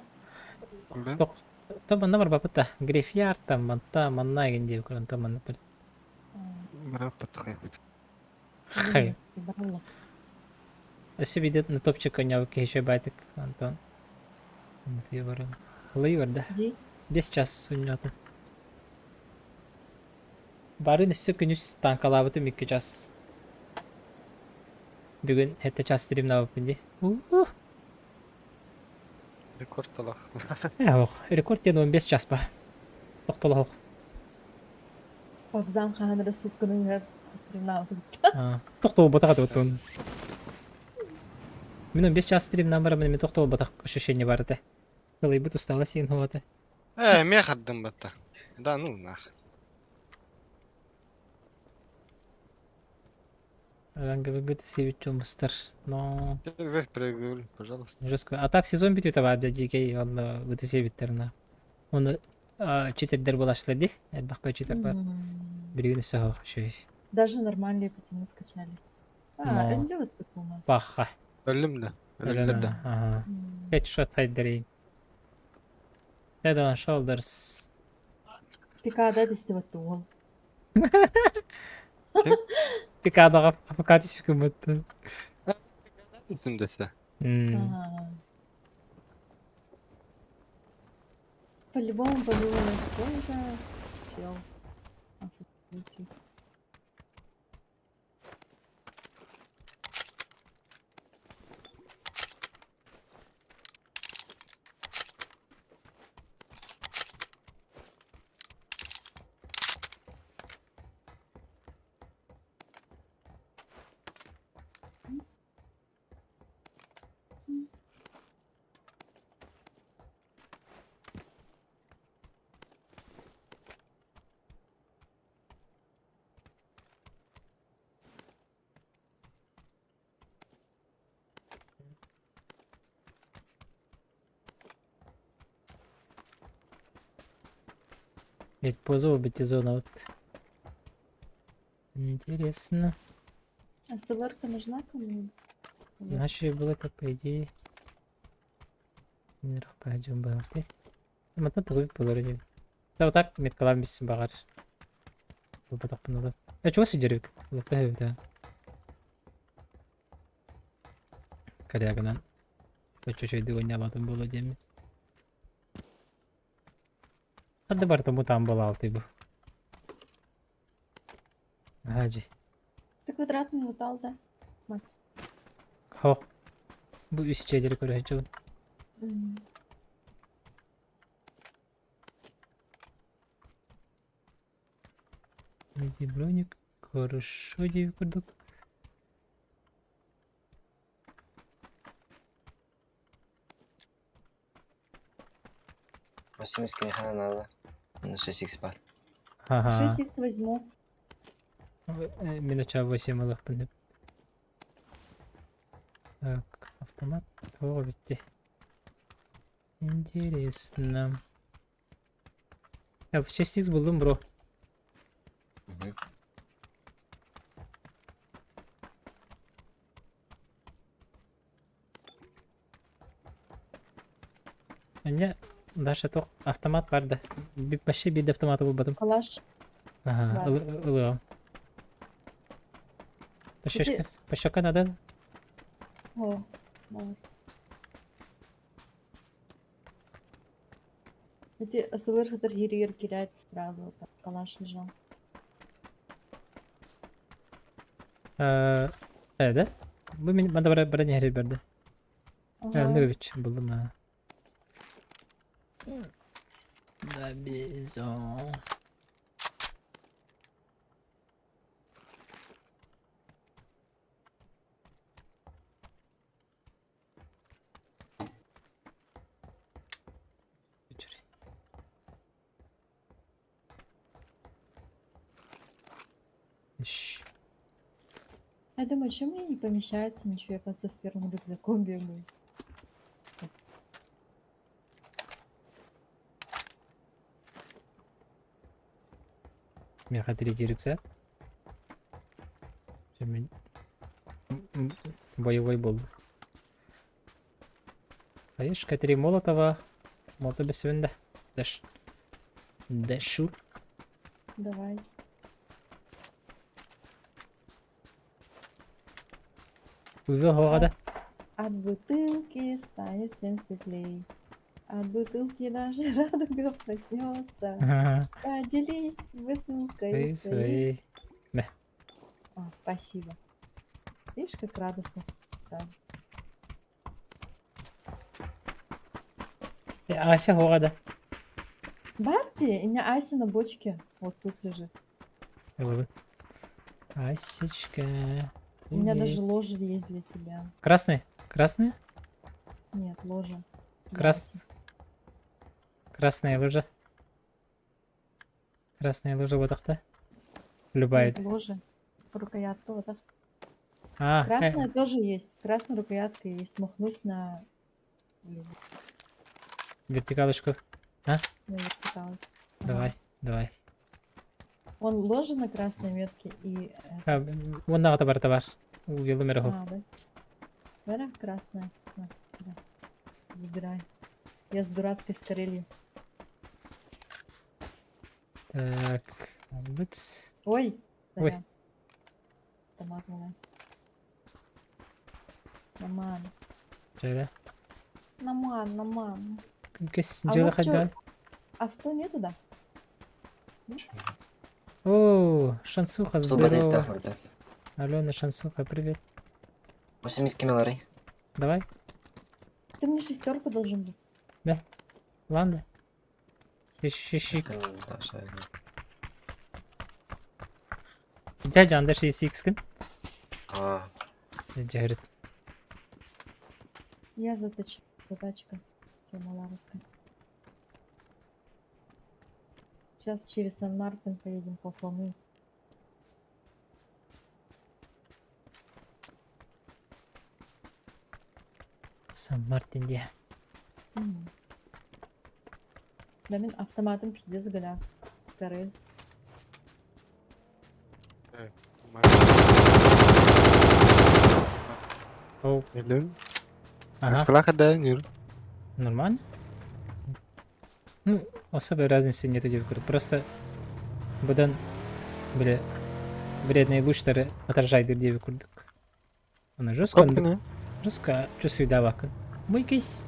То манна барбаппыт да. Грифьяр там манта манна игин диэбит көрөн там манна Бараппат Хай. Өссө биирдэ на топчик оонньообут киһи үчүгэй баайдык Антон. Оннутуйа баран. Ылый барда. Бес час оонньоотум. Барын өссө күнүс танкалаабытым икки час. Бүгүн сэттэ час стримнаабыппын дии. Ух! Рекорд талах. Э, рекорд диэн 15 час ба. Тохтолоох. Павзан хаһан эрэ суукканы стримнаабытым. Тохтолботах этэ Мин 15 час стримнаан бараммын мен тохтолботах ощущение бар этэ. Ылыйбыт устала сиэн хуата. Э, эмиэ хардым батта. Да, ну нах. Ранговый сиэбит дьоммустар. Но... Вверх прыгнули, пожалуйста. Жестко. А так сезон бүтүүтэ баар дьэ дьиикэй онно ыты сиэбиттэр на. Оны читердер булашлар дии. Элбэх читер бар. Билигин өссө суох үчүгэй. Даже нормальные пацаны скачали. А, Но. өллү вот Паха. Өллүм да. Өллүлэр да. Ага. Headshot хайдарый. Head on shoulders. Пикада түстэ вот уол. Пикадаҕа АФК түспүккүн Үтүн дэсэ. Ага. По-любому подумала, что это чел. Офигеть. Ведь позову зона вот. Интересно. А СЛРка нужна кому-нибудь? Иначе было так, по идее. Пойдем бы. Мантан тугу болор ини. Да вот так меткалаан биссин баҕар. Булбатахпын ыла. Э, чугас сидер Лапа да. Корягынан. Чуть-чуть дыгоннябатын буолуо диэммин. Хадды барыта мутаан буола алтый бу. Хаджи. Ты квадратный лутал, да, Макс? Хо. Бу үс дьиэлэри көрө сылдьабын. Броник. Хорошо диэбит курдук. 80 механа надо. На 6х бар. Ага. 6х возьму. Мин оча 8 ылыахпын. Так, автомат тоҕо битти. Интересно. Я 6х буллум, бро. Мгм. Анне Даша тоқ автомат бар да. Вообще биир автоматы булбатым. Калаш. Ага, Бар. ылыам. Пощечка, пощека надо. О, давай. Эти СЛР хатар кирять сразу, там калаш лежал. Э, да? Бу мин манда бара бара нehri берди. Ага. Нырвич булдум на. La maison. Ищ. Я думаю, чем мне не помещается ничего, я просто с первым рюкзаком бегаю. Меха третий рюкзак. Боевой был. Хаешка три Молотова. Молотова бесвинда. Дэш. Дэшу. Давай. Увел да? От бутылки станет всем светлей. От бутылки даже радуга проснется. Поделись бутылкой своей. О, спасибо. Видишь, как радостно стало. Ася хоҕа Барти, у меня Ася на бочке. Вот тут лежит. Асечка. У меня даже ложа есть для тебя. Красный? Красный? Нет, ложа. Для Крас... Аси. Красная лужа. Красная лужа вот так-то. Любая. Нет, ложа. Рукоятка вот так. А, Красная тоже есть. Красная рукоятка есть. Махнуть на... Вертикалочку. на вертикалочку. Ага. Давай, давай. Он ложа на красной метке и... А, Вон на бар товар. Увелу мирохов. А, да? Вера красная. На, да. Забирай. Я с дурацкой скорелью. Так. Быц. Ой! Ой. сорян. Автомат у нас. Наман. Чэ Наман, наман. Кэс А у дьыала нас чё, хайдаҕый? авто нету, да? О, Шансуха, Слаботы здорово. да. Алена, Шансуха, привет. 80 кемелары. Давай, Ты мне шестерку должен был. да. Ладно. Ши-ши-ши. Дядя анда 6 кын. А, Дьэһэрит. Я заточу. Задачка. Всё, маларовская. Сейчас через Сан-Мартин поедем по Фомы. Сан-Мартин дии. М. Да, мин автоматом пиздец голя. Горы. Оу. Миллион. Ага. Кулаха да, нюр. Нормально? Ну, особой разницы нет диэбит Просто быдан били вредные лучтары отражайдыр диэбит курдук. Оны жестко Копкина. жестко чувствуйдаабаккын. Бу иккис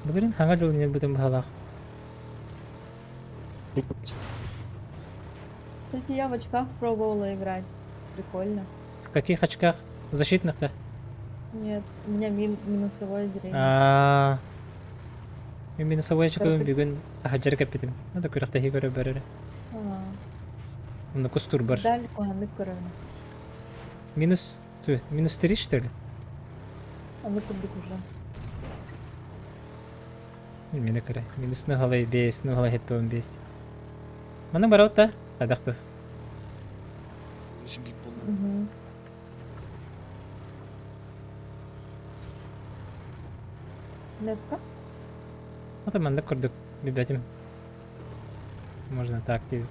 Былырын хаҥа дьыл ньирбитин быһалаах. Кстати, я в очках пробовала играть. Прикольно. В каких очках? Защитных-то? Нет, у меня минусовое зрение. Аа. Мин минусовой очкобун Perfect. бүгүн таһырдьа кэппитим. Это күрэхтэһии көрө барар. А, Онно кустуур бар. Далеко, аны көрөбүн. Минус минус 3 что ли? Аны курдук уже. Мені көрө. Минус нугалай 5, нугалай 75. Маны барабыт да? Хайдах ту. Угу. Нетка? Ото маннык курдук билбэтим. Можно так диэбит.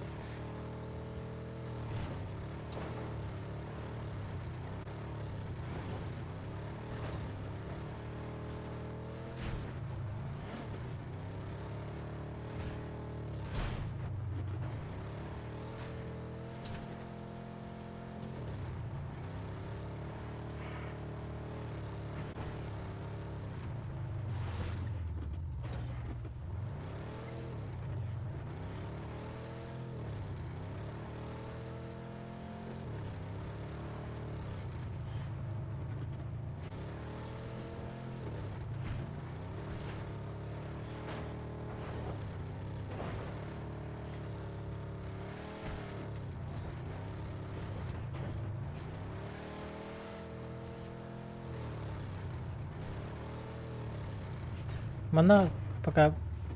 Манна пока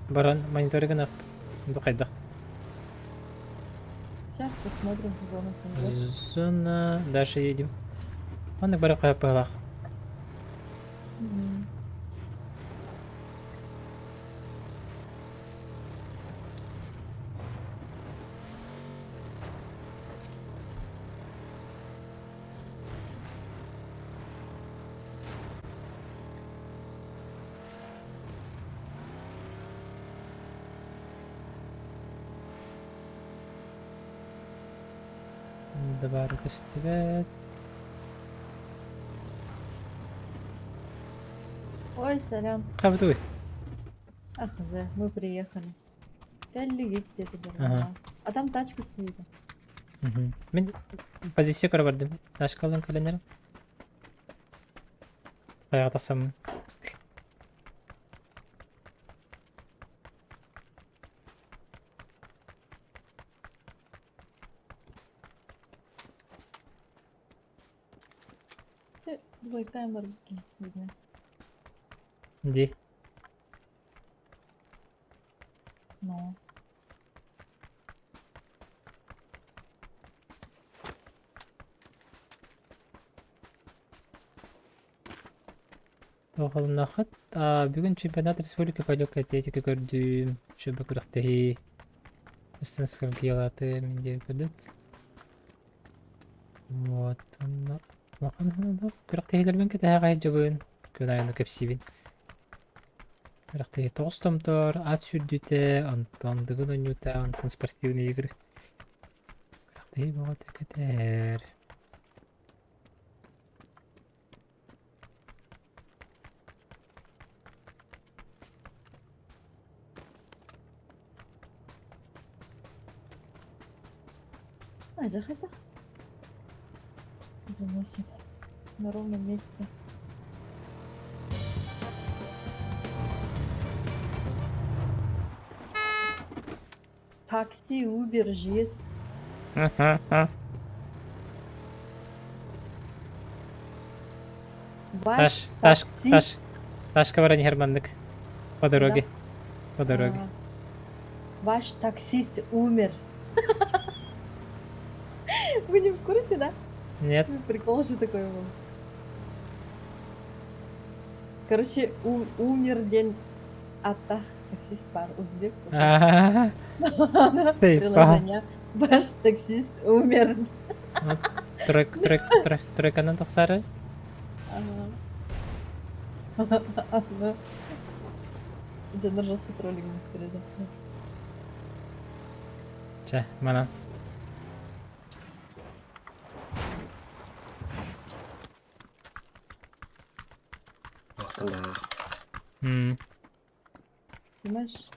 баран мониторинг бу хайдах. Сейчас посмотрим зону СНГ. Зона дальше едем. Маннык бары кайаппалах. Мгм. Бары көстүбэт. Ой, сорян. Хабытуй. Ах, зе, мы приехали. Пялли где-то Ага. А там тачка стоит. Мин позиция көрө бардым. Ташкалын каленер. Хайа тасам. Ты двойка МРГ, видно. Ди. Но. Тоҕолунахыт бүгүн чемпионат республика по легкой атлетике көрдүм. Шөбө күрэхтэһии. Сыргыялаты мин диэн көрдүм. Вот. Онно улахан күрэхтэһиилэрбин кэтэһэ сылдьабын. Күн айаны кэпсиибин. Күрэхтэһии тоҕус томтор, ат сүүрдүүтэ, онтон дыгын оонньуута, онтон спортивные игры. Тыый бөҕөтө кэтэр. А, это заносит на ровном месте. Такси, Uber, ЖЭС. Таш, Ваш таш, таксист. таш, ташка баран иһэр маннык. По дороге. По дороге. А, ваш таксист умер. Вы не в курсе, да? Нет. Прикол же такой был. Короче, умер день Аттах, таксист пар, узбек. А, Ты, Приложение. Ваш таксист умер. Тройка, тройка, тройка, тройканан тахсары. Ага. Ага. Дьоннор жестко троллинг впереди. Чэ, манан. Охтон Понимаешь?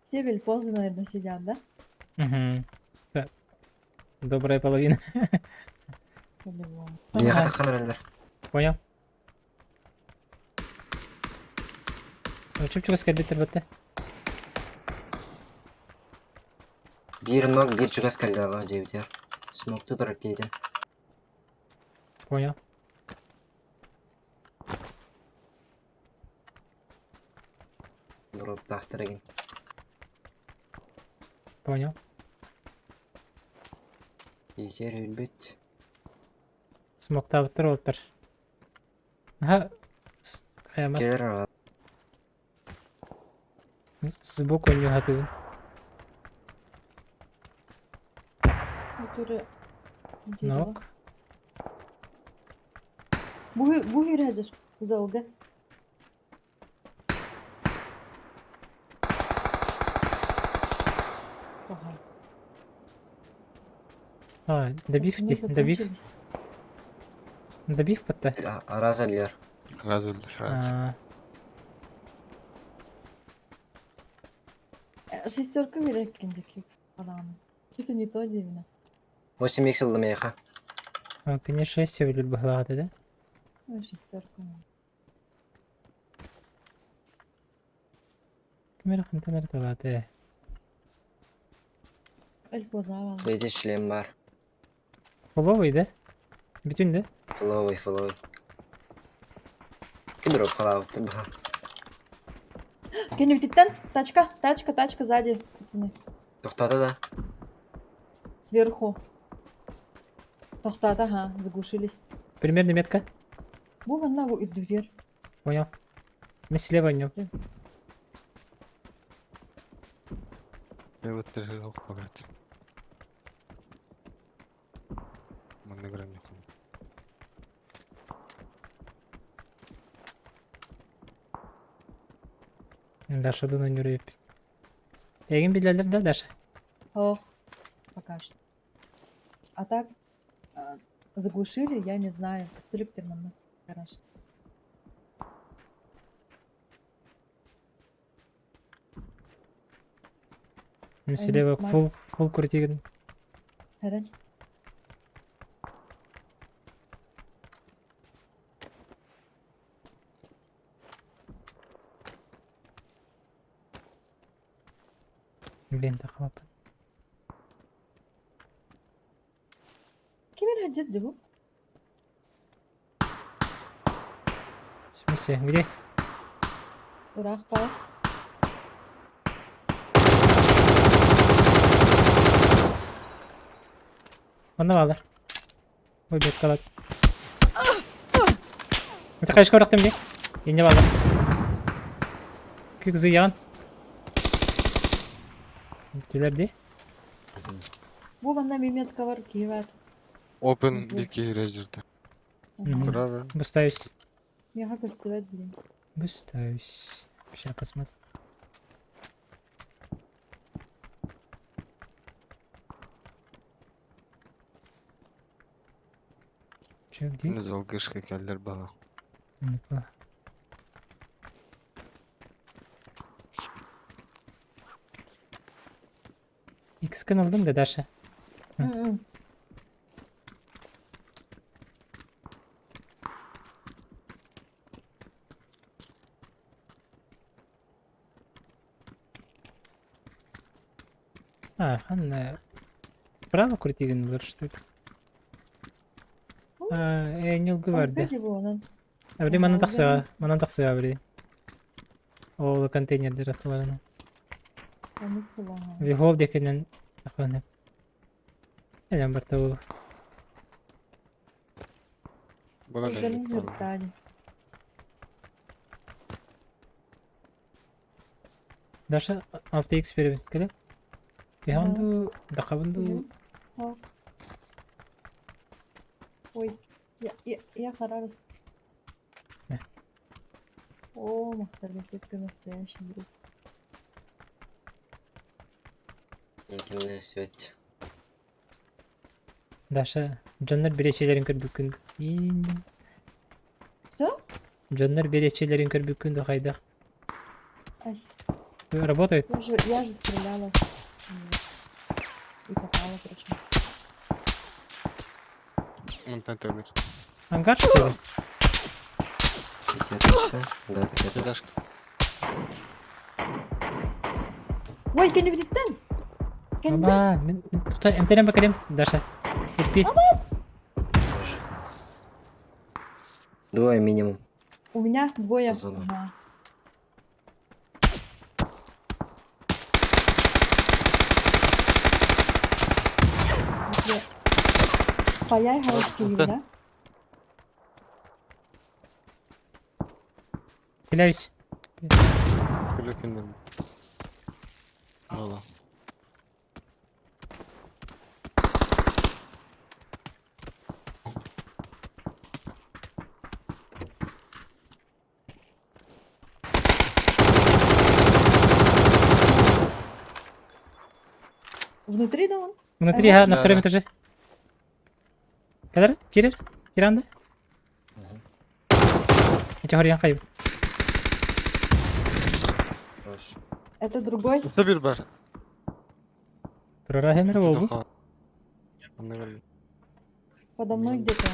Все вельпозы, наверное, сидят, да? Угу. Да. Добрая половина. По-любому. Биэхэ таххан эрэллэр. Понял? Чуп-чугас кэлбиттэр бытты. Биир ног биир чугас кэллэ дьиэбитигэр. Смокту турар киһитин. Понял. Дроптаахтар игин. Понял. Иитэр өлбүт. Смоктаабыттар уолаттар. Аха. Хайама. Кэлэр Сбоку нюхатыбын. Который дерево. Нок. Бу хирәҗер. Залга. Ага. А, добив, Пацаны добив, закончились. добив потта. Араас өллөр. Раз өлдө, раз. А, Шестерка берек кендек. Что-то не то именно. 8 икс ыллым эйиэхэ. а, конечно, 6 өлөр быһылаҕа да? Ну, шестерка. Ким эрэ хантан эрэ талаата. Эль позавал. Бэйэтэ шлем баар. Фоловый, да? Бүтүн да? Фловый, фловый. Ким дроп халаабыт баха. Кеневтиттен тачка, тачка, тачка сзади, пацаны. Тохтоото да. Сверху. Тохтоото, ага, заглушились. Примерно метка. Бу манна бу үрдүгэр. Понял. Мы слева нем. Я вот брат. Манна грам не хум. Даша да нүрүп. Эгин билэллэр да, Даша? Ох, пока что. А так, заглушили, я не знаю. Түлүктер манна. Гараж. Мы слева Макс. фул, фул крутигин. Хэрэн. Блин, тахалап. дед дебу. В смысле, где? Урах пал. Манна баалар. Ой, бэт калат. Это конечно көрөктем дии. Инне баалар. Күк зыян. Түлер дии. Бу манна миметка бар киеват. Open bir резерді. Мгм. Браво. Бустаюсь. Меха көстүбэт блин. Бустаюсь. Сейчас посмотрим. Че, где? Ne zalgışka geldiler bana. Не понял. X каналдым да, Даша? М-м. А, Ханна. Справа крутигин что ли? А, Энил Гварди. Абри манан тахсыга, манан тахсыга абри. Ол контейнердер атыларына. Вихол декенен тахваны. Элен барта ол. Buna dönmek Даша 6x беребин, келе? Биханду, дакабынду. Ой, я харарыс. О, махтарбекет ты настоящий друг. Кимде свет. Даша, дьоннор беречелерин көрбүккүн. Что? Дьоннор беречелерин көрбүккүн хайдах. Ась, Работает? я же стреляла. И попала причем. Мынтан темир. Ангар что ли? Пятиэтажка. Да, пятиэтажка. Пятиэтажка. Ой, кем видиттен? Кем Аба, мен тута эмтерен бакалем, Даша. Терпи. Боже. Двое минимум. У меня двое. Зона. Ага. Паяй хаос да? Пиляюсь. Күлөкүндөн. Ола. Внутри да он? Внутри, ага, на Да, втором да. этаже. Кадар? Кирер? Киранды? Эти хорьян хайып. Хорош. Это другой? Өтө бир бар. Турара хемер болду. Подо мной где-то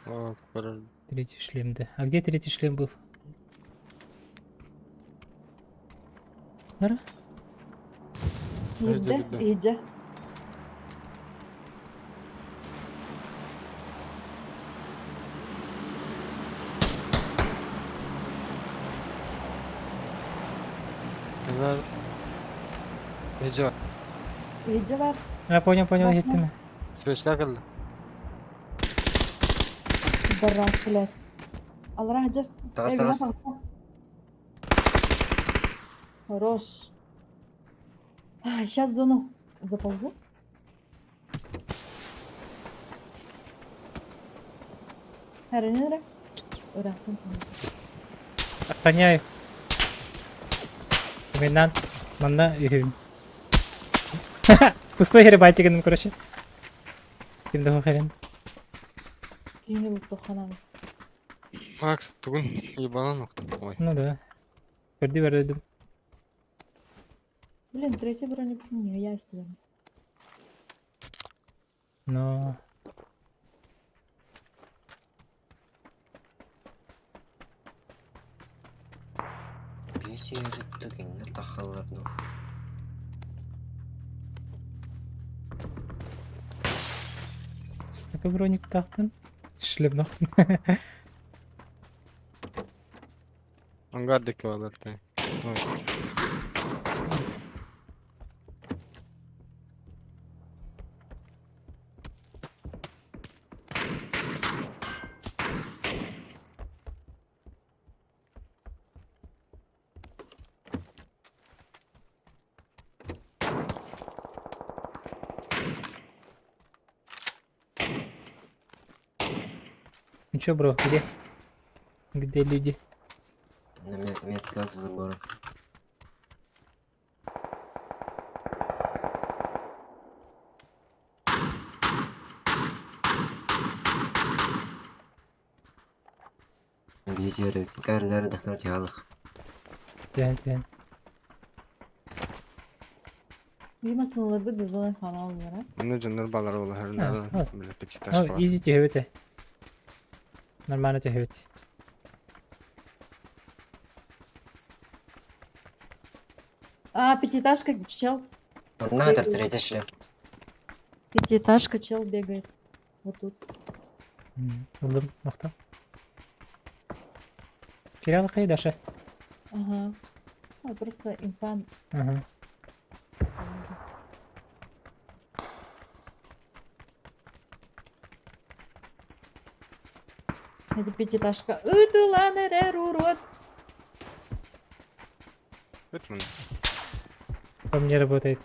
он. Третий шлем, да. А где третий шлем был? Нара? Иди, иди. Нече Иди бар. А, понял, понял, Башня. еттім. Свечка келди. Барас, блядь. Алра, иди. Тагаз, тагаз. Хорош. Сейчас зону заползу. Харенера. Ура. Охраняю. Менан. Манна үйім. Пустой хербайтигін, короче. Кимді херен. Кейіне болып тоқанады. Макс, тугун ебанан Ой. Ну да. Көрді бердім. Блин, третий броник не, я стою. Но... Пятиэтажка тахалар, ну. Бастакы брониктаахпын. Шлемнахпын. Ангар диэки балар тээ. Ой. Ну чё, бро, где? Где люди? На метка за забором. Бьютер, карлар дахтар тиалых. Түһэн түһэн. Бимасыларбыт зазалан хаалаллара. Онно дьоннор балар А, олоһорун а. бile О, пятиэтажкалар. изи түһэбит ээ. Нормально түһэбит. А, пятиэтажка, чел. Одна это третья шлем. Пятиэтажка, чел бегает. Вот тут. Ыллым, махтал. Кирилл хай Даша. Ага. А, просто инфа. Ага. Это пятиэтажка. Ытылан эрэр, урод. Ыт муну. По мне работает.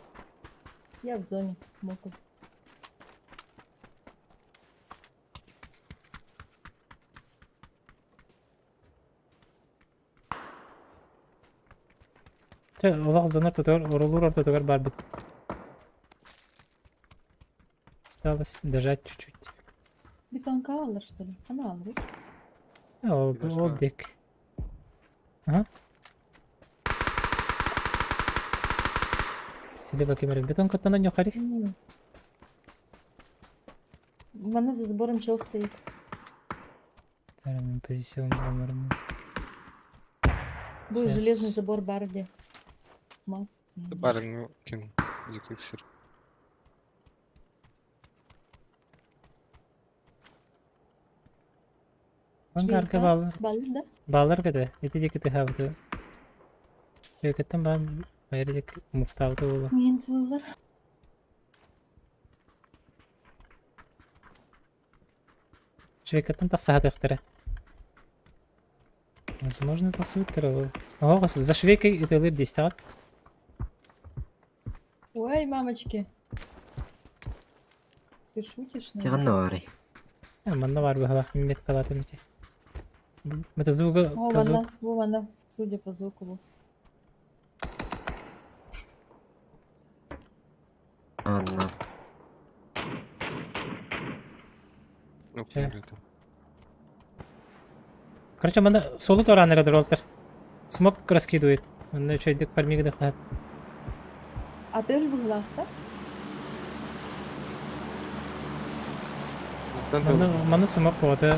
Я в зоне. Моку. Чэ, олох зона тутугар, оролуур ортотугар баарбыт. Осталось дожать чуть-чуть. Бетонка алар, что ли? Она алар. Ол, Пятиэтажка. ол дек. Ага. Слева кемер бетон каттан ньохари. Мана за забором чел стоит. Позицион номером. Будет Сейчас. железный забор Барди. Мас. Барың ким зикүксүр. Бангарка балар. Балыр, да? Балар кede. Ити диэки тыһаабыты. Өкөттөн баан байыр диэки муфтаабыты буолуо. Мин тулар. Швейкаттан тахсаһатыахтара. Возможно, тахсыбыттара ол. Оҕо за швейкой ытылыр диэстэҕит. Ой, мамочки. Ты шутишь, наверное? Тиҕанна баарый. Манна баар быһалаах меткалаатым ити. Это звука О, по звук. вона, во, вона, судя по звуку. Во. Анна. Ну, Чэ. это. Короче, манна солу туораан эрэ олтар. Смок раскидывает. Манна үчүгэйдик фармигы хат. А ты же был да? Манна манна смок боҕото.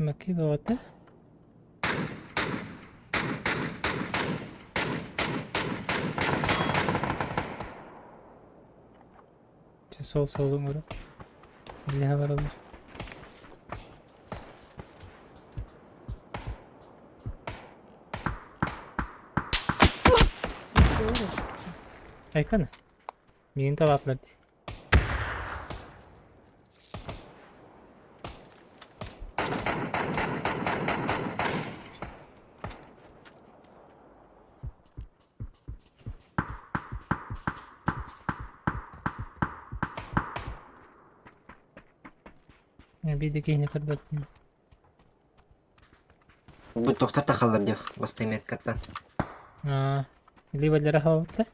Смоки боҕото. Чэ сол солуҥ урут. Билиһэ бараллар. Айкан. Миигин талаатылар дии. Биир киһини көрбөппүн. Бу тохтор тахаллар дип бастай меткаттан. Аа, либо хаалта.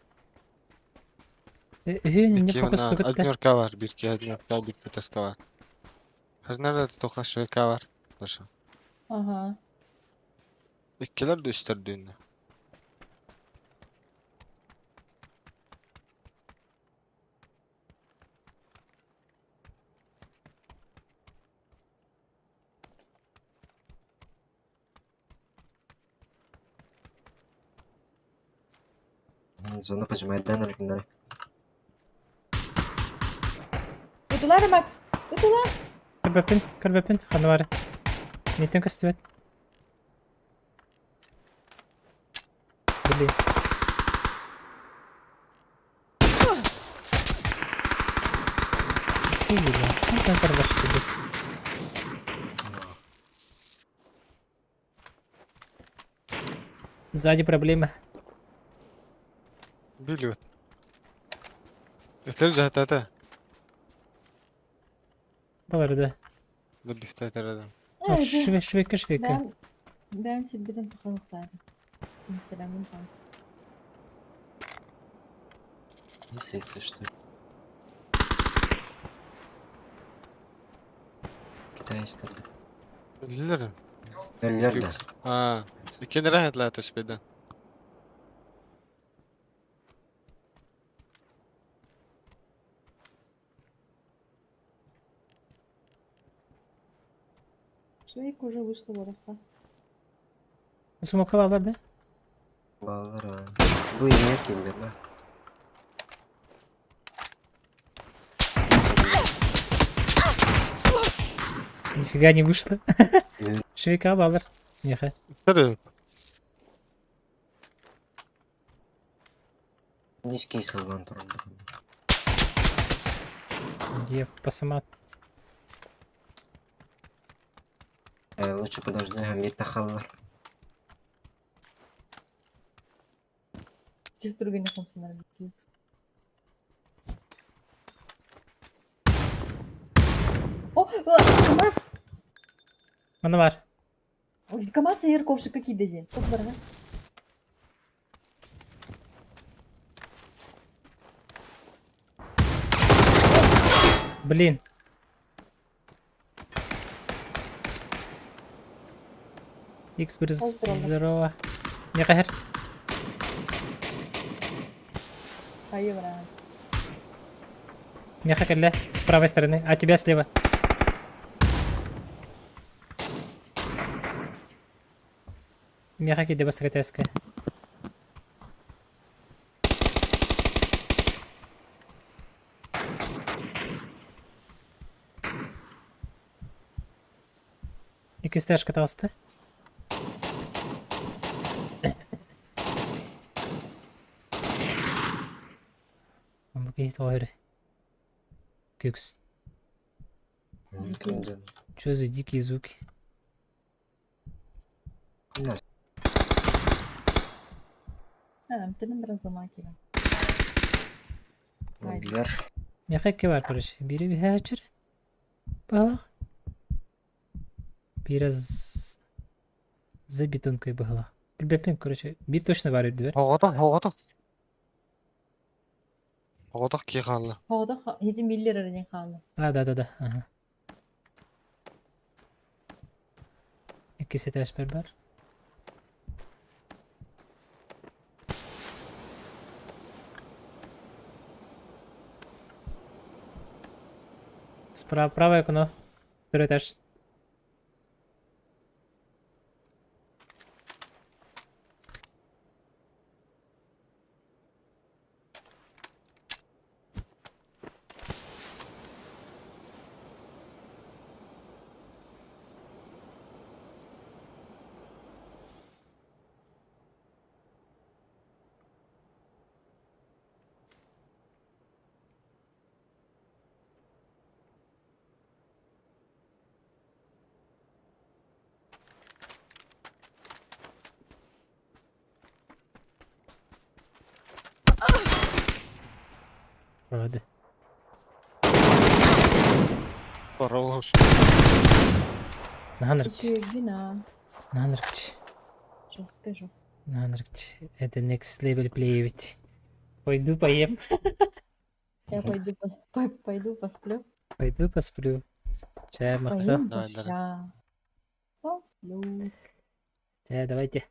Үһүн не Икки фокус мына тугутта. однерка бар, бирки однерка, бир ПТСК бар. Хазнарда тоха швейка бар. Даша. Ага. Иккилер да үстер дүйнө. Зона поджимает да, Ытылар, Макс! Ытылар! Көрбөппүн, көрбөппүн, ханна баар? Миттен көстүбэт. Блин. Ты видел? Там торгаш тебе. Сзади проблемы. Билбэт. Өтөр дьаһатаата. Балар да. Да бифтаатар А, шве, швейка, швейка. Бэм, бэм сирбитин тахалыктаатым. Инстаграмын таас. Лисицы, что ли? Китайцы. Билэр. Өллөр да. Аа. Иккиэн эрэ түспэдэ. Швейка уже вышла ворохта. Смока балар да? Баллар а. Бу ийэ киллэр ба. Нифига не вышло. Швейка балар. Неха. Өтөр. Низкий салон турар. Где пасамат? Лучше подожди, Амир тахаллар. Тез түргенне қонсыңдар. О, о, КамАЗ! Мана бар. Ой, КамАЗ эр ковшика киде ден. Тоқ бар, Блин. Икс бір Ол туралы. здорово. Не қайыр? Хайы бар. Меха кэллэ, с правой стороны, а тебя слева. Меха киде бастакатеска. Икки каталысты. Бу киһи Кюкс. Чё за дикие звуки? Да. А, тенем бір зона келем. Билэр. Меха бар, короче. Бири бихачыр. Баһалах. Бира за бетонкой баһалах. Билбеппин, короче. Бир точно бар үрдүбэр. Хоҕотох, хоҕотох. Хоҕотох кии хаалла. Хоғда хети миллер эрен хаалла. А, да-да-да. Ага. Икки этаж бар. Справа, правое окно. Второй этаж. Правда. Хорош. Наныркч. Үчүгүнэ. Наныркч. Жестко, жестко. Наныркч. Это next level play ведь. Пойду поем. Я пойду, пойду посплю. Пойду посплю. Чай, махта. Поем Давай, давай. борща. Посплю. Чай, давайте.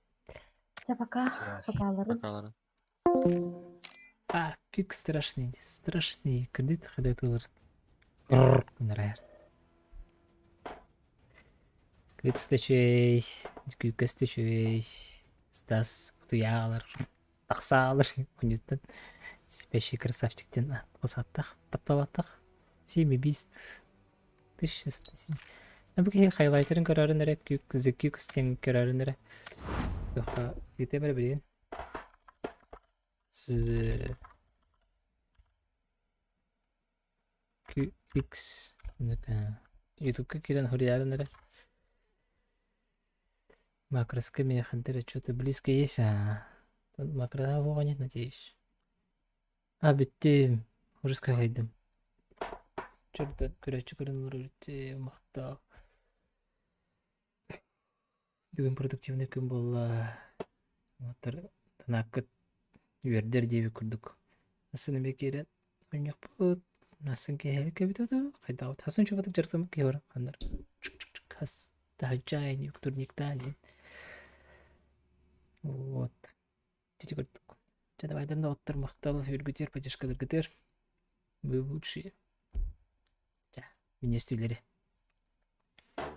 Всё, пока. Пока, Лорен. Пока, А, күк страшный, страшный. Күндүт хадатылар. Гррр, нрар. Күк стачей, күк стачей. Стас, утуялар. Тахсаалар онньуттан спящий красавчик диэн хос ааттаах, таптал ааттаах. Семь убийств 1107. Бу киһи хайлайтерын көрөрүн эрэ The Cukes диэн көрөрүн эрэ. Туохха ыытыам эрэ билигин. QX Ютубка киирэн суруйаарын эрэ. Макроска миэхэ что-то близко есть, а макроға оҕо нет, надеюсь. А бүттүм. Ужас кыһайдым. Чөрдөн көрөөччү көрөн олорор махтал. Бүгүн продуктивный күн буолла. Оттор танааккыт үөрдэр диэбит курдук. Асын эмиэ киирэн мунньахпыт. Асын киэһэлик эбит ото хайдаҕыт. Хасын чубатык дьарыктаммыт киһи бар ханнар. Хас таһырдьа турниктаан диэн. Вот. Ити курдук. Чэ давайдан да оттор махтал үргүтүөр поддержкаларгытыгар. Вы лучшие. Чэ, минньиэс түүлэри.